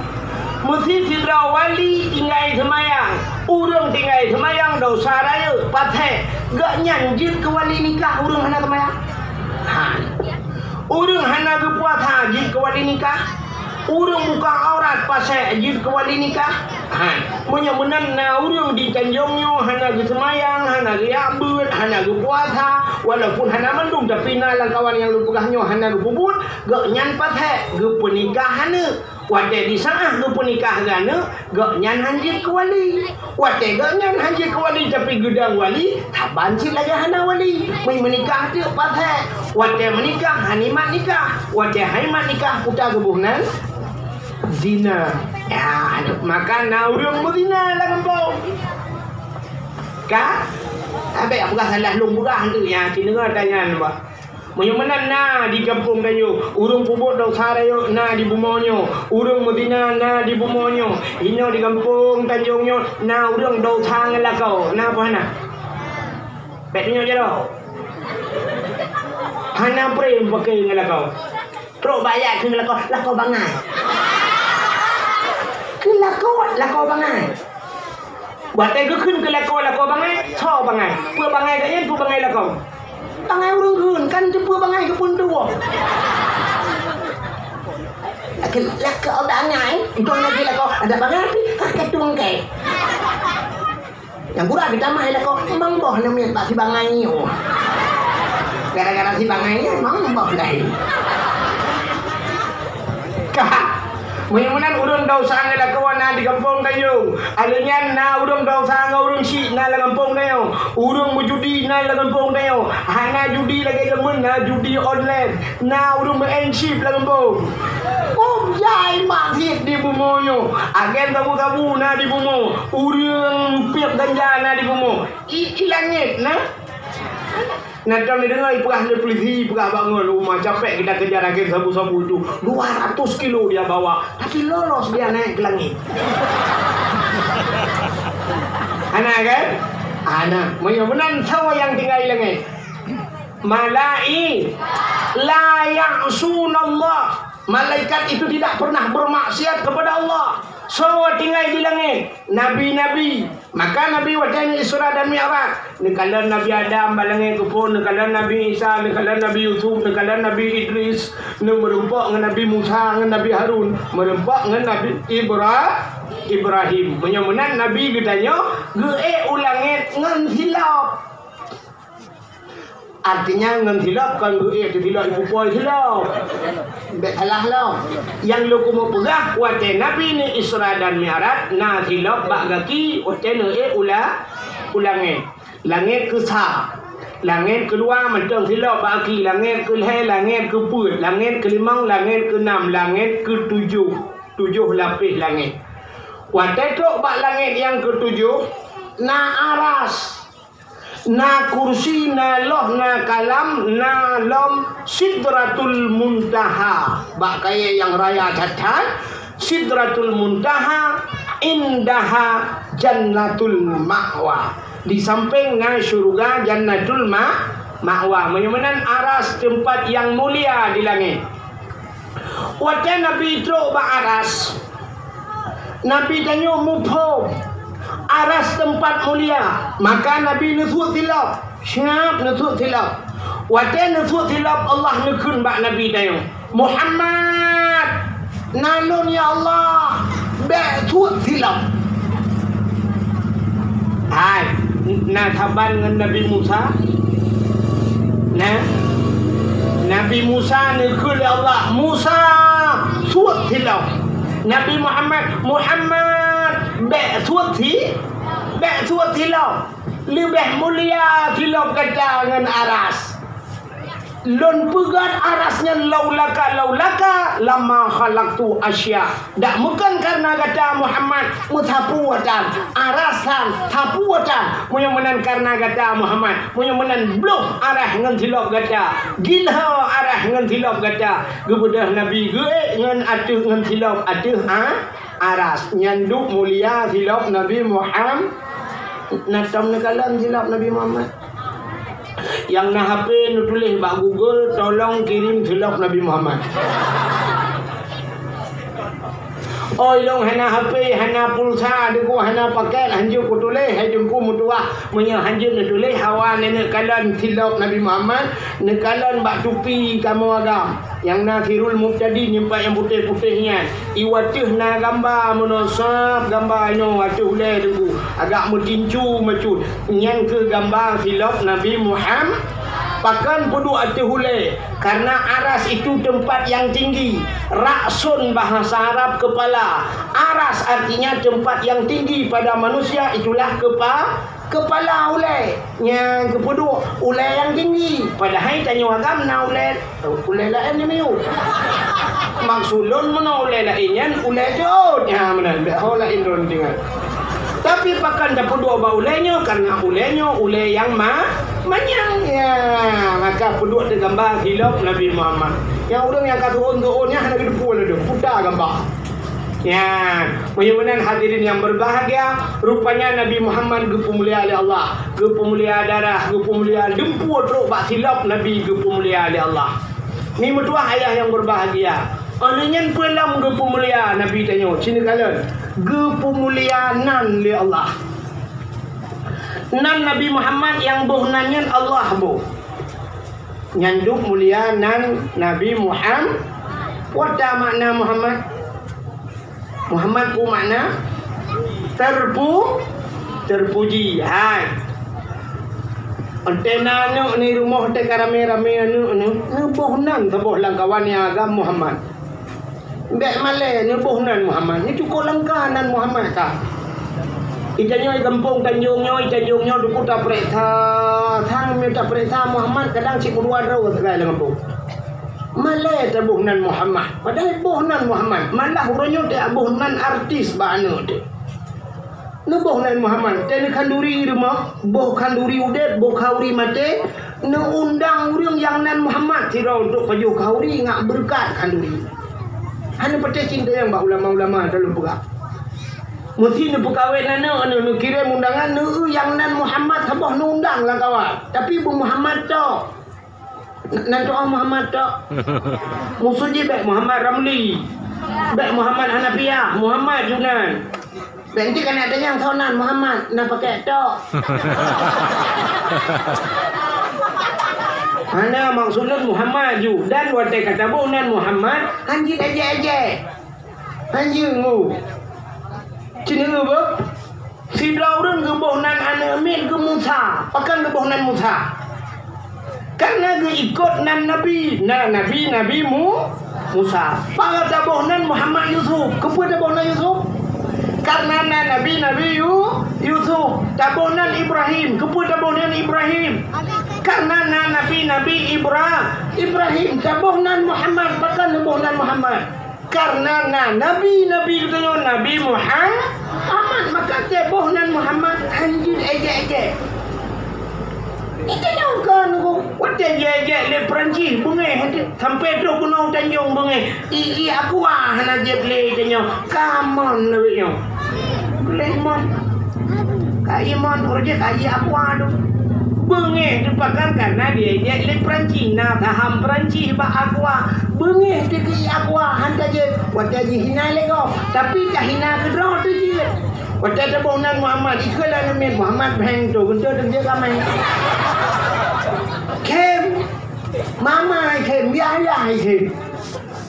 Meusi sidroe wali tinggai seumayang. Ureuëng tinggai seumayang desya rayeuk, pasék. Gobnyan jeuet keu wali nikah ureuëng hana seumayang? Hai. Ureuëng hana geupuasa jeuet keu wali nikah? Ureuëng buka aurat pasék jeuet keu wali nikah? Hai. Meunyoe meunan na ureuëng di Tanjong nyoe hana geuseumayang, hana geujak beuet, hana geupuasa, walaupun hana mandum, tapi na lam kawan nyang lôn peugah nyoe hana geupeubuet, gobnyan pasék, geupeunikah aneuk. Watée di saát geupeunikah aneuk, gobnyan han jeuet keu wali. Watée gobnyan han jeuet keu wali, tapi geudong wali, saban cit lagée hana wali. Meunyoe meunikah teuk pasék. Watée meunikah, han imat nikah. Watée han imat nikah, peue ta geuboh nan? Zina. Ya, maka na ureuëng meuzina lam gampông. Ka? Abéh peugah salah lôn peugah tu, ya, cina tanya nyoe. Meunyoe meunan na di gampông tanyoe, ureuëng peubuet desya rayeuk na di bumoe nyoe, ureuëng meuzina na di bumoe nyoe, inoe di gampông Tanjong nyoe na ureuëng desya ngon lakoe, na peue hana? Bèk tunyok jaroe. Hana prem paké ngon lakoe. Trok bak ayat keu lakoe, lakoe bangai. Keu lakoe, lakoe bangai. Watée geukheun keu lakoe, lakoe bangai, soe bangai? Peue bangai gobnyan, peue bangai lakoe? Bangai ureuëng kheun, kan teupeue bangai keu peuntue. Lakoe bangai, entong lagée lakoe ada bangai pih, ka keutueng kèe. Nyang gura geutamah lakoe, mang boh neumiet bak si bangai nyoe. Gara-gara si bangai nyoe, mang boh lahé. Ka. Meunyoe meunan ureuëng desya ngon lakoe na di gampông Tanjong. Alheuh nyan na ureuëng desya ngon ureuëng syik na lam gampông tanyoe. Ureuëng meujudi na lam gampông tanyoe. Hana judi lagée jameun na judi online. Na ureuëng meu'en chip lam gampông. Peue jai maksiet di bumoe nyoe. Agen sabu-sabu na di bumoe. Ureuëng piep ganja na di bumoe. I, i langét na. Na droe neudeungoe ipeugah lé peulisi, ipeugah bak ngon, "Uma, capek kita kejar agen sabu-sabu itu. Dua ratus kilo dia bawa, tapi lolos dia naik ke langit." Hana kan? Hana. Meunyoe meunan, soe nyang tinggai langét? Malai-, la ya'sunallah. Malaikat itu tidak pernah bermaksiat kepada Allah. Soe tinggai di langét? Nabi-nabi. Maka Nabi watée Isra dan Mi'raj, neukalon Nabi Adam bak langét keuphon, neukalon Nabi Isa, neukalon Nabi Yusuf, neukalon Nabi Idris, neumeureumpok ngon Nabi Musa, ngon Nabi Harun, meureumpok ngon Nabi Ibra-, Ibrahim. Meunyoe meunan Nabi geutanyoe geuék u langét ngon silop. Artinya ngon silop kon geuék teusilop ipupo silop. Bék salah lom. Nyang lôn keumeung peugah, watée Nabi ni Isra dan Mi'raj, na silop bak gaki, watée neuék u la-, u langét. Langét keu sa. Langét keu dua mantong silop bak gaki, langét keu lhée, langét keu peuet, langét keu limong, langét keu nam, langét keu tujoh. Tujoh lapéh langét. Watée trok bak langét nyang keu tujoh, na aras. Na kursi, na loh, na kalam, na lom Sidratul Muntaha. Bak kayée nyang raya that-that, Sidratul Muntaha, indaha Jannatul Ma'wa. Di sampéng na syeuruga Jannatul Ma-, Ma'wa. Meunyoe meunan aras teumpat nyang mulia di langét. Watée Nabi trok bak aras, Nabi tanyoe muphom aras teumpat mulia, maka Nabi neusuet silop, siap neusuet silop. Watée neusuet silop, Allah neukheun bak Nabi tanyoe, "Muhammad, na lôn ya Allah, bék suet silop." Hai, na saban ngon Nabi Musa? Na? Nabi Musa neukheun lé Allah, "Musa, suet silop." Nabi Muhammad, "Muhammad, bék suet si-, bék suet silop. Leubeh mulia silop gata ngon aras." Lôn peugét aras nyan laulaka, laulaka lama khalaqtu asya. Dak meukon kareuna gata Muhammad meusapeue tan, aras tan sapeue tan. Meunyoe meunan kareuna gata Muhammad, meunyoe meunan bloh aras ngon silop gata, gilho aras ngon silop gata. Geubeudôh Nabi geuék ngon ateueh ngon silop ateueh a-, aras. Nyan duek mulia silop Nabi Muham-, na tom neukalon silop Nabi Muhammad. Nyang na H P neutuléh bak Google, "Tolong kirim silop Nabi Muhammad." Oi, lôn hana H P, hana pulsa, Teungku hana paket, hanjeuet kutuléh, hai Teungku meutuwah. Meunyoe hanjeuet neutuléh, hawa neuneuk kalon silop Nabi Muhammad, neukalon bak tupi kamoe agam. Nyang na Sirul Mubtadin, nyumpat nyang putéh-putéh nyan. I ateueh na gamba meunoe sab, gamba nyoe ateueh ulée Teungku. Agak meutincu meucut. Nyan kheueh gamba silop Nabi Muham-, pakon peuduek ateueh ulée? Karena aras itu tempat yang tinggi. Ra'sun bahasa Arab kepala. Aras artinya tempat yang tinggi pada manusia, itulah kepa-, kepala ulée. Nyan geupeuduek ulée nyang tinggi. Padahai tanyoe agam na ulée, ulée laén nyang miyueb. Maksud lôn meunoe ulée laén nyan ulée jeuet. Nyan meunan, bék ho laén lôn deungoe. Tapi pakon tapeuduek bak ulée nyoe, karena ulée nyoe ulée nyang ma-, manyang. Ya, maka peuduek teugamba silop Nabi Muhammad. Nyang ureuëng nyang ka tuôn-tuôn nyan hana geuteupeue lé deuh, puta gamba. Nyan, meunyoe meunan hadirin yang berbahagia, rupanya Nabi Muhammad geupeumulia lé Allah, geupeumulia darah, geupeumulia lumpur trok bak silop Nabi geupeumulia lé Allah. Ni meutuah ayah yang berbahagia. Óh lheueh nyan peue lom geupeumulia Nabi tanyoe, ci neukalon, geupeumulia nan lé Allah. Nan Nabi Muhammad nyang boh nan nyan Allah boh. Nyan duek mulia nan Nabi Muham-, peue makna Muhammad? Muhammad peue makna? Terpu-, terpuji. Hai. Entée na aneuëk ni rumoh teuka ramé-ramé aneuëk ni, neuboh nan saboh lam kawan nyang agam Muhammad. Bék malée neuboh nan Muhammad. Nyoe cukôp langka nan Muhammad ka. Itanyoe gampông Tanjong nyoe, Tanjong nyoe duku tapeuriksa, sang mita peuriksa Muhammad kadang cit meudua droe sagai lam gampông. Malée taboh nan Muhammad. Padahai boh nan Muhammad. Malah uroe nyoe teuboh nan artis bak aneuëk teuh. Neuboh nan Muhammad, teuh neukhanduri rumoh, boh khanduri udeb, boh khanduri maté, neuundang ureuëng nyang nan Muhammad sidroe untuk pajoh khanduri ngat beureukat khanduri. Hana patéh cinta nyang bak ulama-ulama dalam peugah. Meusi neupeukawén aneuk, neu-, neukirém undangan, neu-eu nyang nan Muhammad saboh, neuundang lam kawan. Tapi beu Muhammad tok. N-, nan tu'oh Muhammad tok. Maksud jih bèk Muhammad Ramli. Bèk Muhammad Hanafiah, Muhammad ju nan. Bèk nanti ka neutanyong soe nan Muhammad, na pakèk tok. Hana, maksud lôn Muhammad ju. Dan watèe ka taboh nan Muhammad, han jeuet èjèk-èjèk. Hanjeuet ngu. Ci neu-eu beuh? Sidroe ureueng geuboh nan aneuk miet geuh Musa. Pakon geuboh nan Musa? Karena geuikot nan nabi. Na nabi, Nabi Mu-, Musa. Pakon taboh nan Muhammad Yusuf? Keupeue taboh nan Yusuf? Karena na nabi, Nabi Yu-, Yusuf. Taboh nan Ibrahim. Keupeue taboh nan Ibrahim? Karena na nabi, Nabi Ibra-, Ibrahim. Taboh nan Muhammad. Pakon taboh nan Muhammad? Karena na nabi-nabi geutanyoe, Nabi Muham-, Muhammad, maka taboh nan Muhammad, han jeuet èjèk-èjèk. Geutanyoe kon, watèe jeuet-jeuet lé Perancis, beungéh, sampai troh keunoe Tanjong beungéh. I, i Aqua hana jieb lé geutanyoe. Ka mon lé nyoe. Lé mon. Ka i mon, ureueng jih ka i Aqua tu. Beungéh teuh pakon, karena jeuet-jeuet lé Perancis, na saham Perancis bak Aqua. Beungéh teuh keu i Aqua, han tajieb. Watèe jihina lé gob, tapi tahina keudroe teuh jeuet. Watèe taboh nan Muhammad, ikheun lé aneuk miet, Muhammad Bheng tu, geunteuk teuh jeuet kamé. Khém, mama khém, yah-yah khém.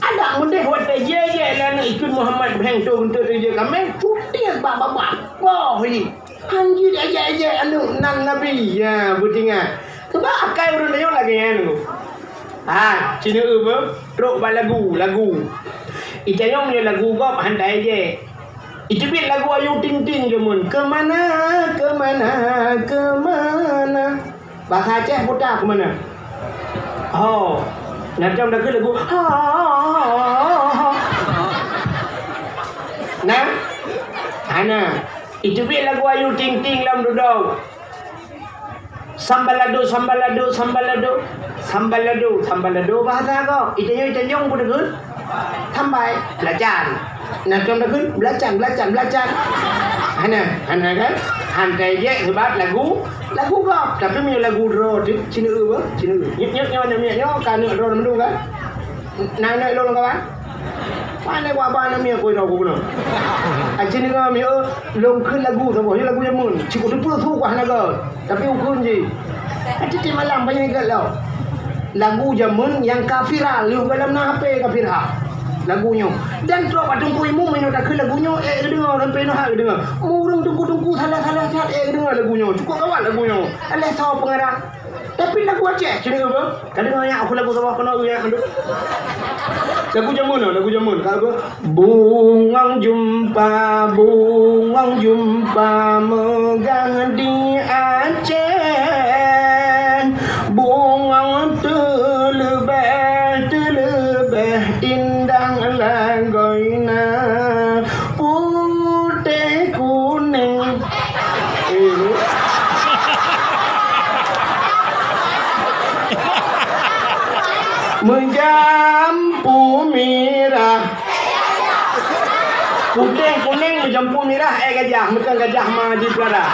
Adak meudeh watèe jeuet-jeuet lé aneuk ikheun Muhammad Bheng tu, geunteuk teuh jeuet kamé, cutiek bak babah. Boh jih. Han jeuet èjèk-èjèk aneuk nan nabi. Ya, beutingat. Keubah akai ureueng tanyoe lagèe nyan. Ha, ci neu-eu beuh, trok bak lagu, lagu. Itanyong nyoe lagu gob han taèjèk. Iteubiet lagu Ayu Ting Ting jameun. Kemana, kemana, kemana? Bahasa Aceh peue kemana? Ho. Nah, tom takheun lagu. Ha. Nah. Hana. Iteubiet lagu Ayu Ting Ting lam dudoe. Sambalado, sambalado, sambalado. Sambalado, sambalado bahasa gob. Itanyong, itanyong peue takheun? Sambai, belacan. Nah, tom takheun, belacan, belacan, belacan. Hana, hana kan? Han taèjèk sebab lagu, lagu gob. Tapi meunyoe lagu droe teuh, ci neu-eu beuh, ci neu-eu. Nyoe, nyoe, nyoe, nyoe, nyoe, ka aneuk droe mandum kan? Na aneuk lôn kawan? Pandai waba aneuk miet keu droe keunoe. Aci neu-eu miet, lôn kheun lagu saboh, nyoe lagu jameun. Ci kuteupeue su kuah naga. Tapi ukheun jih. Aci tiep malam banyak ingat lom. Lagu jameun nyang ka viral, lheuh gohlom na H P ka viral. Lagu nyoe. Dan trok bak Teungku Imum meunyoe takheun lagu nyoe, ék geudeungoe, sampoe nyoe hak geudeungoe. Ureueng teungku-teungku salah-salah that, ék geudeungoe lagu nyoe. Cukôp gawat lagu nyoe. Alah soe peungarah. Tapi lagu Aceh, ci neu-eu beuh. Ka deungoe nyak, aku lagu saboh keunoe nyak mandum. Lagu jameun, lagu jameun. Ka beuh. Bungong jumpa, bungong jumpa meugah di Aceh. Bungong teuleubeh, teuleubeh indah lagoina. Putéh kuneng. Eh. Meujampu mirah. Putéh kuneng meujampu mirah, eh gajah, meukeun gajah ma jipeulara.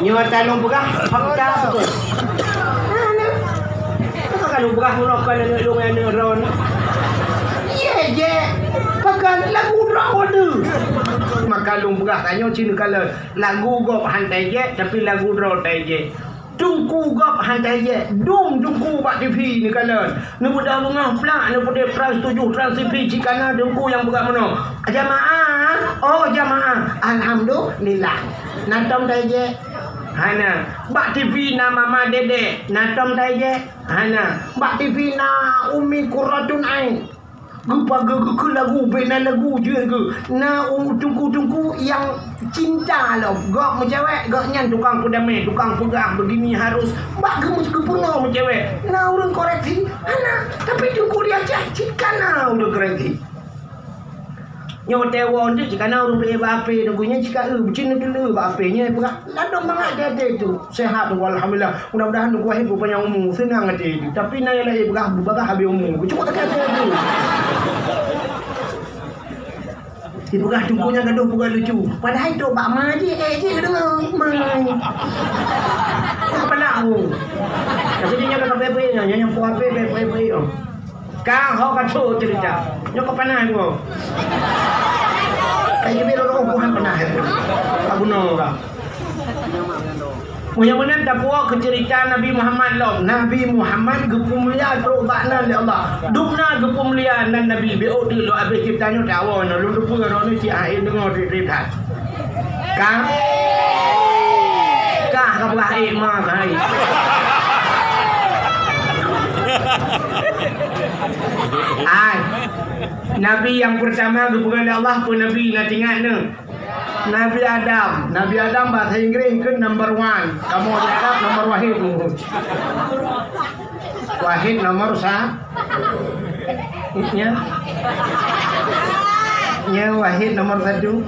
Nyoe ata lôn peugah fakta beutôi. Maka ka lôn peugah uroe kon aneuk lôn, aneuk droen. Ye, je. Pakon lagu droe deuh. Maka lôn peugah tanyoe ci neukalon. Lagu gob han taijek, tapi lagu droe taijek. Teungku gob han taijek, dum teungku bak T V neukalon. Neubeudôh beungoh plak, neupeudeh Trans tujoh, Trans T V, cit kana teungku nyang peugah meunoe, "Jamaah, oh jamaah, alhamdulillah." Na tom taijek? Hana. Bak T V na Mama Dedek, na tom taijek? Hana. Bak T V na Umi Qurratun Ain. Geupageue geukheun lagu, bèk na lagu jeuet geuh. Na u-, teungku-teungku nyang cinta lom. Gob meucewek, gobnyan tukang peudamé, tukang peugah, begini harus. Bak geu-, geupeurunoe meucewek. Na ureueng koreksi? Hana. Tapi teungku di Aceh, cit kana ureueng koreksi. Nyoe teuwoe nyoe cit kana ureuëng bri bak ape, nunggu nyan cit ka eu, bucin nyoe teueu bak ape, nyan peugah, ladom mangat até-até tu. Sehat tu, alhamdulillah. Mudah-mudahan nunggu Wahid beupanyang umu, seunang até tu. Tapi na nyang laén peugah, beubagah habéh umu. Cukup sakét até tu. Dipeugah teungku nyang gadoh peugah lucu. Padahai trok bak ma jih, ék jih deungoe, ma. Kepala aku. Tapi dia nyang kata baik-baik, nyang, nyang puas baik-baik, baik-baik. Ka ho ka trok cerita. Nyoe ka panas nyoe. Ka jadi roh Tuhan panas. Tak guna ka. Meunyoe meunan tapuwoe keu cerita Nabi Muhammad lom. Nabi Muhammad geupeumulia trok bak nan lé Allah. Dum na geupeumulia nan Nabi. Bék ôk deuk lôn abéh cerita nyoe tawoe nyoe. Lôn teupeue droeneuh cit hana deungoe trép-trép that. Ka? Ka, ka peugah ék ma ka hai. Hai. Nabi nyang peurtama geupeugah lé Allah peue Nabi, na teuingat neuh? Nabi Adam. Nabi Adam bahasa Inggréh kheun number one. Kamoe di Arab nomor wahid. Wahid nomor sa-, nya. Nya Wahid nomor satu.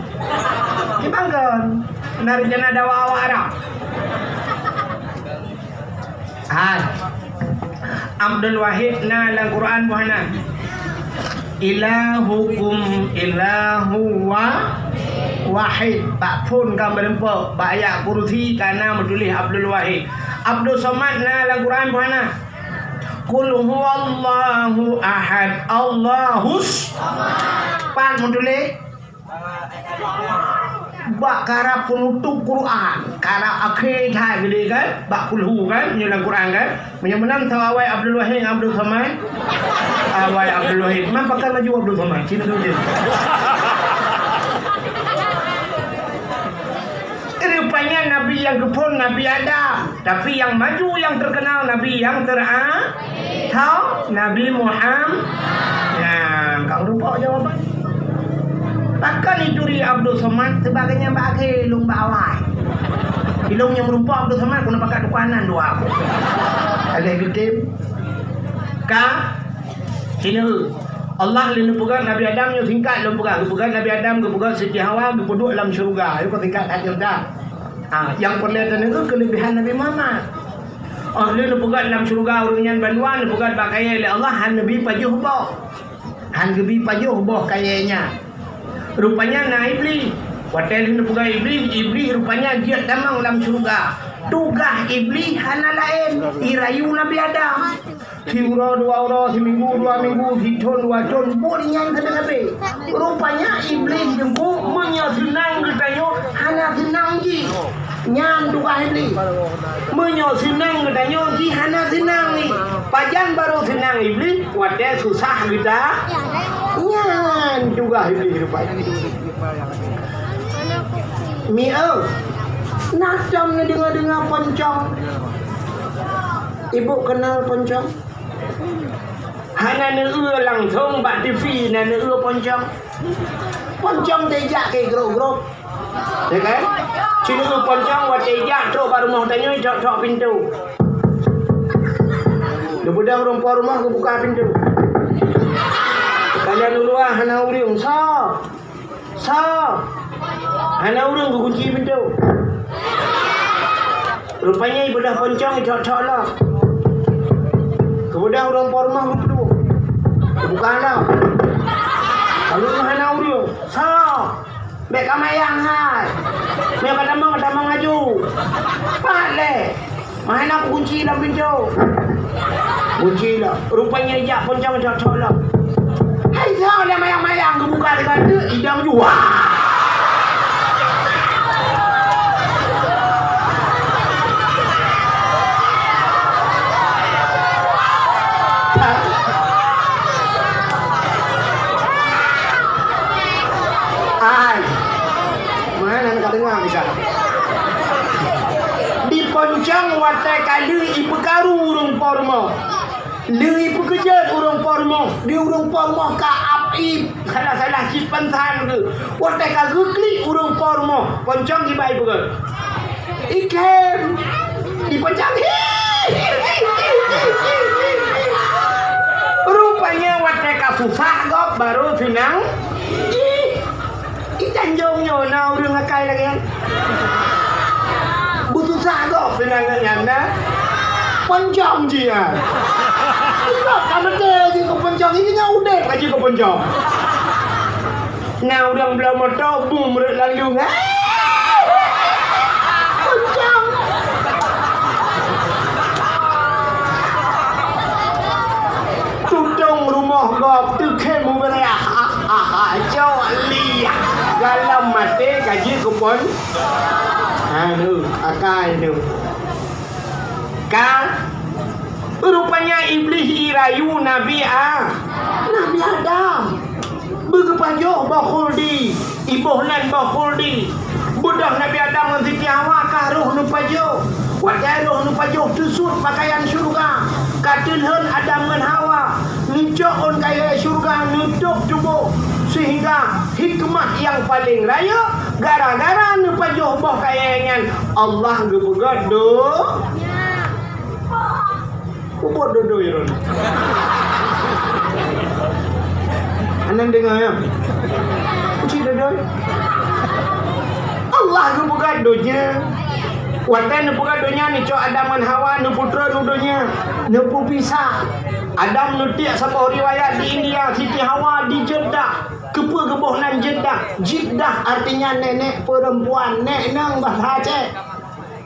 Di Bangkon. Na rencana dawa awak Arab. Hai. Abdul Wahid na lam Quran boh hana? Ilahukum ilahu wa-, wahid. Bak phon ka meureumpok, bak ayat kursi ka na meutuléh Abdul Wahid. Abdul Somad na lam Quran boh hana? Qul huwallahu ahad, Allahus. Pat meutuléh? Bak karab peunutôp Quran, karab akhé that geude kan, bak kulhu kan, nyoe lam Quran kan. Meunyoe meunan sawa awai Abdul Wahid ngon Abdul Somad, awai Abdul Wahid. Man pakon laju Abdul Somad, cit tu je. Rupanya Nabi nyang geuphon Nabi Adam. Tapi nyang maju nyang terkenal Nabi nyang tera-, tho, Nabi Muham-, nah, ka meurumpok jawaban. Pakon ituri Abdul Somad, sebab geuhnyan bak akhé, lôn bak awai. Ilôn nyang meurumpok Abdul Somad, keuneuk pakat tukanan dua. Aleh geutem. Ka? Sinoe. Allah lé neupeugah Nabi Adam nyoe singkat lôn peugah. Geupeugah Nabi Adam, geupeugah Siti Hawa, geupeuduek lam syeuruga. Nyoe ka singkat that nyoe dah. Ha, nyang peureulée taneuk keulebihan Nabi Muhammad. Oh, lheueh neupeugah lam syeuruga ureuëng nyan bandua, neupeugah bak kayée lé Allah, han neubi pajoh boh. Han geubi pajoh boh kayée nyan. Rupanya na Iblih. Watée lheueh neupeugah Iblih, Iblih rupanya jeuet tamong lam syeuruga. Tugaih Iblih hana laén, irayu Nabi Adam. Siuroe dua uroe, siminggu dua minggu, sithon dua thon, buet nyan keuneuk habéh. Rupanya Iblih teungku, meunyoe seunang geutanyoe, hana seunang jih. Nyan tugaih Iblih. Meunyoe seunang geutanyoe, jih hana seunang jih. Pajan barô seunang Iblih, watée susah geuta-, nyan tugaih Iblih rupanya. Mi eu, na tom neudeungoe-deungoe poncong. Ibu kenal poncong? Hana neueu langsong bak T V na neueu poncong. Poncong teuh jak keu grop-grop. Ya kan? Ci neueu poncong watée jak trok bak rumoh tanyoe, tok-tok pintoe. Neubeudôh ureuëng po rumoh geubuka pintoe. Kalian uluwa hana ureuëng, soe? Soe? Hana ureuëng geukunci pintoe. Rupanya ibeudôh poncong itok-tok lom. Keumudian ureuëng po rumoh geupeuduek. Buka lom. Lalu hana ureuëng. Soe? Bék ka mayang hai. Meunyoe ka tamong, ka tamong laju. Pat lé. Meuhana kukunci lam pintoe. Kunci lom. Rupanya jak poncong cocok lom. Hai, soe lé mayang-mayang geubuka deungon teuk idong jua. Ai. Mana nak dengar kita? Di poncong watée ka lheueh ipeukaru ureuëng po rumoh. Lheueh ipeukeujot ureuëng po rumoh. Di ureuëng po rumoh ka ap-ip. Salah-salah cit pansan tu. Watée ka geuklik ureuëng po rumoh. Poncong jibai peugah. Ikem. Di poncong. Rupanya watée ka susah gob baru seunang. Di Tanjong nyoe na ureueng akai lagèe nyan. Beususah gob pih nyan, nyan na. Poncong jih nyan. Ikot ka meuté jih keu poncong, ini nyan udép ka jih keu poncong. Na ureueng bloe moto, bum rot lalu. Poncong. Tutong rumoh gob teukhém ubé. Cok liah. Galom maté ka jeuet keu pon. Ha, tu, akai tu. Ka. Rupanya Iblih irayu Nabi A-, Nabi Adam. Beugeupajoh boh khuldi, iboh nan boh khuldi. Beudôh Nabi Adam ngon Siti Hawa ka roh neupajoh. Watèe roh neupajoh, teusuet pakaian syeuruga, ka teulhon Adam ngon Hawa, neucok ôn kayèe syeuruga, neutôp tuboh, seuhingga hikmah nyang paleng rayeuk, gara-gara neupajoh boh kayèe nyan, Allah geupeugöt do-, Ubot dodoi droeneuh. Aneuk deungö, ya? Kucing dodoi. Allah geupeugöt donya. Watèe neupeugöt donya, neucok Adam ngon Hawa, neuputrön u donya, neupeupisah. Adam neutiek saboh riwayat di India, Siti Hawa di Jeddah. Keupeue geuboh nan Jeddah? Jeddah artinya nenek perempuan, nek nang bahasa Aceh.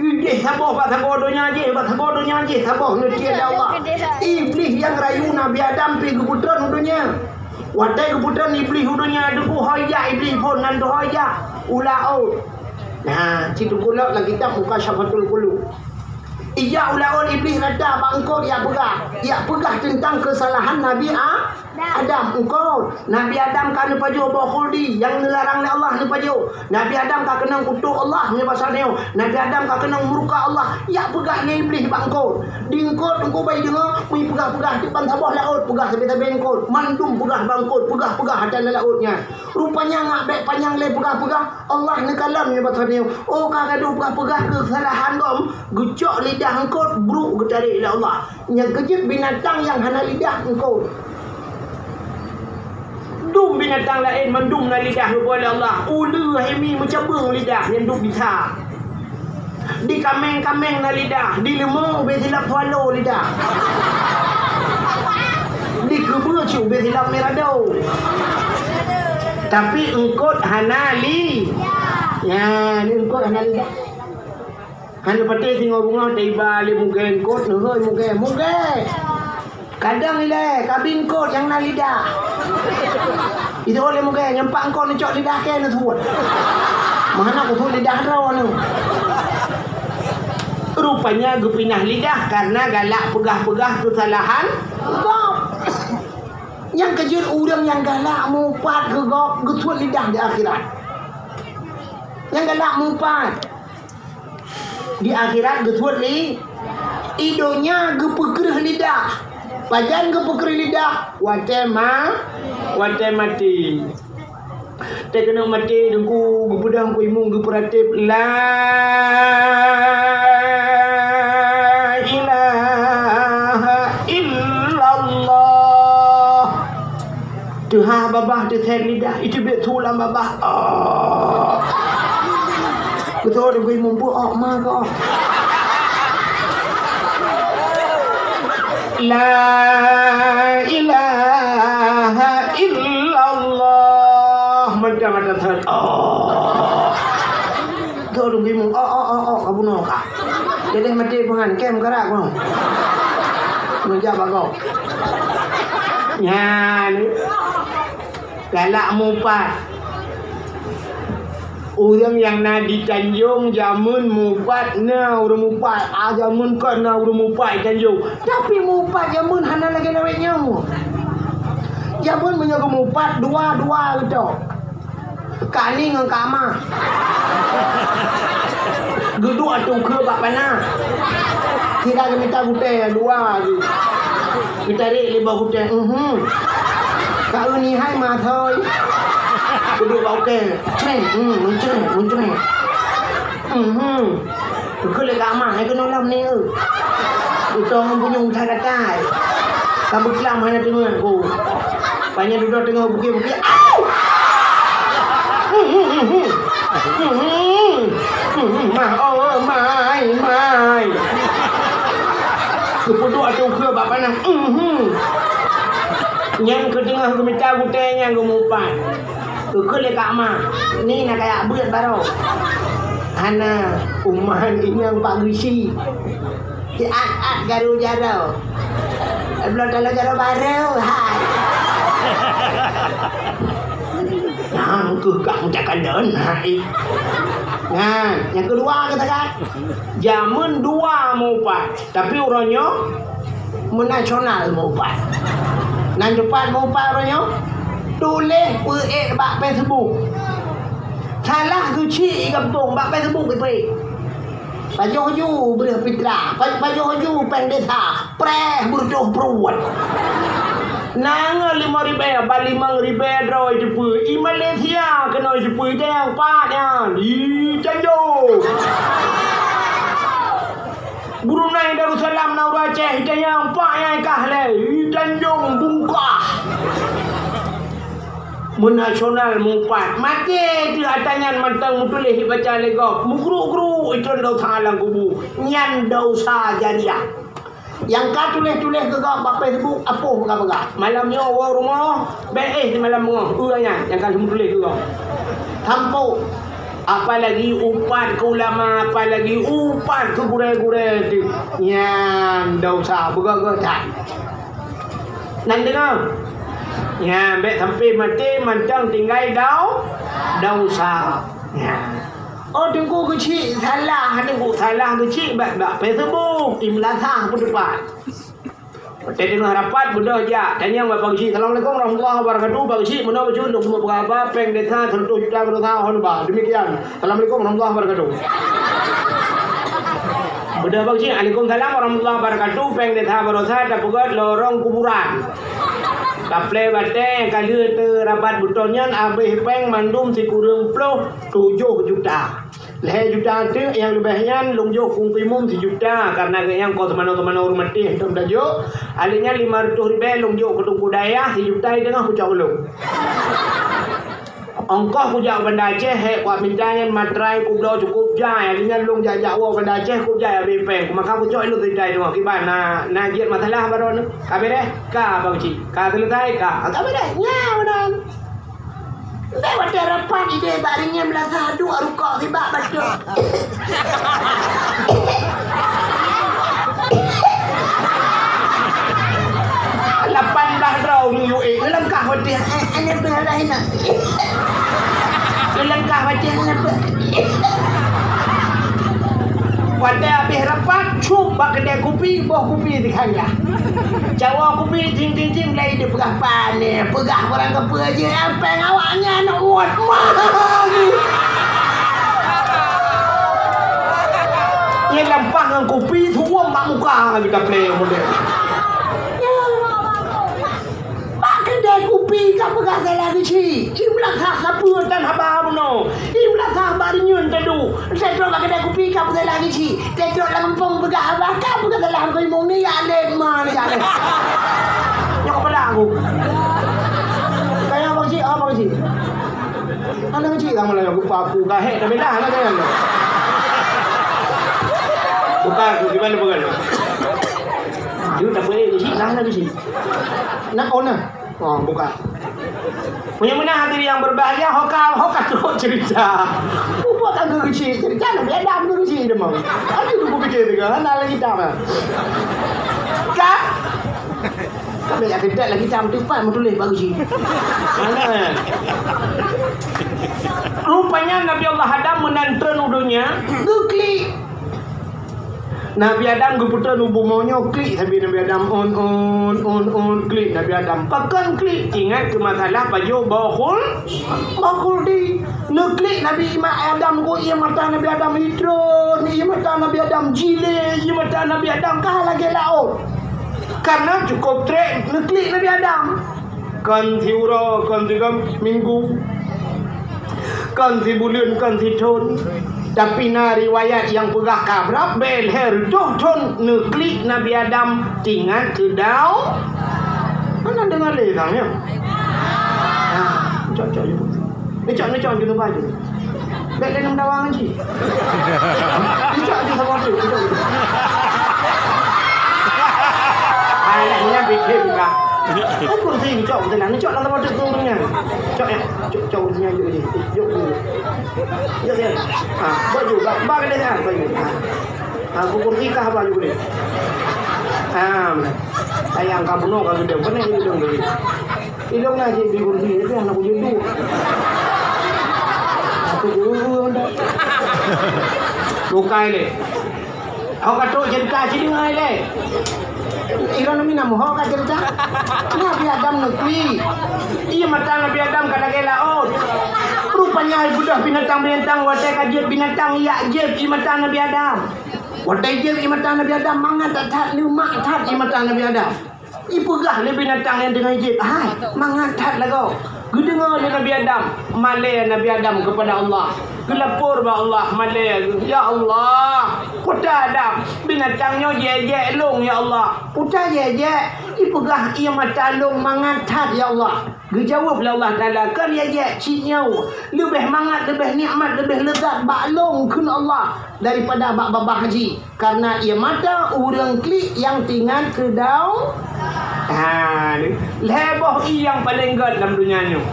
Idéh saboh bak sagoe donya jih, bak sagoe donya jih saboh neutiek lé Allah. Iblih nyang rayu Nabi Adam pih geupeutreun u donya. Watèe geupeutreun Iblih u donya, deuh ho ijak Iblih phon, nan deuh ho ijak u laôt. Nah, cit teukulok lam kitab Mukasyafatul Qulub. Ijak u laôt Iblih rata bak eungkôt ijak peugah. Ijak peugah teuntang keusalahan Nabi A-, Adam, eungkôt. Nabi Adam ka neupajoh boh khuldi nyang neularang lé Allah neupajoh. Nabi Adam ka keunong kutok Allah, meunyoe basa nyoe. Nabi Adam ka keunong murka Allah. Ijak peugah lé Iblih bak eungkôt. Di eungkôt, eungkôt bak jideungö, meuipeugah-peugah, tiep ban saboh laôt, peugah sabe-sabe eungkôt. Mandum peugah bak eungkôt, peugah-peugah atra lam laôt nyan. Rupanya ngat bèk panyang lé peugah-peugah, Allah neukalon meunyoe basa nyoe. Oh, ka gadôh peugah-peugah keusalahan gob, geucok lidah eungkôt, brôk geutarek lé Allah. Nyang keujeuet binatang nyang hana lidah eungkôt. Dum binatang laén mandum na lidah geuboh lé Allah. Uleue hai mi meucabeueng lidah nyan duek bisa. Di kaméng-kaméng na lidah, di leumô ubé silop swallow lidah. Di keubeue cit ubé silop mirado. Tapi eungkôt hana li-, ya, ni eungkôt hana lidah. Hana patéh singoh beungoh taiba lé mugée eungkôt, neuhôi mugée, mugée. Kadang ilée, ka bi eungkôt nyang na lidah. Itu lé mugée, nyoe pat eungkôt neucok lidah kée neusuet. Meuhana kusuet lidah droeneuh. Rupanya geupinah lidah karena galak peugah-peugah keusalahan gob. Nyang keujeuet ureuëng nyang galak mupat keu gob geusuet lidah di akhirat. Nyang galak mupat. Di akhirat geusuet li-, i donya geupeukreueh lidah. Pajan geupeukreueh lidah? Watée ma-, watée maté. Teuh keuneuk maté, Teungku geupeudong keu imum geupeuratéb, "La ilaha illallah." Teuhah babah teusét lidah, iteubiet su lam babah. Oh. Beutôi, Teungku Imum, peue ôk ma keu ôk? La ilaha illallah. Mantong ata sét. Oh. Beutôi, Teungku Imum. Oh, oh, oh, oh, ka bunoe ka. Jadi maté peungan, kem karak kong. Meujak bagoe. Nyan. Galak mupat. Ureuëng nyang na di Tanjong jameun mupat, na ureuëng mupat. Ah, jameun kon na ureuëng mupat di Tanjong. Tapi mupat jameun hana lagée lawét nyoe. Jameun meunyoe geumupat, dua-dua geutok. Kak Ani ngon Kak Ama. Geuduek ateueh ukeue bak pana. Sira geumita gutée dua geuh. Geutarek lé bak gutée, mhm. Kak Uni hai ma thoi. Geuduek bak ukeue. Creng, hmm, meucreng, meucreng. Mhm. Keu lé Kak Ama, hai keunoe lom ni, eu. Utông ngon punyueng that gatai. Ka beuklam hana teungeut ku. Panyang dudoe teungoh bukée-bukée. Au! Mah, oh, mai, mai. Geupeuduek ateueh ukeue bak panah. Nyang keuteungoh geumita gutée nyang geumupat. Ukeue lé Kak Ma, ni na kayak beuet baroe. Hana, umat inong Pak Geuchik. Siat-at garu jaroe. Bloe taloe jaroe barô, hai. Nyan keuh kah meucakan deuh, hai. Nyan, nyang keudua gata kan. Jameun dua meuupat, tapi uroe nyoe meunasional meuupat. Nan teupat meuupat uroe nyoe, tuléh peuék bak Facebook. Salah geuchik i gampông bak Facebook ipeuék. Pajoh ju breueh pitra, pa-, pajoh ju péng desa, preh beureutoh pruet. Nanggroe limong ribée, ba limong ribée droe jiteupeu. I Malaysia keunoe jiteupeu, i Tanjong Pak nyan, i Tanjong. Brunei Darussalam na ureueng Aceh, i Tanjong Pak nyan kah lé, i Tanjong Bungkah. Meunasional meuupat. Maté teuh ata nyan mantong meutuléh ibaca lé gob. Meugruk-gruk itron dosa lam kubu. Nyan dosa jariah. Nyang ka tuléh-tuléh keu gob bak Facebook, apoh ka peugah. Malam nyoe woe rumoh, bék éh simalam beungoh. Ueh nyan nyang ka meutuléh keu gob. Sampôk. Apalagi upat keu ulama, apalagi upat keu gurée-gurée teuh. Nyan dosa beugöt-göt that. Nan deungoe? Nyan, bék sampai maté mantong tinggai dau-, dosa. Nyan. Oh, Teungku Geuchik salah, Teungku salah Geuchik bak, bak Facebook, i meulasah peuteupat. Watée teungoh rapat, beudôh jak, tanyong bak Pak Geuchik, "Assalamualaikum warahmatullahi wabarakatuh, Pak Geuchik, meunoe bacut lôn keuneuk peugah haba, péng desa seratus juta barosa hon ba." Demikian. Assalamualaikum warahmatullahi wabarakatuh. Beudôh Pak Geuchik, "Waalaikumsalam warahmatullahi wabarakatuh. Péng desa barosa tapeugöt lorong kuburan. Kaplé batée nyang ka lheueh teurapat beuton nyan habéh péng mandum sikureueng ploh tujoh juta. Lhée juta teuk nyang leubeh nyan lôn jok keu Teungku Imum sijuta, kareuna geuh nyang kon teumanoe-teumanoe ureuëng maté hantom tajok. Alé nyan lima reutôh ribée lôn jok keu Teungku Dayah sijuta, i teungoh kucok ulôn." Ongkoh kujak u Banda Aceh, hék kuminta nyan matrai kubloe cukôp jai, lheueh nyan lôn jak-jak woe Banda Aceh, kujak habéh péng. Maka kucok ilôn sidai teuma, kiban na, na jeuet masalah baroe nyoe. Ka beureh? Ka, Bang Cik. Ka seuleusai? Ka. Ka beureh? Nyan meunan. Bèk watèe rapat idéh bak rinyeum lasah duek rukok sibak bacut. Lapan blah droe ureueng U A, ngeulangkah watèe, eh, eh, nyan beuh laén na. Ngeulangkah watèe nyan beuh. Watèe abéh rapat, cup bak keudè kupi, boh kupi teukhanyah. Cawoe kupi jing-jing-jing, mulai jipeugah pané, peugah barang kapeue jih, eh, péng awaknyan uet mah. Nyan lampah ngon kupi, suwom bak muka geuh taplé model. Bak keudè kupi ka peugah salah geuchik. Imeulangkah sapeue tan haba bunoe. Imeulangkah bak rinyeun teudu. Trok bak keudè kupi ka peugah salah geuchik. Trok lam gampông peugah haba ka peugah salah, Teungku Imum ni jak lét ma, jak lét. Nyoe kepala aku. Kaya abang cik, abang cik. Aneuk cik kamoe lah, lupa aku gahèe dah bela aneuk kalian tu. Bukan aku, gimana bukan? Dia tak boleh cik, lah aneuk cik. Nak on lah. Oh, bukan. Punya mana hadirin yang berbahagia, hoka, hoka tu cerita. Lupa tak aku kecil cerita, nak biar dah aku kecil dia mau. Aku tu fikir juga, nak lagi tak mah. Kan? Kami yak keutat lagi tam teumpat meutuléh bak geuchik. Mana? Rupanya Nabi Allah Adam meunan treun u donya, geuklik. Nabi Adam geupeutreun u bumoe nyoe klik sabe Nabi Adam, on, on, on, on, klik Nabi Adam. Pakon klik? Ingat keu masalah pajoh boh khul-, boh khuldi. Neuklik Nabi Ima-, Adam, ku ié mata Nabi Adam itreun, ié mata Nabi Adam jilé, ié mata Nabi Adam ka lagèe laôt. Karena cukup trép neuklik Nabi Adam. Kon siuroe, kon sigom minggu, kon sibuleuen, kon sithon. Tapi na riwayat nyang peugah ka brab bèe lhèe reutôh thon neuklik Nabi Adam tingat keu dau. Mana deungoe lé sang nyoe? Nah, cocok je. Neucok, neucok ju neuba ju. Bèk lé neumeudawa ngon jih. Neucok ju saboh teuk, neucok ju. Hai, nyan bit khem ka. Hai, kursi neucok beutôi nah, neucok lam saboh teuk kursi nyan. Cok nyan, cok, cok kursi nyan, jok jih. Jok jih. Jok jih. Ha, buat ju, ba, ba keudeh nyan, buat ju. Ha. Ha, kursi kah ba ju keudeh. Ha, sayang ka bunoe ka geudong, beuna geudong keudeh. Ilong na jeuet bri kursi, tapi hana kujuet duek. Aku jeuet duek dah. Bukai lé. Awak ka trok cerita sini ngai lé. Ilong na mina moho ka cerita. Nabi Adam neukui. Ié mata Nabi Adam ka lagèe laôt. Rupanya beudôh binatang-binatang watèe ka jeuet binatang yak jeuet ié mata Nabi Adam. Watèe jeuet ié mata Nabi Adam mangat that-that, leumak that ié mata Nabi Adam. Ipeugah lé binatang nyang teungoh jeuet, "Hai, mangat that lagoe." Geudeungoe lé Nabi Adam, malèe Nabi Adam keupada Allah. Geulapor bak Allah, malèe, "Ya Allah, peue ta Adam, binatang nyoe jiék-jék lôn, ya Allah. Peue ta jiék-jék, ipeugah ié mata lôn mangat that, ya Allah." Geujaweueb lé Allah Taala, "Kon jiék-jék, cit nyoe leubeh mangat, leubeh nikmat, leubeh leuzat bak lôn," kheun Allah, "daripada bak babah jih." Karena ié mata ureueng klik nyang teuingat keu Dau-, ha, lhèe boh ié nyang paleng gèt lam donya nyoe.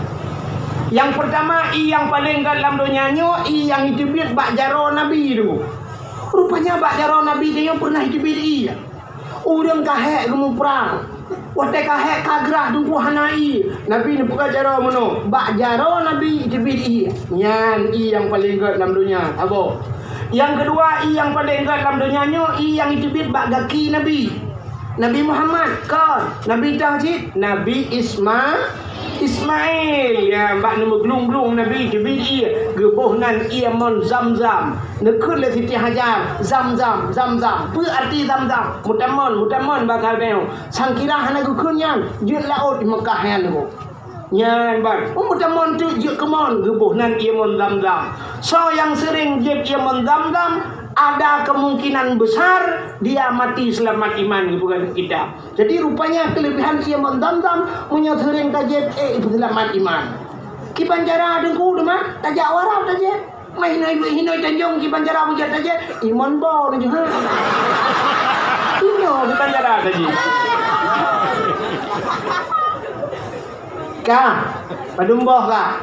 Nyang peurtama, ié nyang paleng gèt lam donya nyoe, ié nyang jiteubiet bak jaroe Nabi tu. Rupanya bak jaroe Nabi nyoe peureunah jiteubiet ié. Ureueng ka hék geumuprang. Watèe ka hék ka grah teungku hana ié. Nabi neupeugah jaroe meunoe, bak jaroe Nabi jiteubiet ié. Nyan ié nyang paleng gèt lam donya, saboh. Nyang keudua, ié nyang paleng gèt lam donya nyoe, ié nyang jiteubiet bak gaki Nabi. Nabi Muhammad, kon. Nabi toh cit, Nabi Isma-, Ismail. Ya, bak neumeuglung-glung Nabi jiteubiet ié, geuboh nan ié mon Zam-Zam. Neukheun lé Siti Hajar, "Zam-Zam, Zam-Zam." Peue arti Zam-Zam? Meutamon, meutamon bak keuneuk. Sangkira hana geukheun nyan, jeuet laôt di Meukah nyan leumo. Nyan ban, meutamon teuk jeuet keu mon, geuboh nan ié mon Zam-Zam. Soe nyang seuring jieb ié mon Zam-Zam, ada kemungkinan besar dia mati selamat iman, geupeugah lam kitab. Jadi, rupanya keulebihan ié mon Zam-Zam, meunyoe seuring tajieb, eh, seulamat iman. Kiban cara teungku teuma, tajak u Arab tajieb. Meuhinoe-hinoe tanjong kiban cara meujieb tajieb, ié mon boh nyoe, ha. Inoe kiban cara tajieb. Ka, padum boh ka?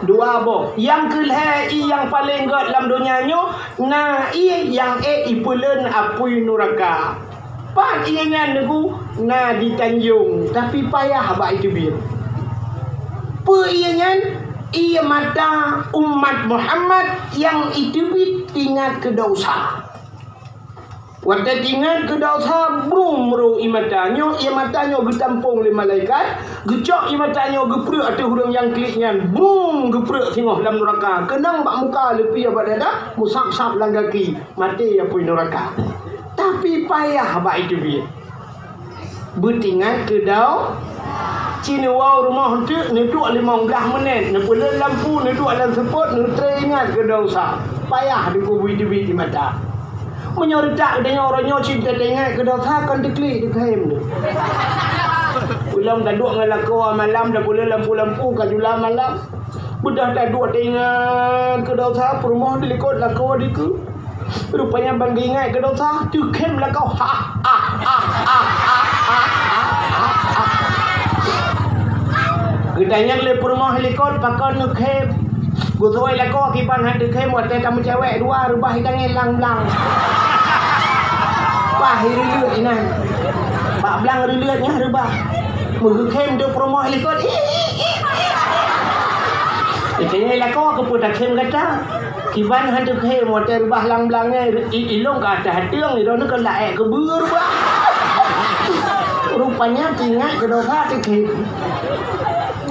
Dua boh. Nyang keu lhèe ié nyang paleng gèt lam donya nyoe, na ié nyang ék jipeuleuen apui nuraka. Pat ié nyan, Teungku? Na di Tanjong, tapi payah bak jiteubiet. Peue ié nyan? Ié mata umat Muhammad nyang jiteubiet teuingat keu desya. Watèe teuingat keu desya, brum, ro ié mata. Nyoe ié mata nyoe geutampong lé malaikat, geucok ié mata nyoe geupreuek ateueh ureueng nyang klik nyan, brum, geupreuek singoh lam nuraka. Keunong bak muka, leupie bak dada, meusab-sab lam gaki. Maté apui nuraka. Tapi payah bak jiteubiet. Beuteuingat keu dau, ci neuwoe rumoh teuk neuduek limong blaih menit, neupeuleuen lampu, neuduek lam seupôt, neuteuingat keu desya. Payah Teungku bak jiteubiet ié mata. Meunyoe reutak geutanyoe uroe nyoe cit teuingat keu desya, kon teuklik teukhem. Ulôn taduek ngon lakoe malam, tapeuleuen lampu-lampu ka jula malam. Beudôh taduek teuingat keu desya, peurumoh dilikot lakoe dikeue. Rupanya ban geuingat keu desya, teukhem lakoe. Ha, ha, ha. Geutanyong lé peurumoh likot, "Pakon neukhem?" Geuseuôt lakoe, "Kiban han teukhem, watèe tameucewek dua, reubah i tangieng lam blang." Bah, i reuleuet inan. Bak blang reuleuet nyan reubah. Meugeukhem di peurumoh likot. Ih, ih, ih, ih. Geutanyong lakoe, "Keupeue takhem gata?" "Kiban han teukhem, watèe reubah lam blang nyan, i-, ilôn ka ateueh ateueng, droeneuh ka laék keubeue reubah." Rupanya teuingat keu desya teukhem.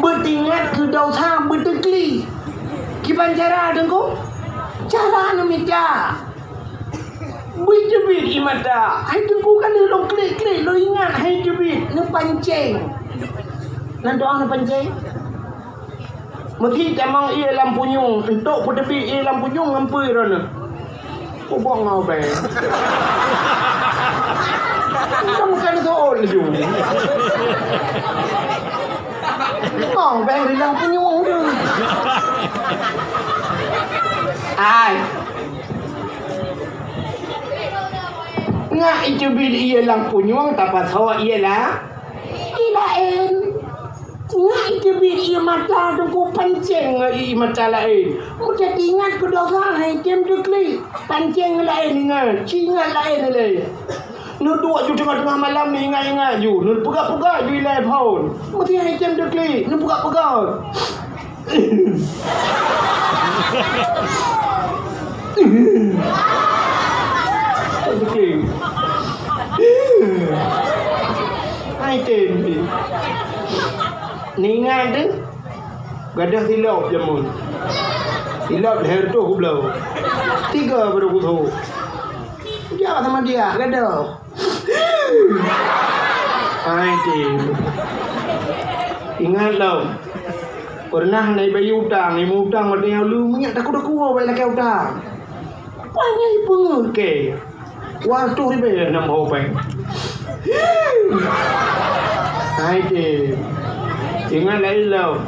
Beuteuingat keu desya beuteuklik. Kiban cara, Teungku? Cara neumita. Beuteubit ié mata. Hai Teungku, ka lheueh lôn klik-klik, lôn ingat hai teubit, neupancéng. Nan doá neupancéng. Meusi tamong ié lam punyueng, euntok peuteubiet ié lam punyueng ngon peue droeneuh. Ubak ngon beng. Kamu kan soal laju. Ngon beng di lam punyueng tu. Hai. Ngat iteubiet ié lam punyueng tapasoe ié la-, ié laén. Ngat iteubiet ié mata teungku pancéng ngon ié mata laén. Meuteuingat keu dosa hai tem teuklik. Pancéng laén ingat, ci ngat laén lé. Neuduek ju teungoh-teungoh malam, neuingat-ingat ju, neupeugah-peugah ju ilée phon. Meusti hai tem teuklik, neupeugah-peugah. Hai tem. Neuingat teuh, gadôh silop jameun. Silop lhèe reutôh kubloe. Tiga baru kuthôk. Jak sama dia, gadôh. Hai tem. Ingat lom. Pernah na ibayeue utang, imeutang watée nyan lé meunyak takue-takue bak lakée utang. Panyang ipeungeuet kée. Watée ribée nam ho péng. Hai tem. Ingat lé lom.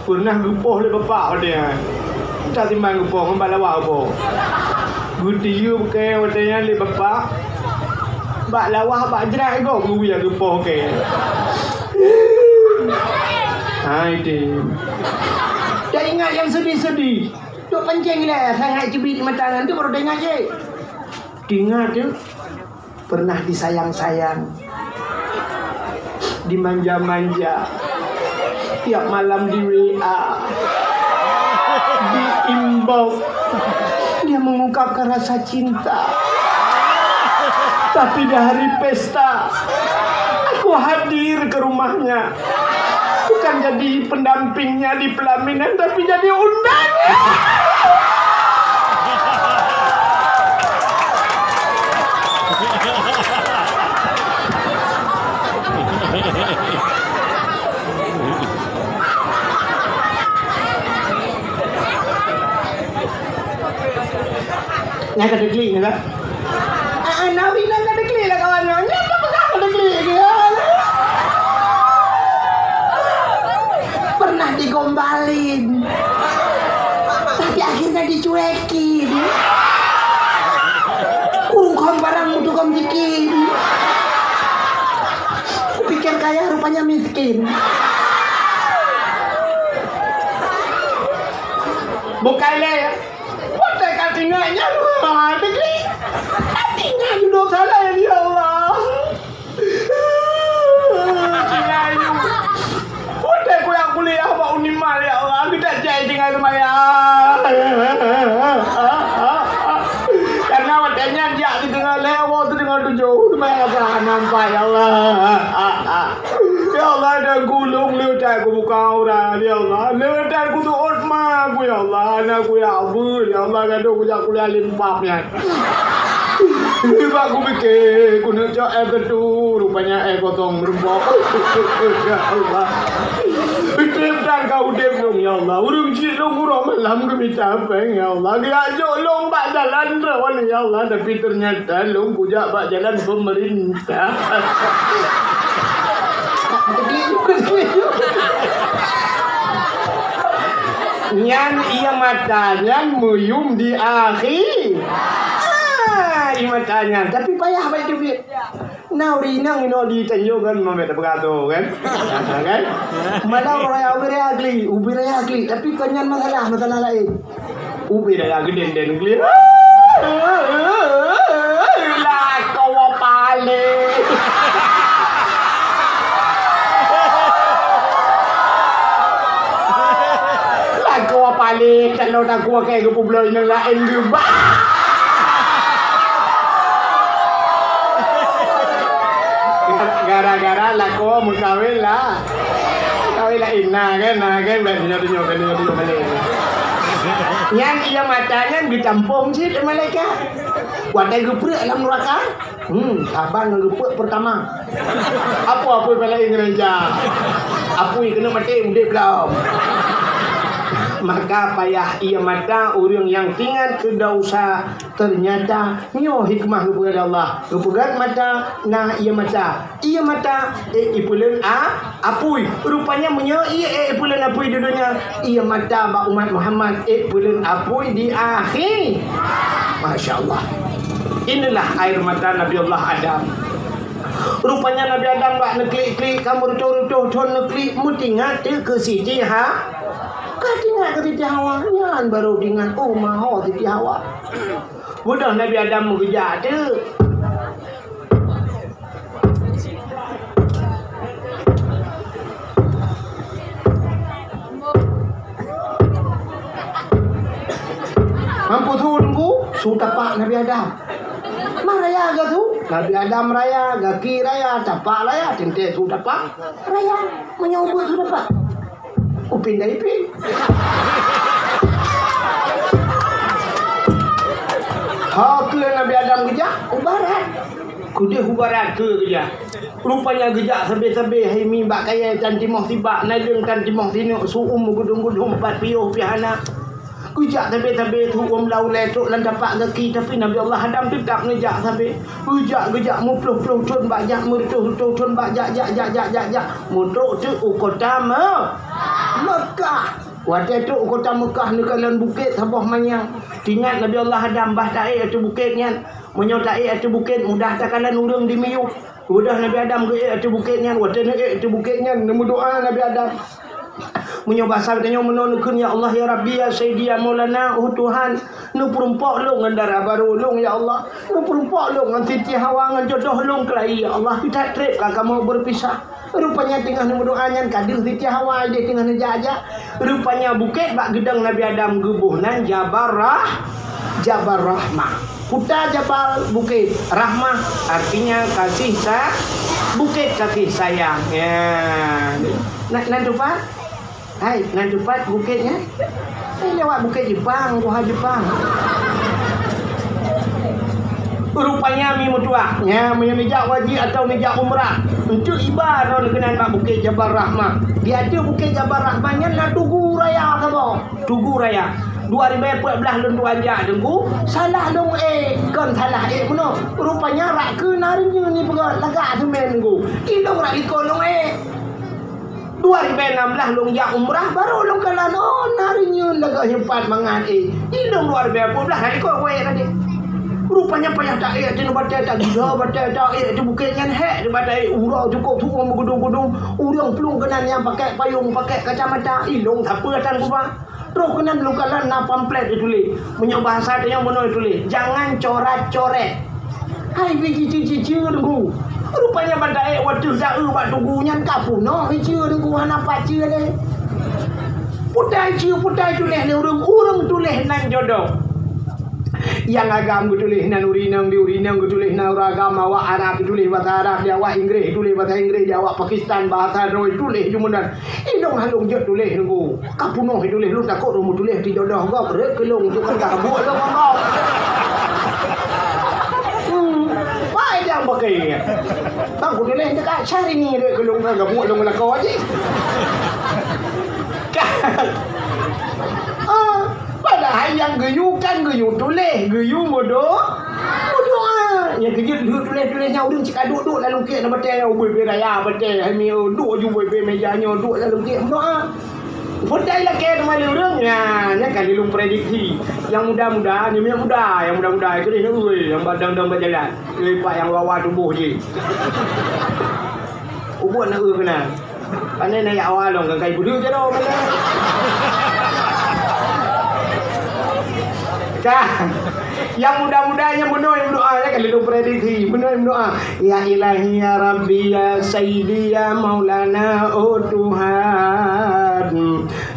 Pernah geupoh lé bapak watée nyan. Entah timbang geupoh ngon bak lawa geupoh. Geutiyeueb kée watée nyan lé bapak. Bak lawa bak jrat gob geuwiek geupoh kée. Hai tem. Dak ingat nyang seudih-seudih. Tok pancéng ilée sangat cubit di mata nyan tu baru teuingat cit. Teuingat tu. Pernah disayang-sayang, dimanja-manja, tiap malam di W A, di inbox, dia mengungkapkan rasa cinta. Tapi di hari pesta, aku hadir ke rumahnya. Bukan jadi pendampingnya di pelaminan, tapi jadi undangan. Nyang ka teuklik nyoe kan? Ah, ah, Nawi nyang ka teuklik lah kawan nyoe. Nyang ka peugah ka teuklik dia. Pernah digombalin. Tapi akhirnya dicuekin. Ureueng khom barang mutu khom bikin. Kupikir kaya, rupanya miskin. Bukai lé, ya. Watée ka teuingat nyan, ha, deungoe. Ka teuingat ju dosa laén, ya Allah. Teuingat ju. Watée kuliah-kuliah bak Unimar, ya Allah, geudak jai tinggai seumayang. Karena watée nyan jak sideungoe lhèe, woe sideungoe tujoh, seumayang asar nampak, ya Allah. Ya Allah, dan gulong leutai ku buka aurat, ya Allah. Leutai ku tuot ma ku, ya Allah. Anak ku, ya Allah, ya Allah, gadoh ku jak kuliah limpah nyan. Bak ku pike, ku neuk cok air ketu, rupanya air kosong meureumpok. Ya Allah. Udeb dan ka udeb lôn, ya Allah. Ureueng cit lôn uroe malam geumita péng, ya Allah. Geujak jok lôn bak jalan droe, ya Allah. Tapi ternyata lôn kujak bak jalan pemerintah. Nyan ié mata nyan meuyum di akhi. Ah, ié mata nyan. Tapi payah bacut biet. Na ureueng inong inoe di Tanjong kan, mamét peugah tu kan. Kan? Malam raya ubé raya geli, ubé raya geli. Tapi kon nyan masalah, masalah laén. Ubé dara geudeng-deng geuliet. Lakoe pale. Lakoe pale, kalau lakoe kaya geupubloe inong laén geuba. Gara-gara lakoe meukawen lah. Kawin laén na kan, na kan, bèk meunyoe-meunyoe, meunyoe-meunyoe malèe. Nyan ié mata nyan geucampong cit lé malaikat. Watèe geupreuek lam neuraka, hmm, saban ngon geupreuek peurtama. Apui-apui pih laén ngon ija. Apui keuneuk maté udép lom. Maka payah ie mata ureuëng nyang teuingat keu desya, teunyata nyoe hikmah geupeugah lé Allah. Geupeugah mata na ie mata. Ie mata ék ipeuleuen a-, apui. Rupanya meunyoe ie ék ipeuleuen apui di donya, ie mata bak umat Muhammad ék peuleuen apui di akhé. Masya Allah. Inilah air mata Nabi Allah Adam. Rupanya Nabi Adam bak neuklik-klik, ka meureutoh-reutoh thon neuklik, meutingat teuh keu Siti Ha-, ka tingat keu Siti Hawa, nyan barô tingat, oh, ma ho Siti Hawa. Beudôh Nabi Adam meugeujak teuh. Mampu su teungku, su tapak Nabi Adam. Ma raya geuh su, Nabi Adam raya, gaki raya, tapak raya, teuntée su tapak raya. Meunyoe ubeut su tapak, upin dan ipin. Ho keu Nabi Adam geujak u barat. Keudeh u barat keu geujak. Rupanya geujak sabe-sabe hai mi bak kayée tan timoh sibak, naleueng tan timoh sineuk, su-uem meugudong-gudong, pat piôh pih hana. Geujak sabe-sabe su-uem lam ulée trok lam tapak gaki, tapi Nabi Allah Adam teutap neujak sabe. Geujak, geujak meuploh-ploh thon bak jak, meureutoh-reutoh thon bak jak, jak, jak, jak, jak, jak. Meutrok teuk u kota Me-, Mekah. Watée trok u kota Mekah neukalon bukét saboh manyang. Teuingat Nabi Allah Adam bah taék ateueh bukét nyan. Meunyoe taék ateueh bukét mudah takalon ureuëng dimiyueb. Udah Nabi Adam geuék ateueh bukét nyan, watée neuék ateueh bukét nyan, neumeudoá Nabi Adam. Meunyoe basa geutanyoe meunoe neukheun, "Ya Allah, ya Rabbi, ya Sayyidi, ya Maulana, oh Tuhan, neupeurumpok lôn ngon dara barô lôn, ya Allah. Neupeurumpok lôn ngon Siti Hawa ngon jodoh lôn keulayi, ya Allah, pih that treb ka kamoe beupisah." Rupanya teungoh neumeudoá nyan ka deuh Siti Hawa ideh teungoh neujak-jak. Rupanya bukét bak geudong Nabi Adam geuboh nan Jabal Rah-, Jabal Rahmah. Kuta Jabal bukét, Rahmah artinya kasih sa-, bukét kasih sayang. Ya. Nan, nan teumpat? Hai, nan teumpat bukét nyan? Eh, lewat bukét Jepang, Guha Jepang. Rupanya mi meutuah, nya meunyoe neujak wajéb atawa neujak umrah, enteuk iba droe keunan bak bukét Jabal Rahmah. Di ateueh bukét Jabal Rahmah nyan na tugu raya saboh. Tugu raya. Dua ribèe peuet blaih lôn tuan jak teungku, salah lôn ék, kon salah ék meunoe. Rupanya rak keu na reunyeun ni peugah lagak seumén teungku. Ilong rak likot lôn ék. Dua ribèe nam blaih lôn jak umrah, barô lôn kalon, oh, na reunyeun lagak hipat mangat ék. Ilong dua ribèe peuet blaih rak likot ku ék tadi. Rupanya payah taék ateueh batèe, tagila batèe, taék ateueh bukét nyan hék, di batèe uroe cukôp tueng meugudong-gudong, ureueng plueng keunan nyang pakai payong, pakai kacamata, ilong sapeue tan kuba. Troh keunan lôn kalon na pamflet teutuléh. Meunyoe bahasa tanyoe meunoe teutuléh, "Jangan coret-coret." Hai, biji cici-cici teungku. Rupanya ban taék watèe taeu bak tugu nyan ka peunoh iceue teungku, hana pat ceue lé. Putai ceue, putai tuléh lé ureueng, ureueng tuléh nan jodoh. Nyang agam geutuléh nan ureueng inong, di ureueng inong geutuléh nan ureueng agam, awak Arab geutuléh bahasa Arab, di awak Inggréh geutuléh bahasa Inggréh, di awak Pakistan bahasa droe tuléh jumeunan. Ilong han lôn jeuet tuléh teungku. Ka peunoh tuléh lôn, takot lôn meutuléh di jodoh gob, rhot keu lôn, jeuet keu buet lôn ngon gob. Hmm, pai nyang pakai. Bang kutuléh dekat Syahrini, rhot keu lôn, ka buet lôn lakoe jih. Ah, padahai nyang geuyue kan geuyue tuléh, geuyue meudo-, meudoá. Nyang keujeuet lheueh tuléh-tuléh nyan ureueng cit ka duek-duek lam lungkiek na batèe, ubé-bé raya batèe, hai mi, duek ju ubé-bé méja nyoe, duek lam lungkiek meudoá. Putai lakèe teuma lé ureueng, nyan, nyan ka lheueh lôn prediksi. Nyang muda-muda, nyoe nyang muda, nyang muda-muda, itu dia, ui, nyang badang-dang bak jalan. Ui, pak nyang wawa tuboh jih. Ubon na eu keunan. Pane na yak awak lôn, kan kai budu je lôn, mana? Ka. Nyang muda-muda nyang bunoe nyang meudoa, ya, kan lôn prediksi. Bunoe meudoa, "Ya Ilahi, ya Rabbi, ya Sayyidi, ya Maulana, oh Tuhan.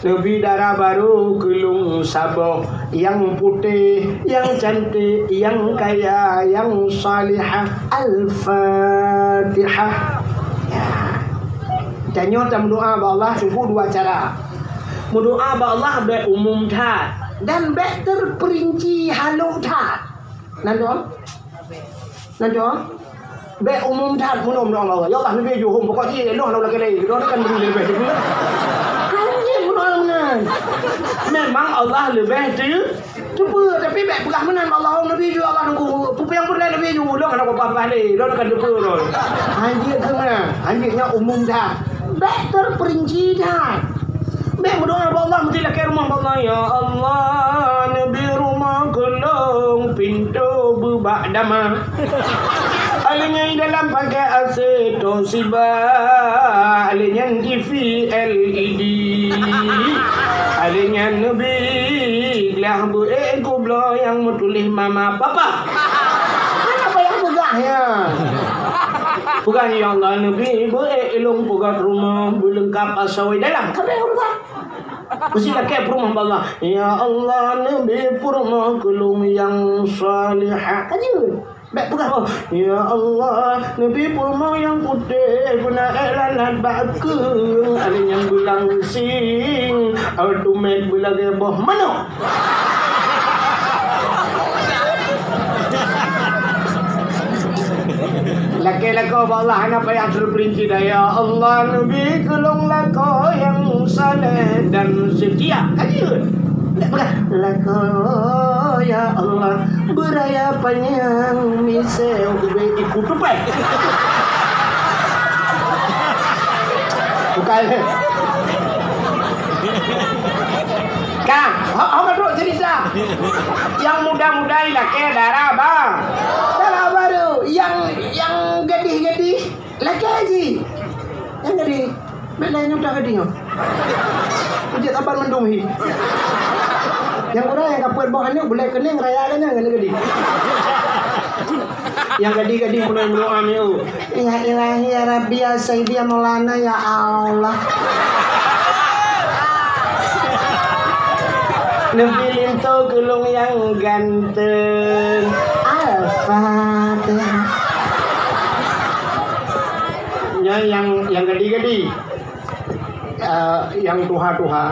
Neubi dara barô keu lôn saboh, nyang putéh, nyang cantik, nyang kaya, nyang salihah." Al-Fatihah. Ya. Tanyoe tameudoa bak Allah teungku dua cara. Meudoa bak Allah bèk umum that dan bèk teupeurinci halôh that. Nan doa? Nan doa? Bèk umum that meunoe meudoa bak Allah. Ya Allah, leubeh jeuet hom, pokok jih, eh, noh, noh, lakèe laén. Doa kan beri leubeh jeuet. Kan jih meudoa meunan. Memang Allah leubeh teu-, teupeue, tapi bèk peugah meunan bak Allah, "Oh, Nabi ju Allah nunggu." Peue nyang peureulèe Nabi ju, ulôn hana peugah lé, lôn kan teupeue lôn. Hanjeuet keu meunan, hanjeuet nyan umum that. Bèk teupeurinci that. Bèk meudoa bak Allah, meusti lakèe rumoh bak Allah, "Ya Allah, neubi rumoh keu lôn pintoe beubak dama." Alèh nyan dalam pakai A C Toshiba, alèh nyan T V L E D. Alèh nyan neubi glah beuék kubloe nyang meutuléh mama papa. Hana payah peugah nyan. Peugah, "Ya Allah, neubi beuék ilôn peugöt rumoh beuleungkap asoe dalam." Ka bèk peugah. Meusti lakèe peurumoh bak Allah. "Ya Allah, neubi peurumoh keu lôn nyang salihah." Ka jeuet. Bèk peugah, "Ya Allah, neubi peurumoh nyang putéh, beuna ék lalat bak keueng, alèh nyan beulangsing, autumèt beulagèe boh manok." Lakèe lakoe bak Allah, hana payah teupeurinci that. "Ya Allah, neubi keu lôn lakoe nyang saleh dan seutia." Ka jeuet. Bèk peugah, "Lakoe, ya Allah, beuraya panyang, miseue ubé iku tupai." Bukan. Ka, ho, ho ka trok cerita. Nyang muda-muda ilakèe dara ba-, dara barô. Nyang, nyang gadih-gadih lakèe jih. Nyang gadih. Bèk lé nyoe dah gadih nyoe. Ujek saban mandum hi. Nyang gura nyang ka peuet boh aneuk bulèe keuneung raya lé nyan ngon gadih. Nyang gadih-gadih mulai meudoa miu. Ya Ilahi, ya Rabbi, ya Sayyidi, ya Maulana, ya Allah. Neubi linto keu lôn nyang ganteng. Al-Fatihah. Nyan nyang, nyang gadih-gadih. Eh, nyang tuha-tuha.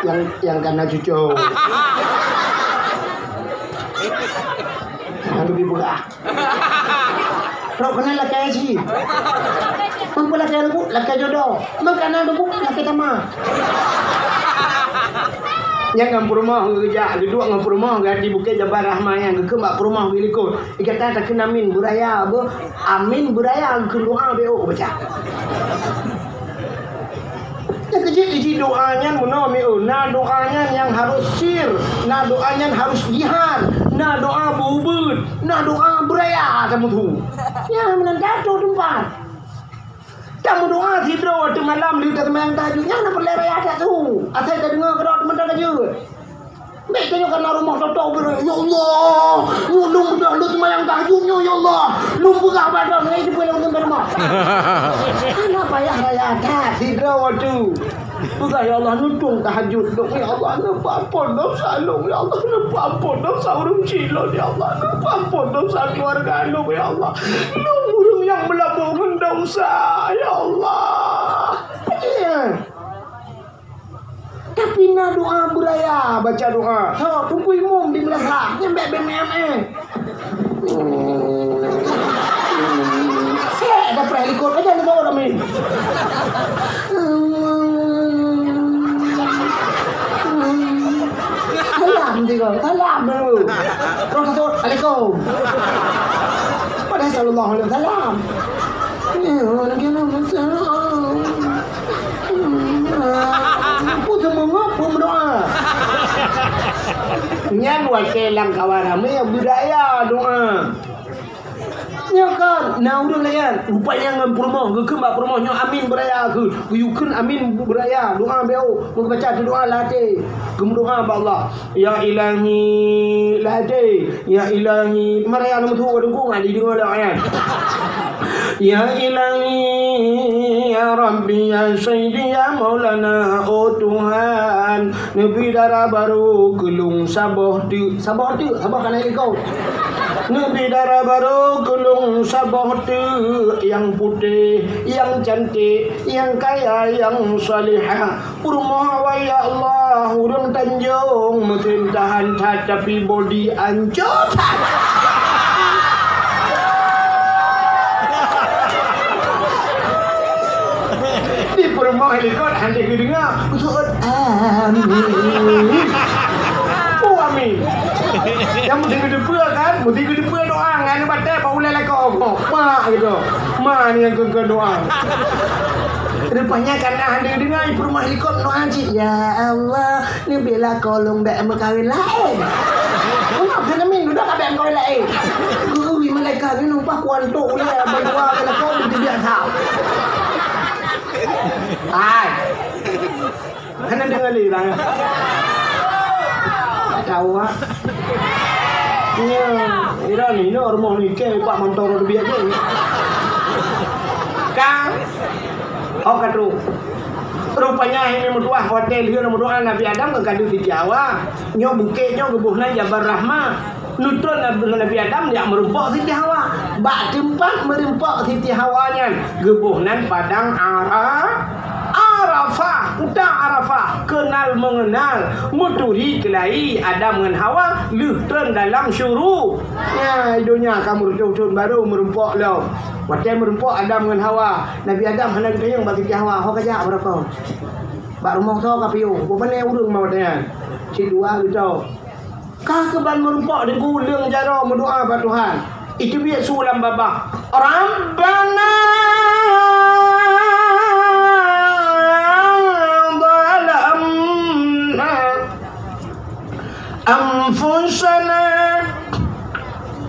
Nyang, nyang kana cuco. Nyang leubeh beurah. Trok keunan lakèe cit. Meunyoe lakèe lubuk, lakèe jodoh. Meunyoe kana lubuk, lakèe tamah. Nyan ngon peurumoh geujak, geuduek ngon peurumoh di Bukét Jabal Rahmah nyan, geukheun bak peurumoh geulikot. Gata takheun amin beuraya beuh, amin beuraya geukheun doa beuh baca. Nyang keujeuet jih doa nyan meunoe miu, na doa nyan nyang harôh sir, na doa nyan harôh jihar, na doa beubeut, na doa beuraya tameusu. Nyan meunan tato teumpat. Tameudoa sidroe teuk malam lheueh taseumayang tahajud nyan na peureulèe raya that su. Asai tadeungoe keudroe teumpat ka jeuet. Bèk tanyoe kana rumoh toto beureue, "Ya Allah, nyoe lôn beudôh lôn seumayang tahajud nyoe, ya Allah. Lôn peugah bak droeneuh, eh, sipeue lôn seumayang rumoh." Hana payah raya that sidroe watèe. Peugah, "Ya Allah, neutulông tahajud lôn, ya Allah, neupeuampôn desya lôn, ya Allah, neupeuampôn desya ureueng chik lôn, ya Allah, neupeuampôn desya keuluwarga lôn, ya Allah. Lôn ureueng nyang meulaboh ngon desya, ya Allah." Tapi na doa beuraya baca doa. Ho, teungku imum di madrasah, nyan bèk B M M eh. Eh, dah preh likot aja ni bawa kami. Salam tiga, salam dulu. Terus satu, alaikum. Padahal sallallahu alaihi wasallam. Peue seumeungoh peue meudoa. Nyan watèe lam kawan ramé beuraya doa. Nyoe kan, na ureueng laén, rupanya ngon peurumoh, geukheun bak peurumoh nyoe amin beuraya kheun. Geuyue kheun amin beuraya, doa beuh. Meubaca doa lam até, geumeudoa bak Allah. Ya Ilahi, lam até. Ya Ilahi, meureya lom tu, wadong ku ngali deungoe lé nyan. Ya Ilahi, ya Rabbi, ya Sayyidi, ya Maulana, oh Tuhan, neubi dara barô keu lôn saboh teuk, saboh teuk, saboh kana likot. Neubi dara barô keu lôn saboh teuk, nyang putéh, nyang cantik, nyang kaya, nyang salihah. Peurumoh awai, ya Allah, ureueng Tanjong meuteun tahan that, tapi bodi ancô that. Mau helikot hana geudeungoe, beuseuôt amin. Oh, amin. Nyang meusti geuteupeue kan, meusti geuteupeue doa ngon batée bak ulée lakoe. Mak gitu. Ma ni nyang keu doa. Rupanya kan hana geudeungoe, i peurumoh helikot doa cit. Ya Allah, neubiet lakoe lôn bék meukawen laén. Uroe nyoe keuneuk min dudoe ka bék meukawen laén. Ui, malaikat nyoe numpah kuantok ulée bandua keu lakoe, beuteubiet that. Hai. Hana deungoe lé, Bang. Tahu, ah. Iya, ira ni, ni rumoh ni, ke pak motor lebih aja. Kang, oh, kadu. Rupanya ini meutuah hotel, dia meudoa Nabi Adam ke kadu Siti Hawa. Nyoe bukét nyoe geuboh nan Jabal Rahmah. Neutron Nabi, Nabi Adam jak meurumpok Siti Hawa. Bak teumpat meurumpok Siti Hawa nyan, geuboh nan padang Ara-, Arafah. Kuta Arafah, kenal mengenal, meuturi keulayi Adam ngon Hawa, lheueh tron dalam syuru-, nya, i donya ka meureutoh thon barô meurumpok lom. Watée meurumpok Adam ngon Hawa, Nabi Adam hana geutanyong bak Siti Hawa, "Ho ka jak meureumpok?" Bak rumoh soe ka piôh, bubena ureuëng mawat nyan. Cit dua geucok. Ka keuban meurumpok di guleueng jaroe meudoa bak Tuhan. Iteubiet su lam babah, "Rabbana zalamna anfusana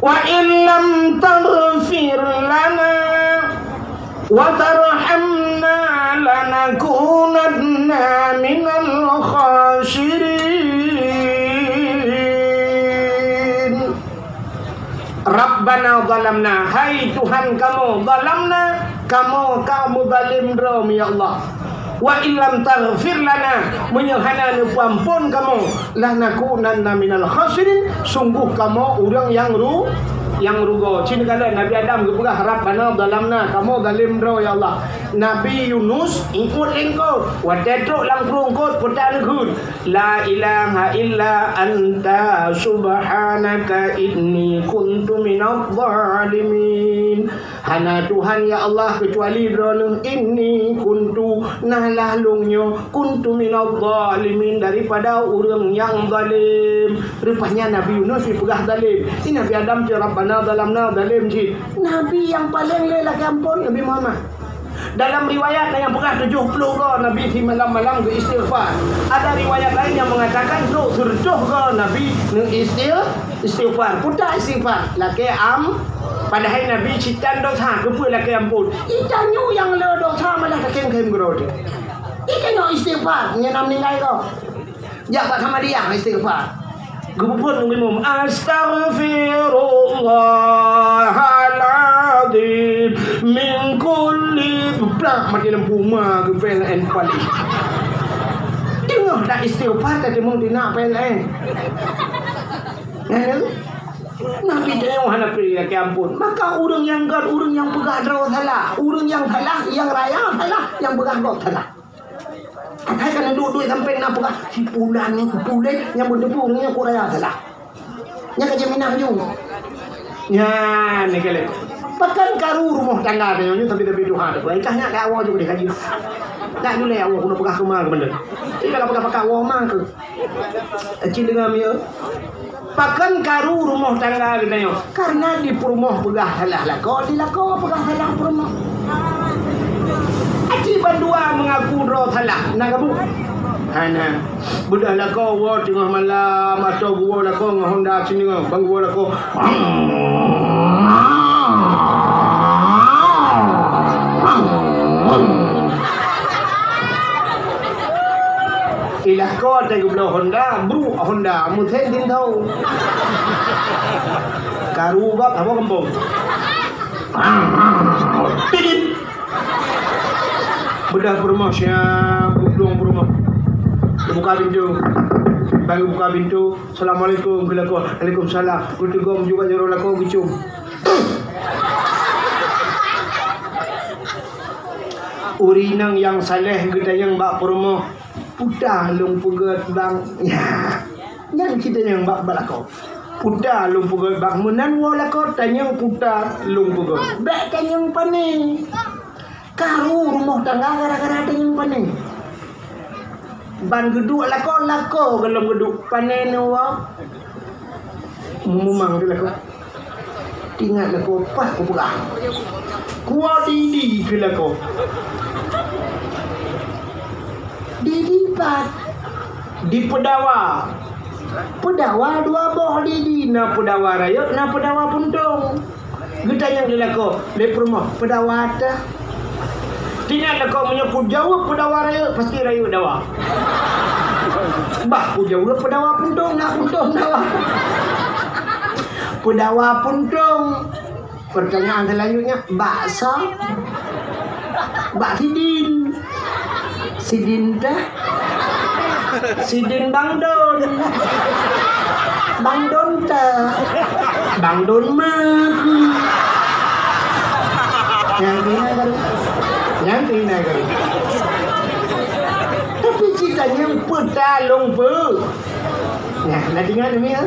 wa illam taghfir lana wa tarhamna lanakunanna minal khasirin." Rabbana zalamna, hai Tuhan kamoe, zalamna, kamoe ka meuzalim droe, ya Allah. Wa illam taghfir lana, meunyoe hana neupeuamphon kamoe, lanakunanna minal khasirin, sungguh kamoe ureuëng nyang ru-, nyang rugoe. Cit neukalon Nabi Adam geupeugah, "Rabbana zalamna," kamoe zalim droe, ya Allah. Nabi Yunus ikot lengkot, watée trok lam krueng kot, peue ta neukheun, "La ilaha illa anta subhanaka inni kuntu minadh dhalimin." Hana Tuhan, ya Allah, keucuali Droeneueh. Inni kuntu, nah lah lôn nyoe, kuntu minadh dhalimin, daripada ureuëng nyang zalim. Rupanya Nabi Yunus jipeugah zalim. Di Nabi Adam cit, "Rabbana zalamna," zalim cit. Nabi nyang paleng le lakée amphon, Nabi Muhammad. Dalam riwayat na nyang peugah tujoh ploh goe Nabi simalam-malam geu-istighfar. Ada riwayat lain nyang mengatakan trok sireutôh goe Nabi neu-istigh-, istighfar. Peue ta istighfar? Lakée am-, padahai Nabi cit tan desya, keupeue lakée amphon? Itanyoe nyang le desya malah takhém-khém keudroe teuh. Itanyoe istighfar, nyan na meuninggai goe. Jak bak Samadiyah istighfar. Geupeuphon ngon imum, "Astaghfirullahaladzim min kulli," plak mati lampu ma geu P L N paléh. Teungoh dak istighfar, dak teumeung dinak P L N. Nyan, Nabi teuh hana pih lakée amphon. Maka ureuëng nyang gét, ureuëng nyang peugah droe salah, ureuëng nyang salah, nyang raya salah, nyang peugah gob salah. Akai ka neuduek-duek sampoe na peugah, "Si pulan nyan, si pulan nyan, nyang beuteupeue ureuëng nyan kuraya salah." Nyan ka jiminah ju. Nyan, ni kalon. Pakon karu rumoh tangga tanyoe nyoe, tapi-tapi tuha teuh. Ikah nyak ka awak juga dikaji. Nak julai awak guna peugah keuma keumandan. Ika ka peugah pakat awak ma keu. Cit deungon miyueb. Pakon karu rumoh tangga geutanyoe? Karena di peurumoh peugah salah lakoe, di lakoe peugah salah peurumoh. Aci bandua mengaku droe salah, na kabu? Hana. Beudah lakoe woe teungoh malam, atau geuwoe lakoe ngon honda sinoe, bang geuwoe lakoe. Ilah kot, tai geubloe honda, bruk honda, meusén sintong. Karu bak haba gampông. Tidit. Beudah peurumoh siap, geuplueng peurumoh. Geubuka pintoe. Bang geubuka pintoe, "Assalamualaikum," keu lakoe. "Waalaikumsalam." Geuteugom juga jaroe lakoe geucôm. Ureueng inong nyang saleh geutanyong bak peurumoh, "Peue ta lôn peugét, Bang?" Nya, nyan cit tanyong bak, bak lakoe. "Peue ta lôn peugét, Bang?" Meunan woe lakoe tanyong, "Peue ta lôn peugét?" Bék tanyong pane. Karu rumoh tangga gara-gara tanyong pane. Ban geuduek lakoe, lakoe gohlom geuduek, pane neuwoe. Mumang teuh lakoe. Teuingat lakoe, paih kupeugah. Kuwoe didi keu lakoe. Didi pat? Di peudawa. Peudawa dua boh didi, na peudawa rayeuk, na peudawa puntông. Geutanyong lé lakoe, lé peurumoh, "Peudawa teuh?" Teuingat lakoe, meunyoe kujaweueb peudawa rayeuk, pasti rayeuk dawa. Bah kujaweueb peudawa puntông, na puntông dawa. Peudawa puntông. Pertanyaan selanjutnya, bak soe? Bak sidin. Sidin teuh? Sidin Bang Don. Bang Don teuh? Bang Don meukeue. Nyang keuh na karu. Nyang keuh na karu. Tapi cit tanyong peutalông peue. Nah, na teuingat nyoe, ya?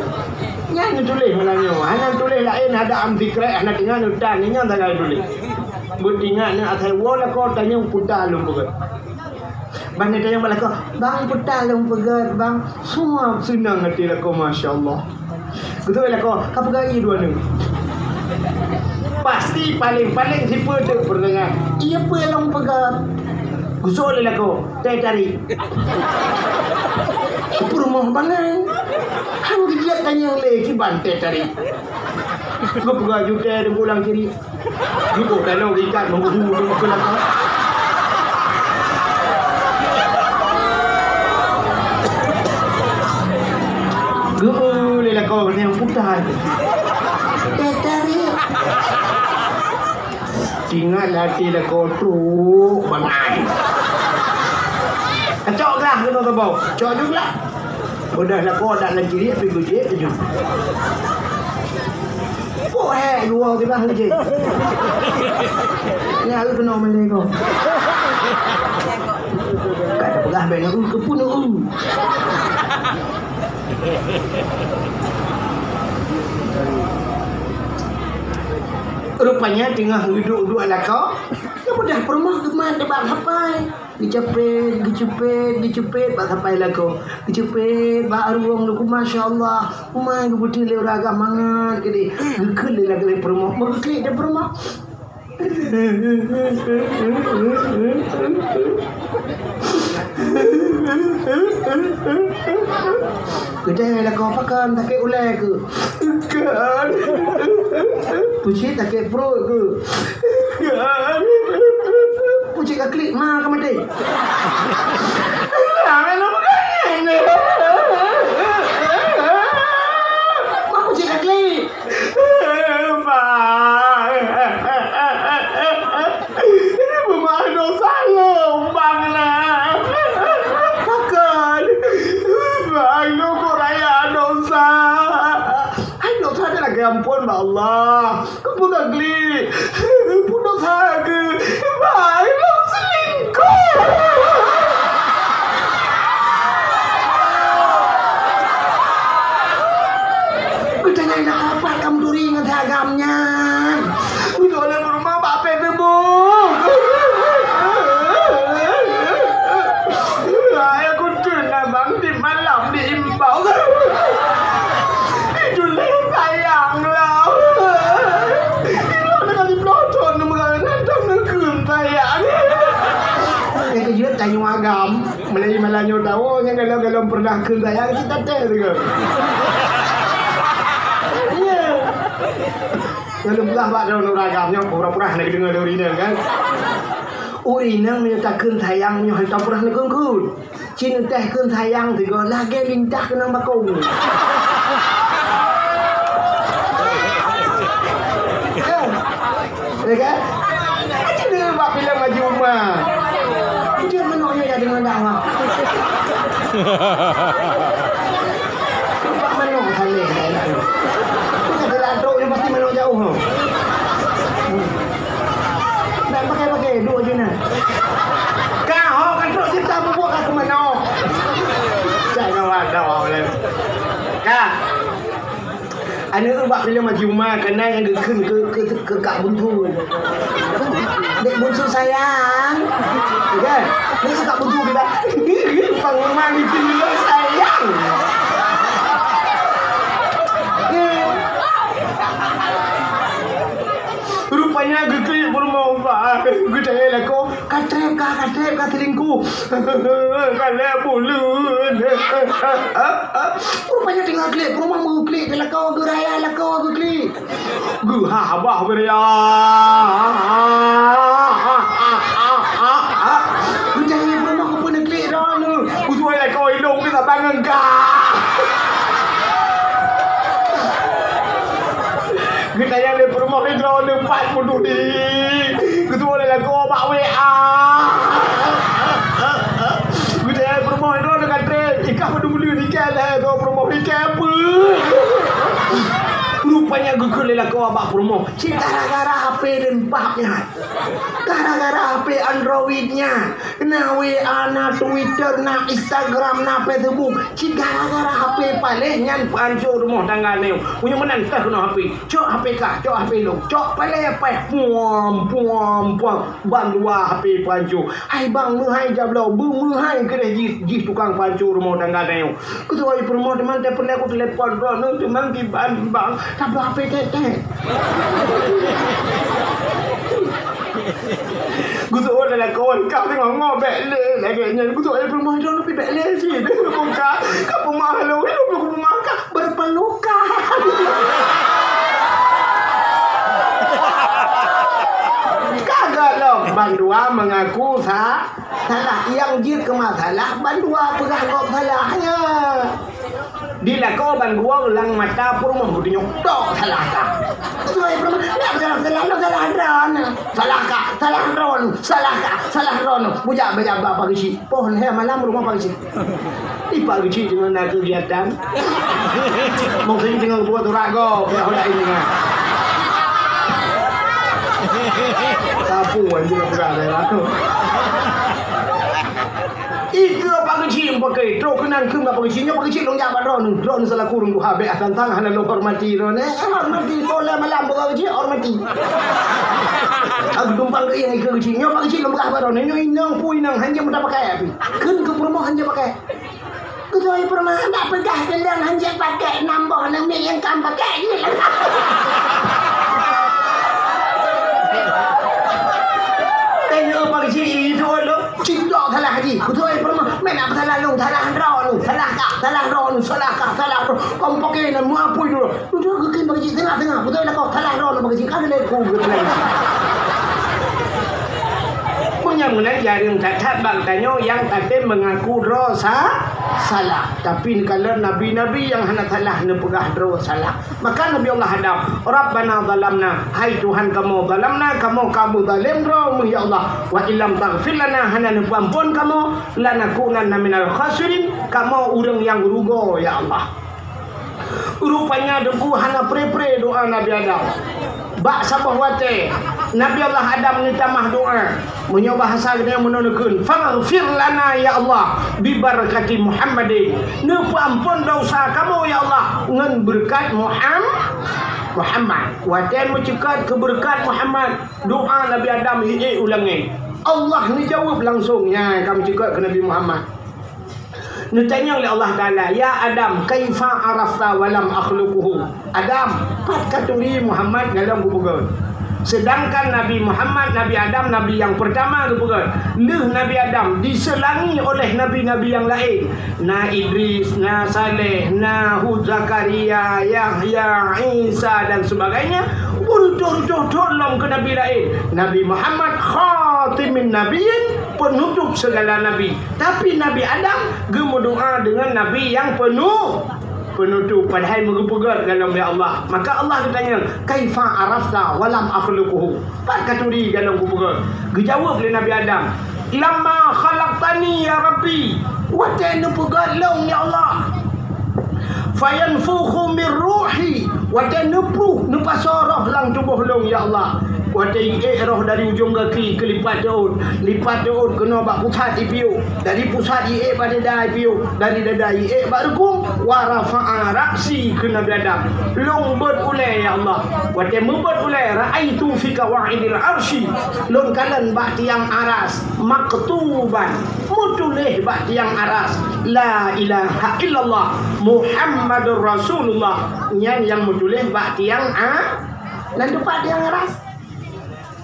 Nyan neutuléh malam nyoe. Hana tuléh laén, ada am sikrek, hana teuingat nyoe tan, nyan sagai tuléh. Beutingat nyoe asai woe lakoe tanyong peutalông peugöt. Ban tanyong bak lakoe, "Bang, peutalông peugöt, Bang." Suap seunang até lakoe, masya Allah. Geutuléh lakoe, ka peugah ie dua nyoe. Pasti paléng-paléng sipeue teuk peurtanyaan. Ie peue lôn peugöt? Geusoe lé lakoe, teh tarék. Peurumoh bangai. Han geujak tanyong lé kiban teh tarék. Geupeugah jutée di bulang kiri. Jubôh tanoh ikat meuguhu di muka lakoe. Geu lé lakoe nyang putai. Teh tarék. Teuingat lam até lakoe trok bangai. Kacok glah keunoe saboh. Cok ju glah. Udah lakoe dak lam kiri, tapi geucek tuju. Poh hek dua glah geucek. Ni harus keunoe malée ko. Ka tapeugah bèk na u, keupeue na u. Rupanya teungoh geuduek-duek lakoe, geupeugah peurumoh geumat bak sapai. Geucupet, geucupet, geucupet bak sapai lakoe. Geucupet bak ruwong lakoe, masya Allah. Uma geubeutôi lé ureueng agam mangat keudeh. Geukheun lé lakoe lé peurumoh. Meugeuklik di peurumoh. Geutanyong lakoe, "Pakon, sakét ulèe keuh?" "Kon." "Peue cit, sakét pruet keuh?" "Kon." "Peue cit ka klik, ma ka maté?" "Lah, meunan bukan nyan." "Ma peue cit ka klik?" "Bang, beumaih dosa lôn, Bang, nah." "Pakon?" "Bang, lôn kok raya dosa." "Hai, dosa teuh lakèe ampôn bak Allah. Keupeue ka klik? Peue dosa keuh? Bang, lôn selingkuh." Geutanyong, "Nyan pat kameuturi ngon si agam nyan?" "Geudong lé peurumoh bak Facebook." "Hai, aku teun abang di malam di imbau." "Itu lé sayang lah." "Ilôn ka siploh thôn meugawé nyan, tom neukheun sayang." Nyang keujeuet tanyoe agam. Meulayeue malam nyoe tawoe nyang galom-galom peureunah kheun sayang cit tatée sigoe. Iya. Nyoe lôn peugah bak droeneuh ureueng agam nyoe, pura-pura hana geudeungoe lé ureueng inong kan. Ureueng inong meunyoe takheun sayang meunyoe hantom peureunah neukheun-kheun. Cit neuteh kheun sayang sigoe lagèe lintah keunong bakong. Ya kan? Aci deuh bak filem Haji Uma. Jeuet manok nyoe jadi ngon dakwah. Nampak manok saleh. Bukan gerak trok nyoe pasti manok jauh. Hmm. Nak pakai-pakai, dua je nah. Ka ho ka trok cita bubuak ka keu manok. Cak nyawa dakwah uleh. Ka. Aneuk bak filem Haji Uma, kana nyang geukheun keu, keu, keu Kak Buntu. "Dek Buntu sayang." Ya kan? Dek Kak Buntu bilang, "Bang Uma itu sayang." Rupanya geuklik peurumoh, bah, geutanyong lakoe, "Ka trép kah, ka trép kah selingkuh?" "Ka lhèe buleuen." Rupanya tinggai klik peurumoh, meuklik keu lakoe, geuraya lakoe geuklik. Geuhah bah beuraya. Geutanyong peurumoh, "Keupeue neuklik droeneuh?" "Kutuwö lakoe ilôn keu saban ngon kah." Geutanyong lé peurumoh, "Droeneuh pat meududi?" "Kutuwö lakoe bak W A." Geutanyong lé peurumoh, "Droeneuh ka trép?" "Ikah padum buleuen ikah lhèe droe peurumoh ikah peue?" Rupanya geukheun lé lakoe bak peurumoh, cit gara-gara H P leumpah nyan. Gara-gara H P Android nyan. Na W A, na Twitter, na Instagram, na Facebook. Cit gara-gara H P paléh nyan peuhanco rumoh tangga nyoe. Meunyoe meunan teuh keunoe H P. Cok H P kah, cok H P lôn. Cok paléh, paléh. Puam, puam, puam. Bandua H P peuhanco. Hai bang, meuhai jabloe, beu meuhai keudeh jih, jih tukang peuhanco rumoh tangga nyoe. Kutuwö peurumoh teuma teupeuleueh ku telepon droeneuh teuma kiban bang, tabloe H P tét-tét. Kutuwö lé lakoe, "Kah teungoh ngo bèk lé lagèe nyan." Kutuwö peurumoh, "Droeneuh pih bèk lé cit. Ka peumah lôn, lôn peumah kah berpelukan." Ka gohlom bandua meungaku sa- Salah, nyang jeuet keu masalah bandua peugah gob salah nyan. Di lakoe bandua lam mata peurumoh geutunyok tok salah kah. Sesuai peurumoh, ndak salah, salah, salah droeneuh. Salah kah, salah droeneuh, salah kah, salah droeneuh. Bujak, bujak bak Pak Geuchik. Poh lhèe malam rumoh Pak Geuchik. Di Pak Geuchik teungoh na keugiatan. Mungken teungoh buet urat gob, ya udah ini. Sapu anjing peugah daerah tu. Ikeue Pak Geuchik meupakai, trok keunan kheun bak Pak Geuchik, "Nyoe Pak Geuchik lôn jak bak droeneuh, droeneuh seulaku ureueng tuha bèk tantang hana lôn hormati droeneuh." Eh, hormati, poh lhèe malam Pak Geuchik, hormati. Aku tumpang keu ikeue Geuchik, "Nyoe Pak Geuchik lôn peugah bak droeneuh, nyoe inong peue inong, hanjeuet meuta pakai." Kheun keu peurumoh hanjeuet pakai. Beutôi peurumoh, bak peugah keu lôn hanjeuet pakai, nam boh neumiet nyang ka pakai jih. Tengok bak jih itu lôn, cit tok salah jih. Beutôi peurumoh, meunan salah lôn, salah droeneuh, salah kah, salah droeneuh, salah kah, salah droeneuh. Kom pakai nan meuapui dulu. Udah geukheun bak jih tengah-tengah, beutôi lakoe, salah droeneuh bak jih, ka lé ku geukheun. Meunyoe meunan jareueng that-that bak tanyoe nyang tatem meungaku droe sa-, salah. Tapi neukalon nabi-nabi nyang hana salah neupeugah droe salah. Maka Nabi Allah Adam, "Rabbana zalamna," hai Tuhan kamoe, "zalamna," kamoe ka meuzalem droe, ya Allah, "wa illam taghfir lana," hana neupeuamphon kamoe, "lanakunanna minal khasirin," kamoe ureueng nyang rugoe, ya Allah. Rupanya Teungku hana pre-pre doa Nabi Adam. Bak saboh watèe, Nabi Allah Adam neutamah doa. Meunyoe bahasa geutanyoe meunoe neukheun, "Faghfir lana ya Allah, bibarakati Muhammadin." Neupeuamphon desya kamoe ya Allah ngon beureukat Muham-, Muhammad. Watèe meuceukat keu beureukat Muhammad, doa Nabi Adam hi-, hi ulangèe. Allah neujaweueb langsông, nyan ka meuceukat keu Nabi Muhammad. Neutanyong lé Allah Taala, "Ya Adam, kaifa arafta wa lam akhluquhu?" Adam, pat katuri Muhammad golom geupeugöt? Seudangkan Nabi Muhammad, Nabi Adam, nabi nyang peurtama geupeugöt. Lheueh Nabi Adam diseulangi oleh nabi-nabi nyang laén. Na Idris, na Saleh, na Hud, Zakaria, Yahya, Isa dan sebagainya. Beureutoh-reutoh thon lom keu nabi laén. Nabi Muhammad khatimin nabiyyin, peunutôp segala nabi. Tapi Nabi Adam geumeudoa deungon nabi nyang peunuh, peunutup, padahai meugeupeugöt golom, "Ya Allah." Maka Allah geutanyong, "Kaifa arafta wa lam akhluquhu?" Pat katuri golom kupeugöt? Geujaweueb lé Nabi Adam, "Lamma khalaqtani ya Rabbi," watèe neupeugöt lôn, ya Allah. "Fayanfukhu mir ruhi," watèe neupruh, neupasoe roh lam tuboh lôn, ya Allah. Watée iék roh dari ujong gaki keu lipat teuôt, lipat teuôt keunoe bak pusat ipiôh, dari pusat iék bak dada ipiôh, dari dada iék bak reukung, wa rafa'a ra'si keu Nabi Adam. Lôn beuet ulée, ya Allah. Watée meubeuet ulée, ra'aitu fi qawaidil arsy, lôn kalon bak tiang aras, maktuban, meutuléh bak tiang aras, la ilaha illallah Muhammadur Rasulullah. Nyan nyang meutuléh bak tiang a-, nan teumpat tiang aras.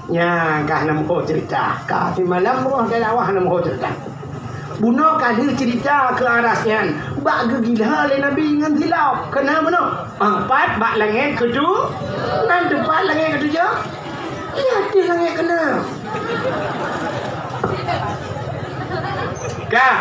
Nyan ka na meuho ceurita. Ka simalam meuho dakwah na meuho ceurita. Bunoe ka lheueh ceurita keu aras nyan, bak geugila lé Nabi ngon silop. Keunan bunoe? Ah, pat bak langét keutu-, nan teumpat langét keutujôh? Iya, di langét keunan. Ka.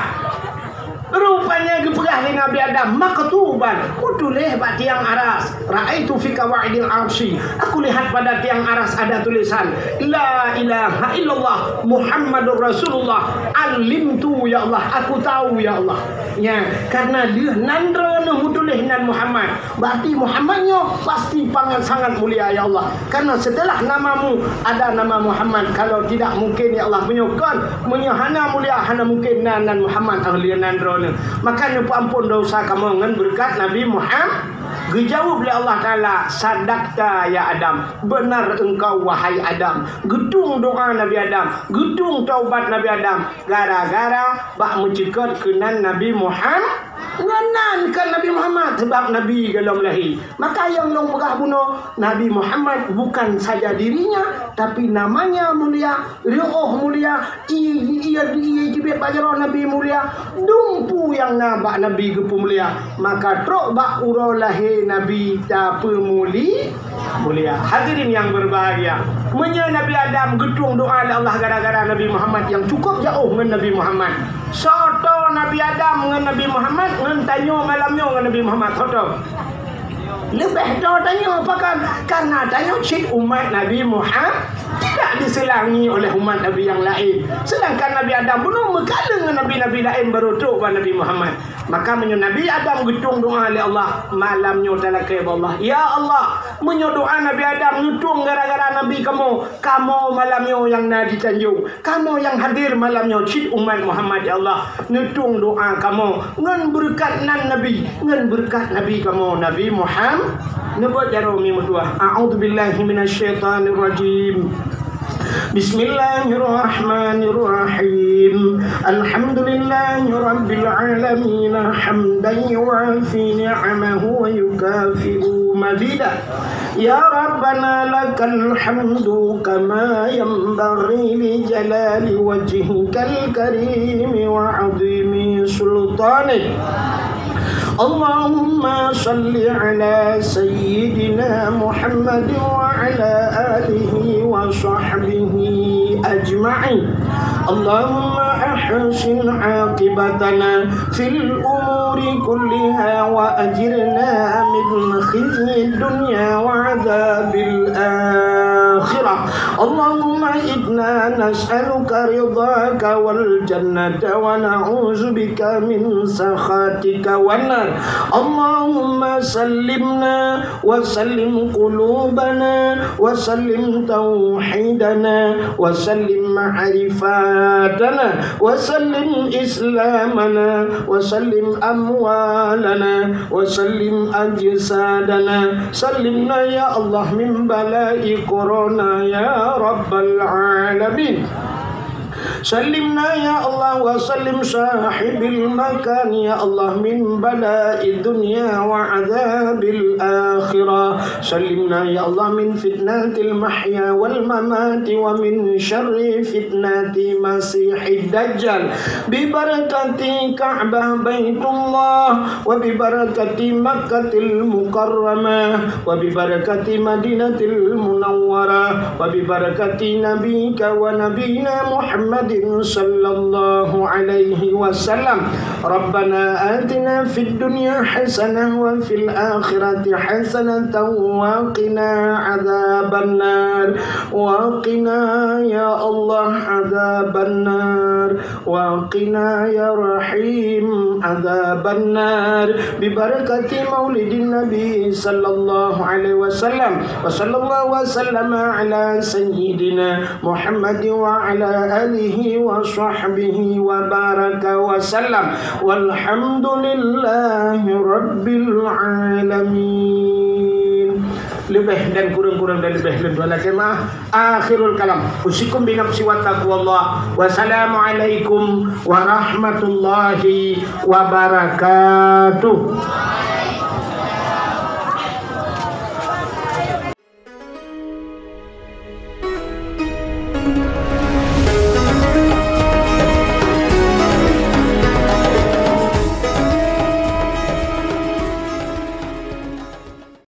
Rupanya geupeugah lé Nabi Adam, maktuban, meutuléh bak tiang aras. Ra'aitu fi qawaidil arsy. Aku lihat pada tiang aras ada tulisan, la ilaha illallah Muhammadur Rasulullah. Alimtu, ya Allah, aku tahu, ya Allah. Nya, karena lheueh nan droeneuh meutuléh nan Muhammad, berarti Muhammad nyoe pasti sangat, sangat mulia, ya Allah. Karena setelah namamu ada nama Muhammad, kalau tidak mungkin, ya Allah, meunyoe kon, meunyoe hana mulia, hana mungkin na nan Muhammad ahli nan droeneuh. Maka neupeuampon dosa kamoe ngon beureukat Nabi Muhammad. Geujaweueb lé Allah Taala, "Sadaqta ya Adam, benar engkau wahai Adam." Geutueng doa Nabi Adam, geutueng taubat Nabi Adam, gara-gara bak meucukot keunan Nabi Muhammad. Ngon nan kan Nabi Muhammad, sebab Nabi golom lahé. Maka nyang lôn peugah bunoe, Nabi Muhammad bukan saja dirinya, tapi namanya mulia, riôh mulia, i, i, i, i, jibeuet bak jaroe Nabi mulia, dumpu nyang na bak Nabi geupeumulia. Maka trok bak uroe lahé Nabi tapeumuli-, mulia. Hadirin yang berbahagia, meunyoe Nabi Adam geutueng doa lé Allah gara-gara Nabi Muhammad nyang cukup jaoh ngon Nabi Muhammad. Soe toe Nabi Adam ngon Nabi Muhammad, ngon tanyoe malam nyoe ngon Nabi Muhammad, soe toe? Leubeh toe tanyoe, pakon? Karena tanyoe cit umat Nabi Muhammad, tidak diselangi oleh umat Nabi yang lain. Sedangkan Nabi Adam bunoe meukalon ngon nabi-nabi laén, baru trok bak Nabi Muhammad. Maka meunyoe Nabi Adam geutueng doa lé Allah, malam nyoe talakée bak Allah, "Ya Allah, meunyoe doa Nabi Adam neutueng gara-gara Nabi kamoe, kamoe malam nyoe nyang na di Tanjong, kamoe nyang hadir malam nyoe cit umat Muhammad, ya Allah, neutueng doa kamoe ngon beureukat nan Nabi, ngon beureukat Nabi kamoe, Nabi Muhammad." Neubeuet jaroe mi meutuah. A'udzubillahi minasyaitonirrajim. Bismillahirrahmanirrahim. Alhamdulillahi rabbil alamin, hamdan yuwafi ni'amahu wa yukafi'u mazidah. Ya Rabbana, lakal hamdu kama yanbaghi li jalali wajhikal karimi wa 'azimi sultanik. Allahumma salli ala sayyidina Muhammad wa ala alihi wa sahbihi ajma'in. Allahumma ahsin aqibatana fil umuri kulliha wa ajirna min khizyid dunya wa adzabil akhirah. Allahumma inna nas'aluka ridhaka wal jannata wa na'udzubika min sakhatika wan nar. Allahumma sallimna wa sallim qulubana wa sallim tauhidana wa sallim ma'rifatana wa sallim islamana wa sallim amwalana wa sallim ajsadana. Sallimna ya Allah min bala'i corona ya rabbal alamin. Sallimna ya Allah wa sallim sahibil makan ya Allah min bala'i dunya wa adzabil akhirah. Sallimna ya Allah min fitnatil mahya wal mamati wa min syarri fitnati masihid dajjal. Bi barakati Ka'bah Baitullah wa bi barakati Makkatil Mukarramah wa bi barakati Madinatil Munawwarah wa bi barakati nabika wa nabina Muhammad محمد صلى الله عليه وسلم. ربنا آتنا في الدنيا حسنة وفي الآخرة حسنة وقنا عذاب النار. وقنا يا الله عذاب النار. وقنا يا رحيم عذاب النار. ببركة مولد النبي صلى الله عليه وسلم. وصلى الله وسلم على سيدنا محمد وعلى آله وصحبه وبارك وسلم. والحمد لله رب العالمين. Leubeh dan kureueng, kureueng dan leubeh lôn tuan lakée meu'ah. Akhirul kalam. Usikum binafsi wa taqwallah. Wassalamualaikum warahmatullahi wabarakatuh.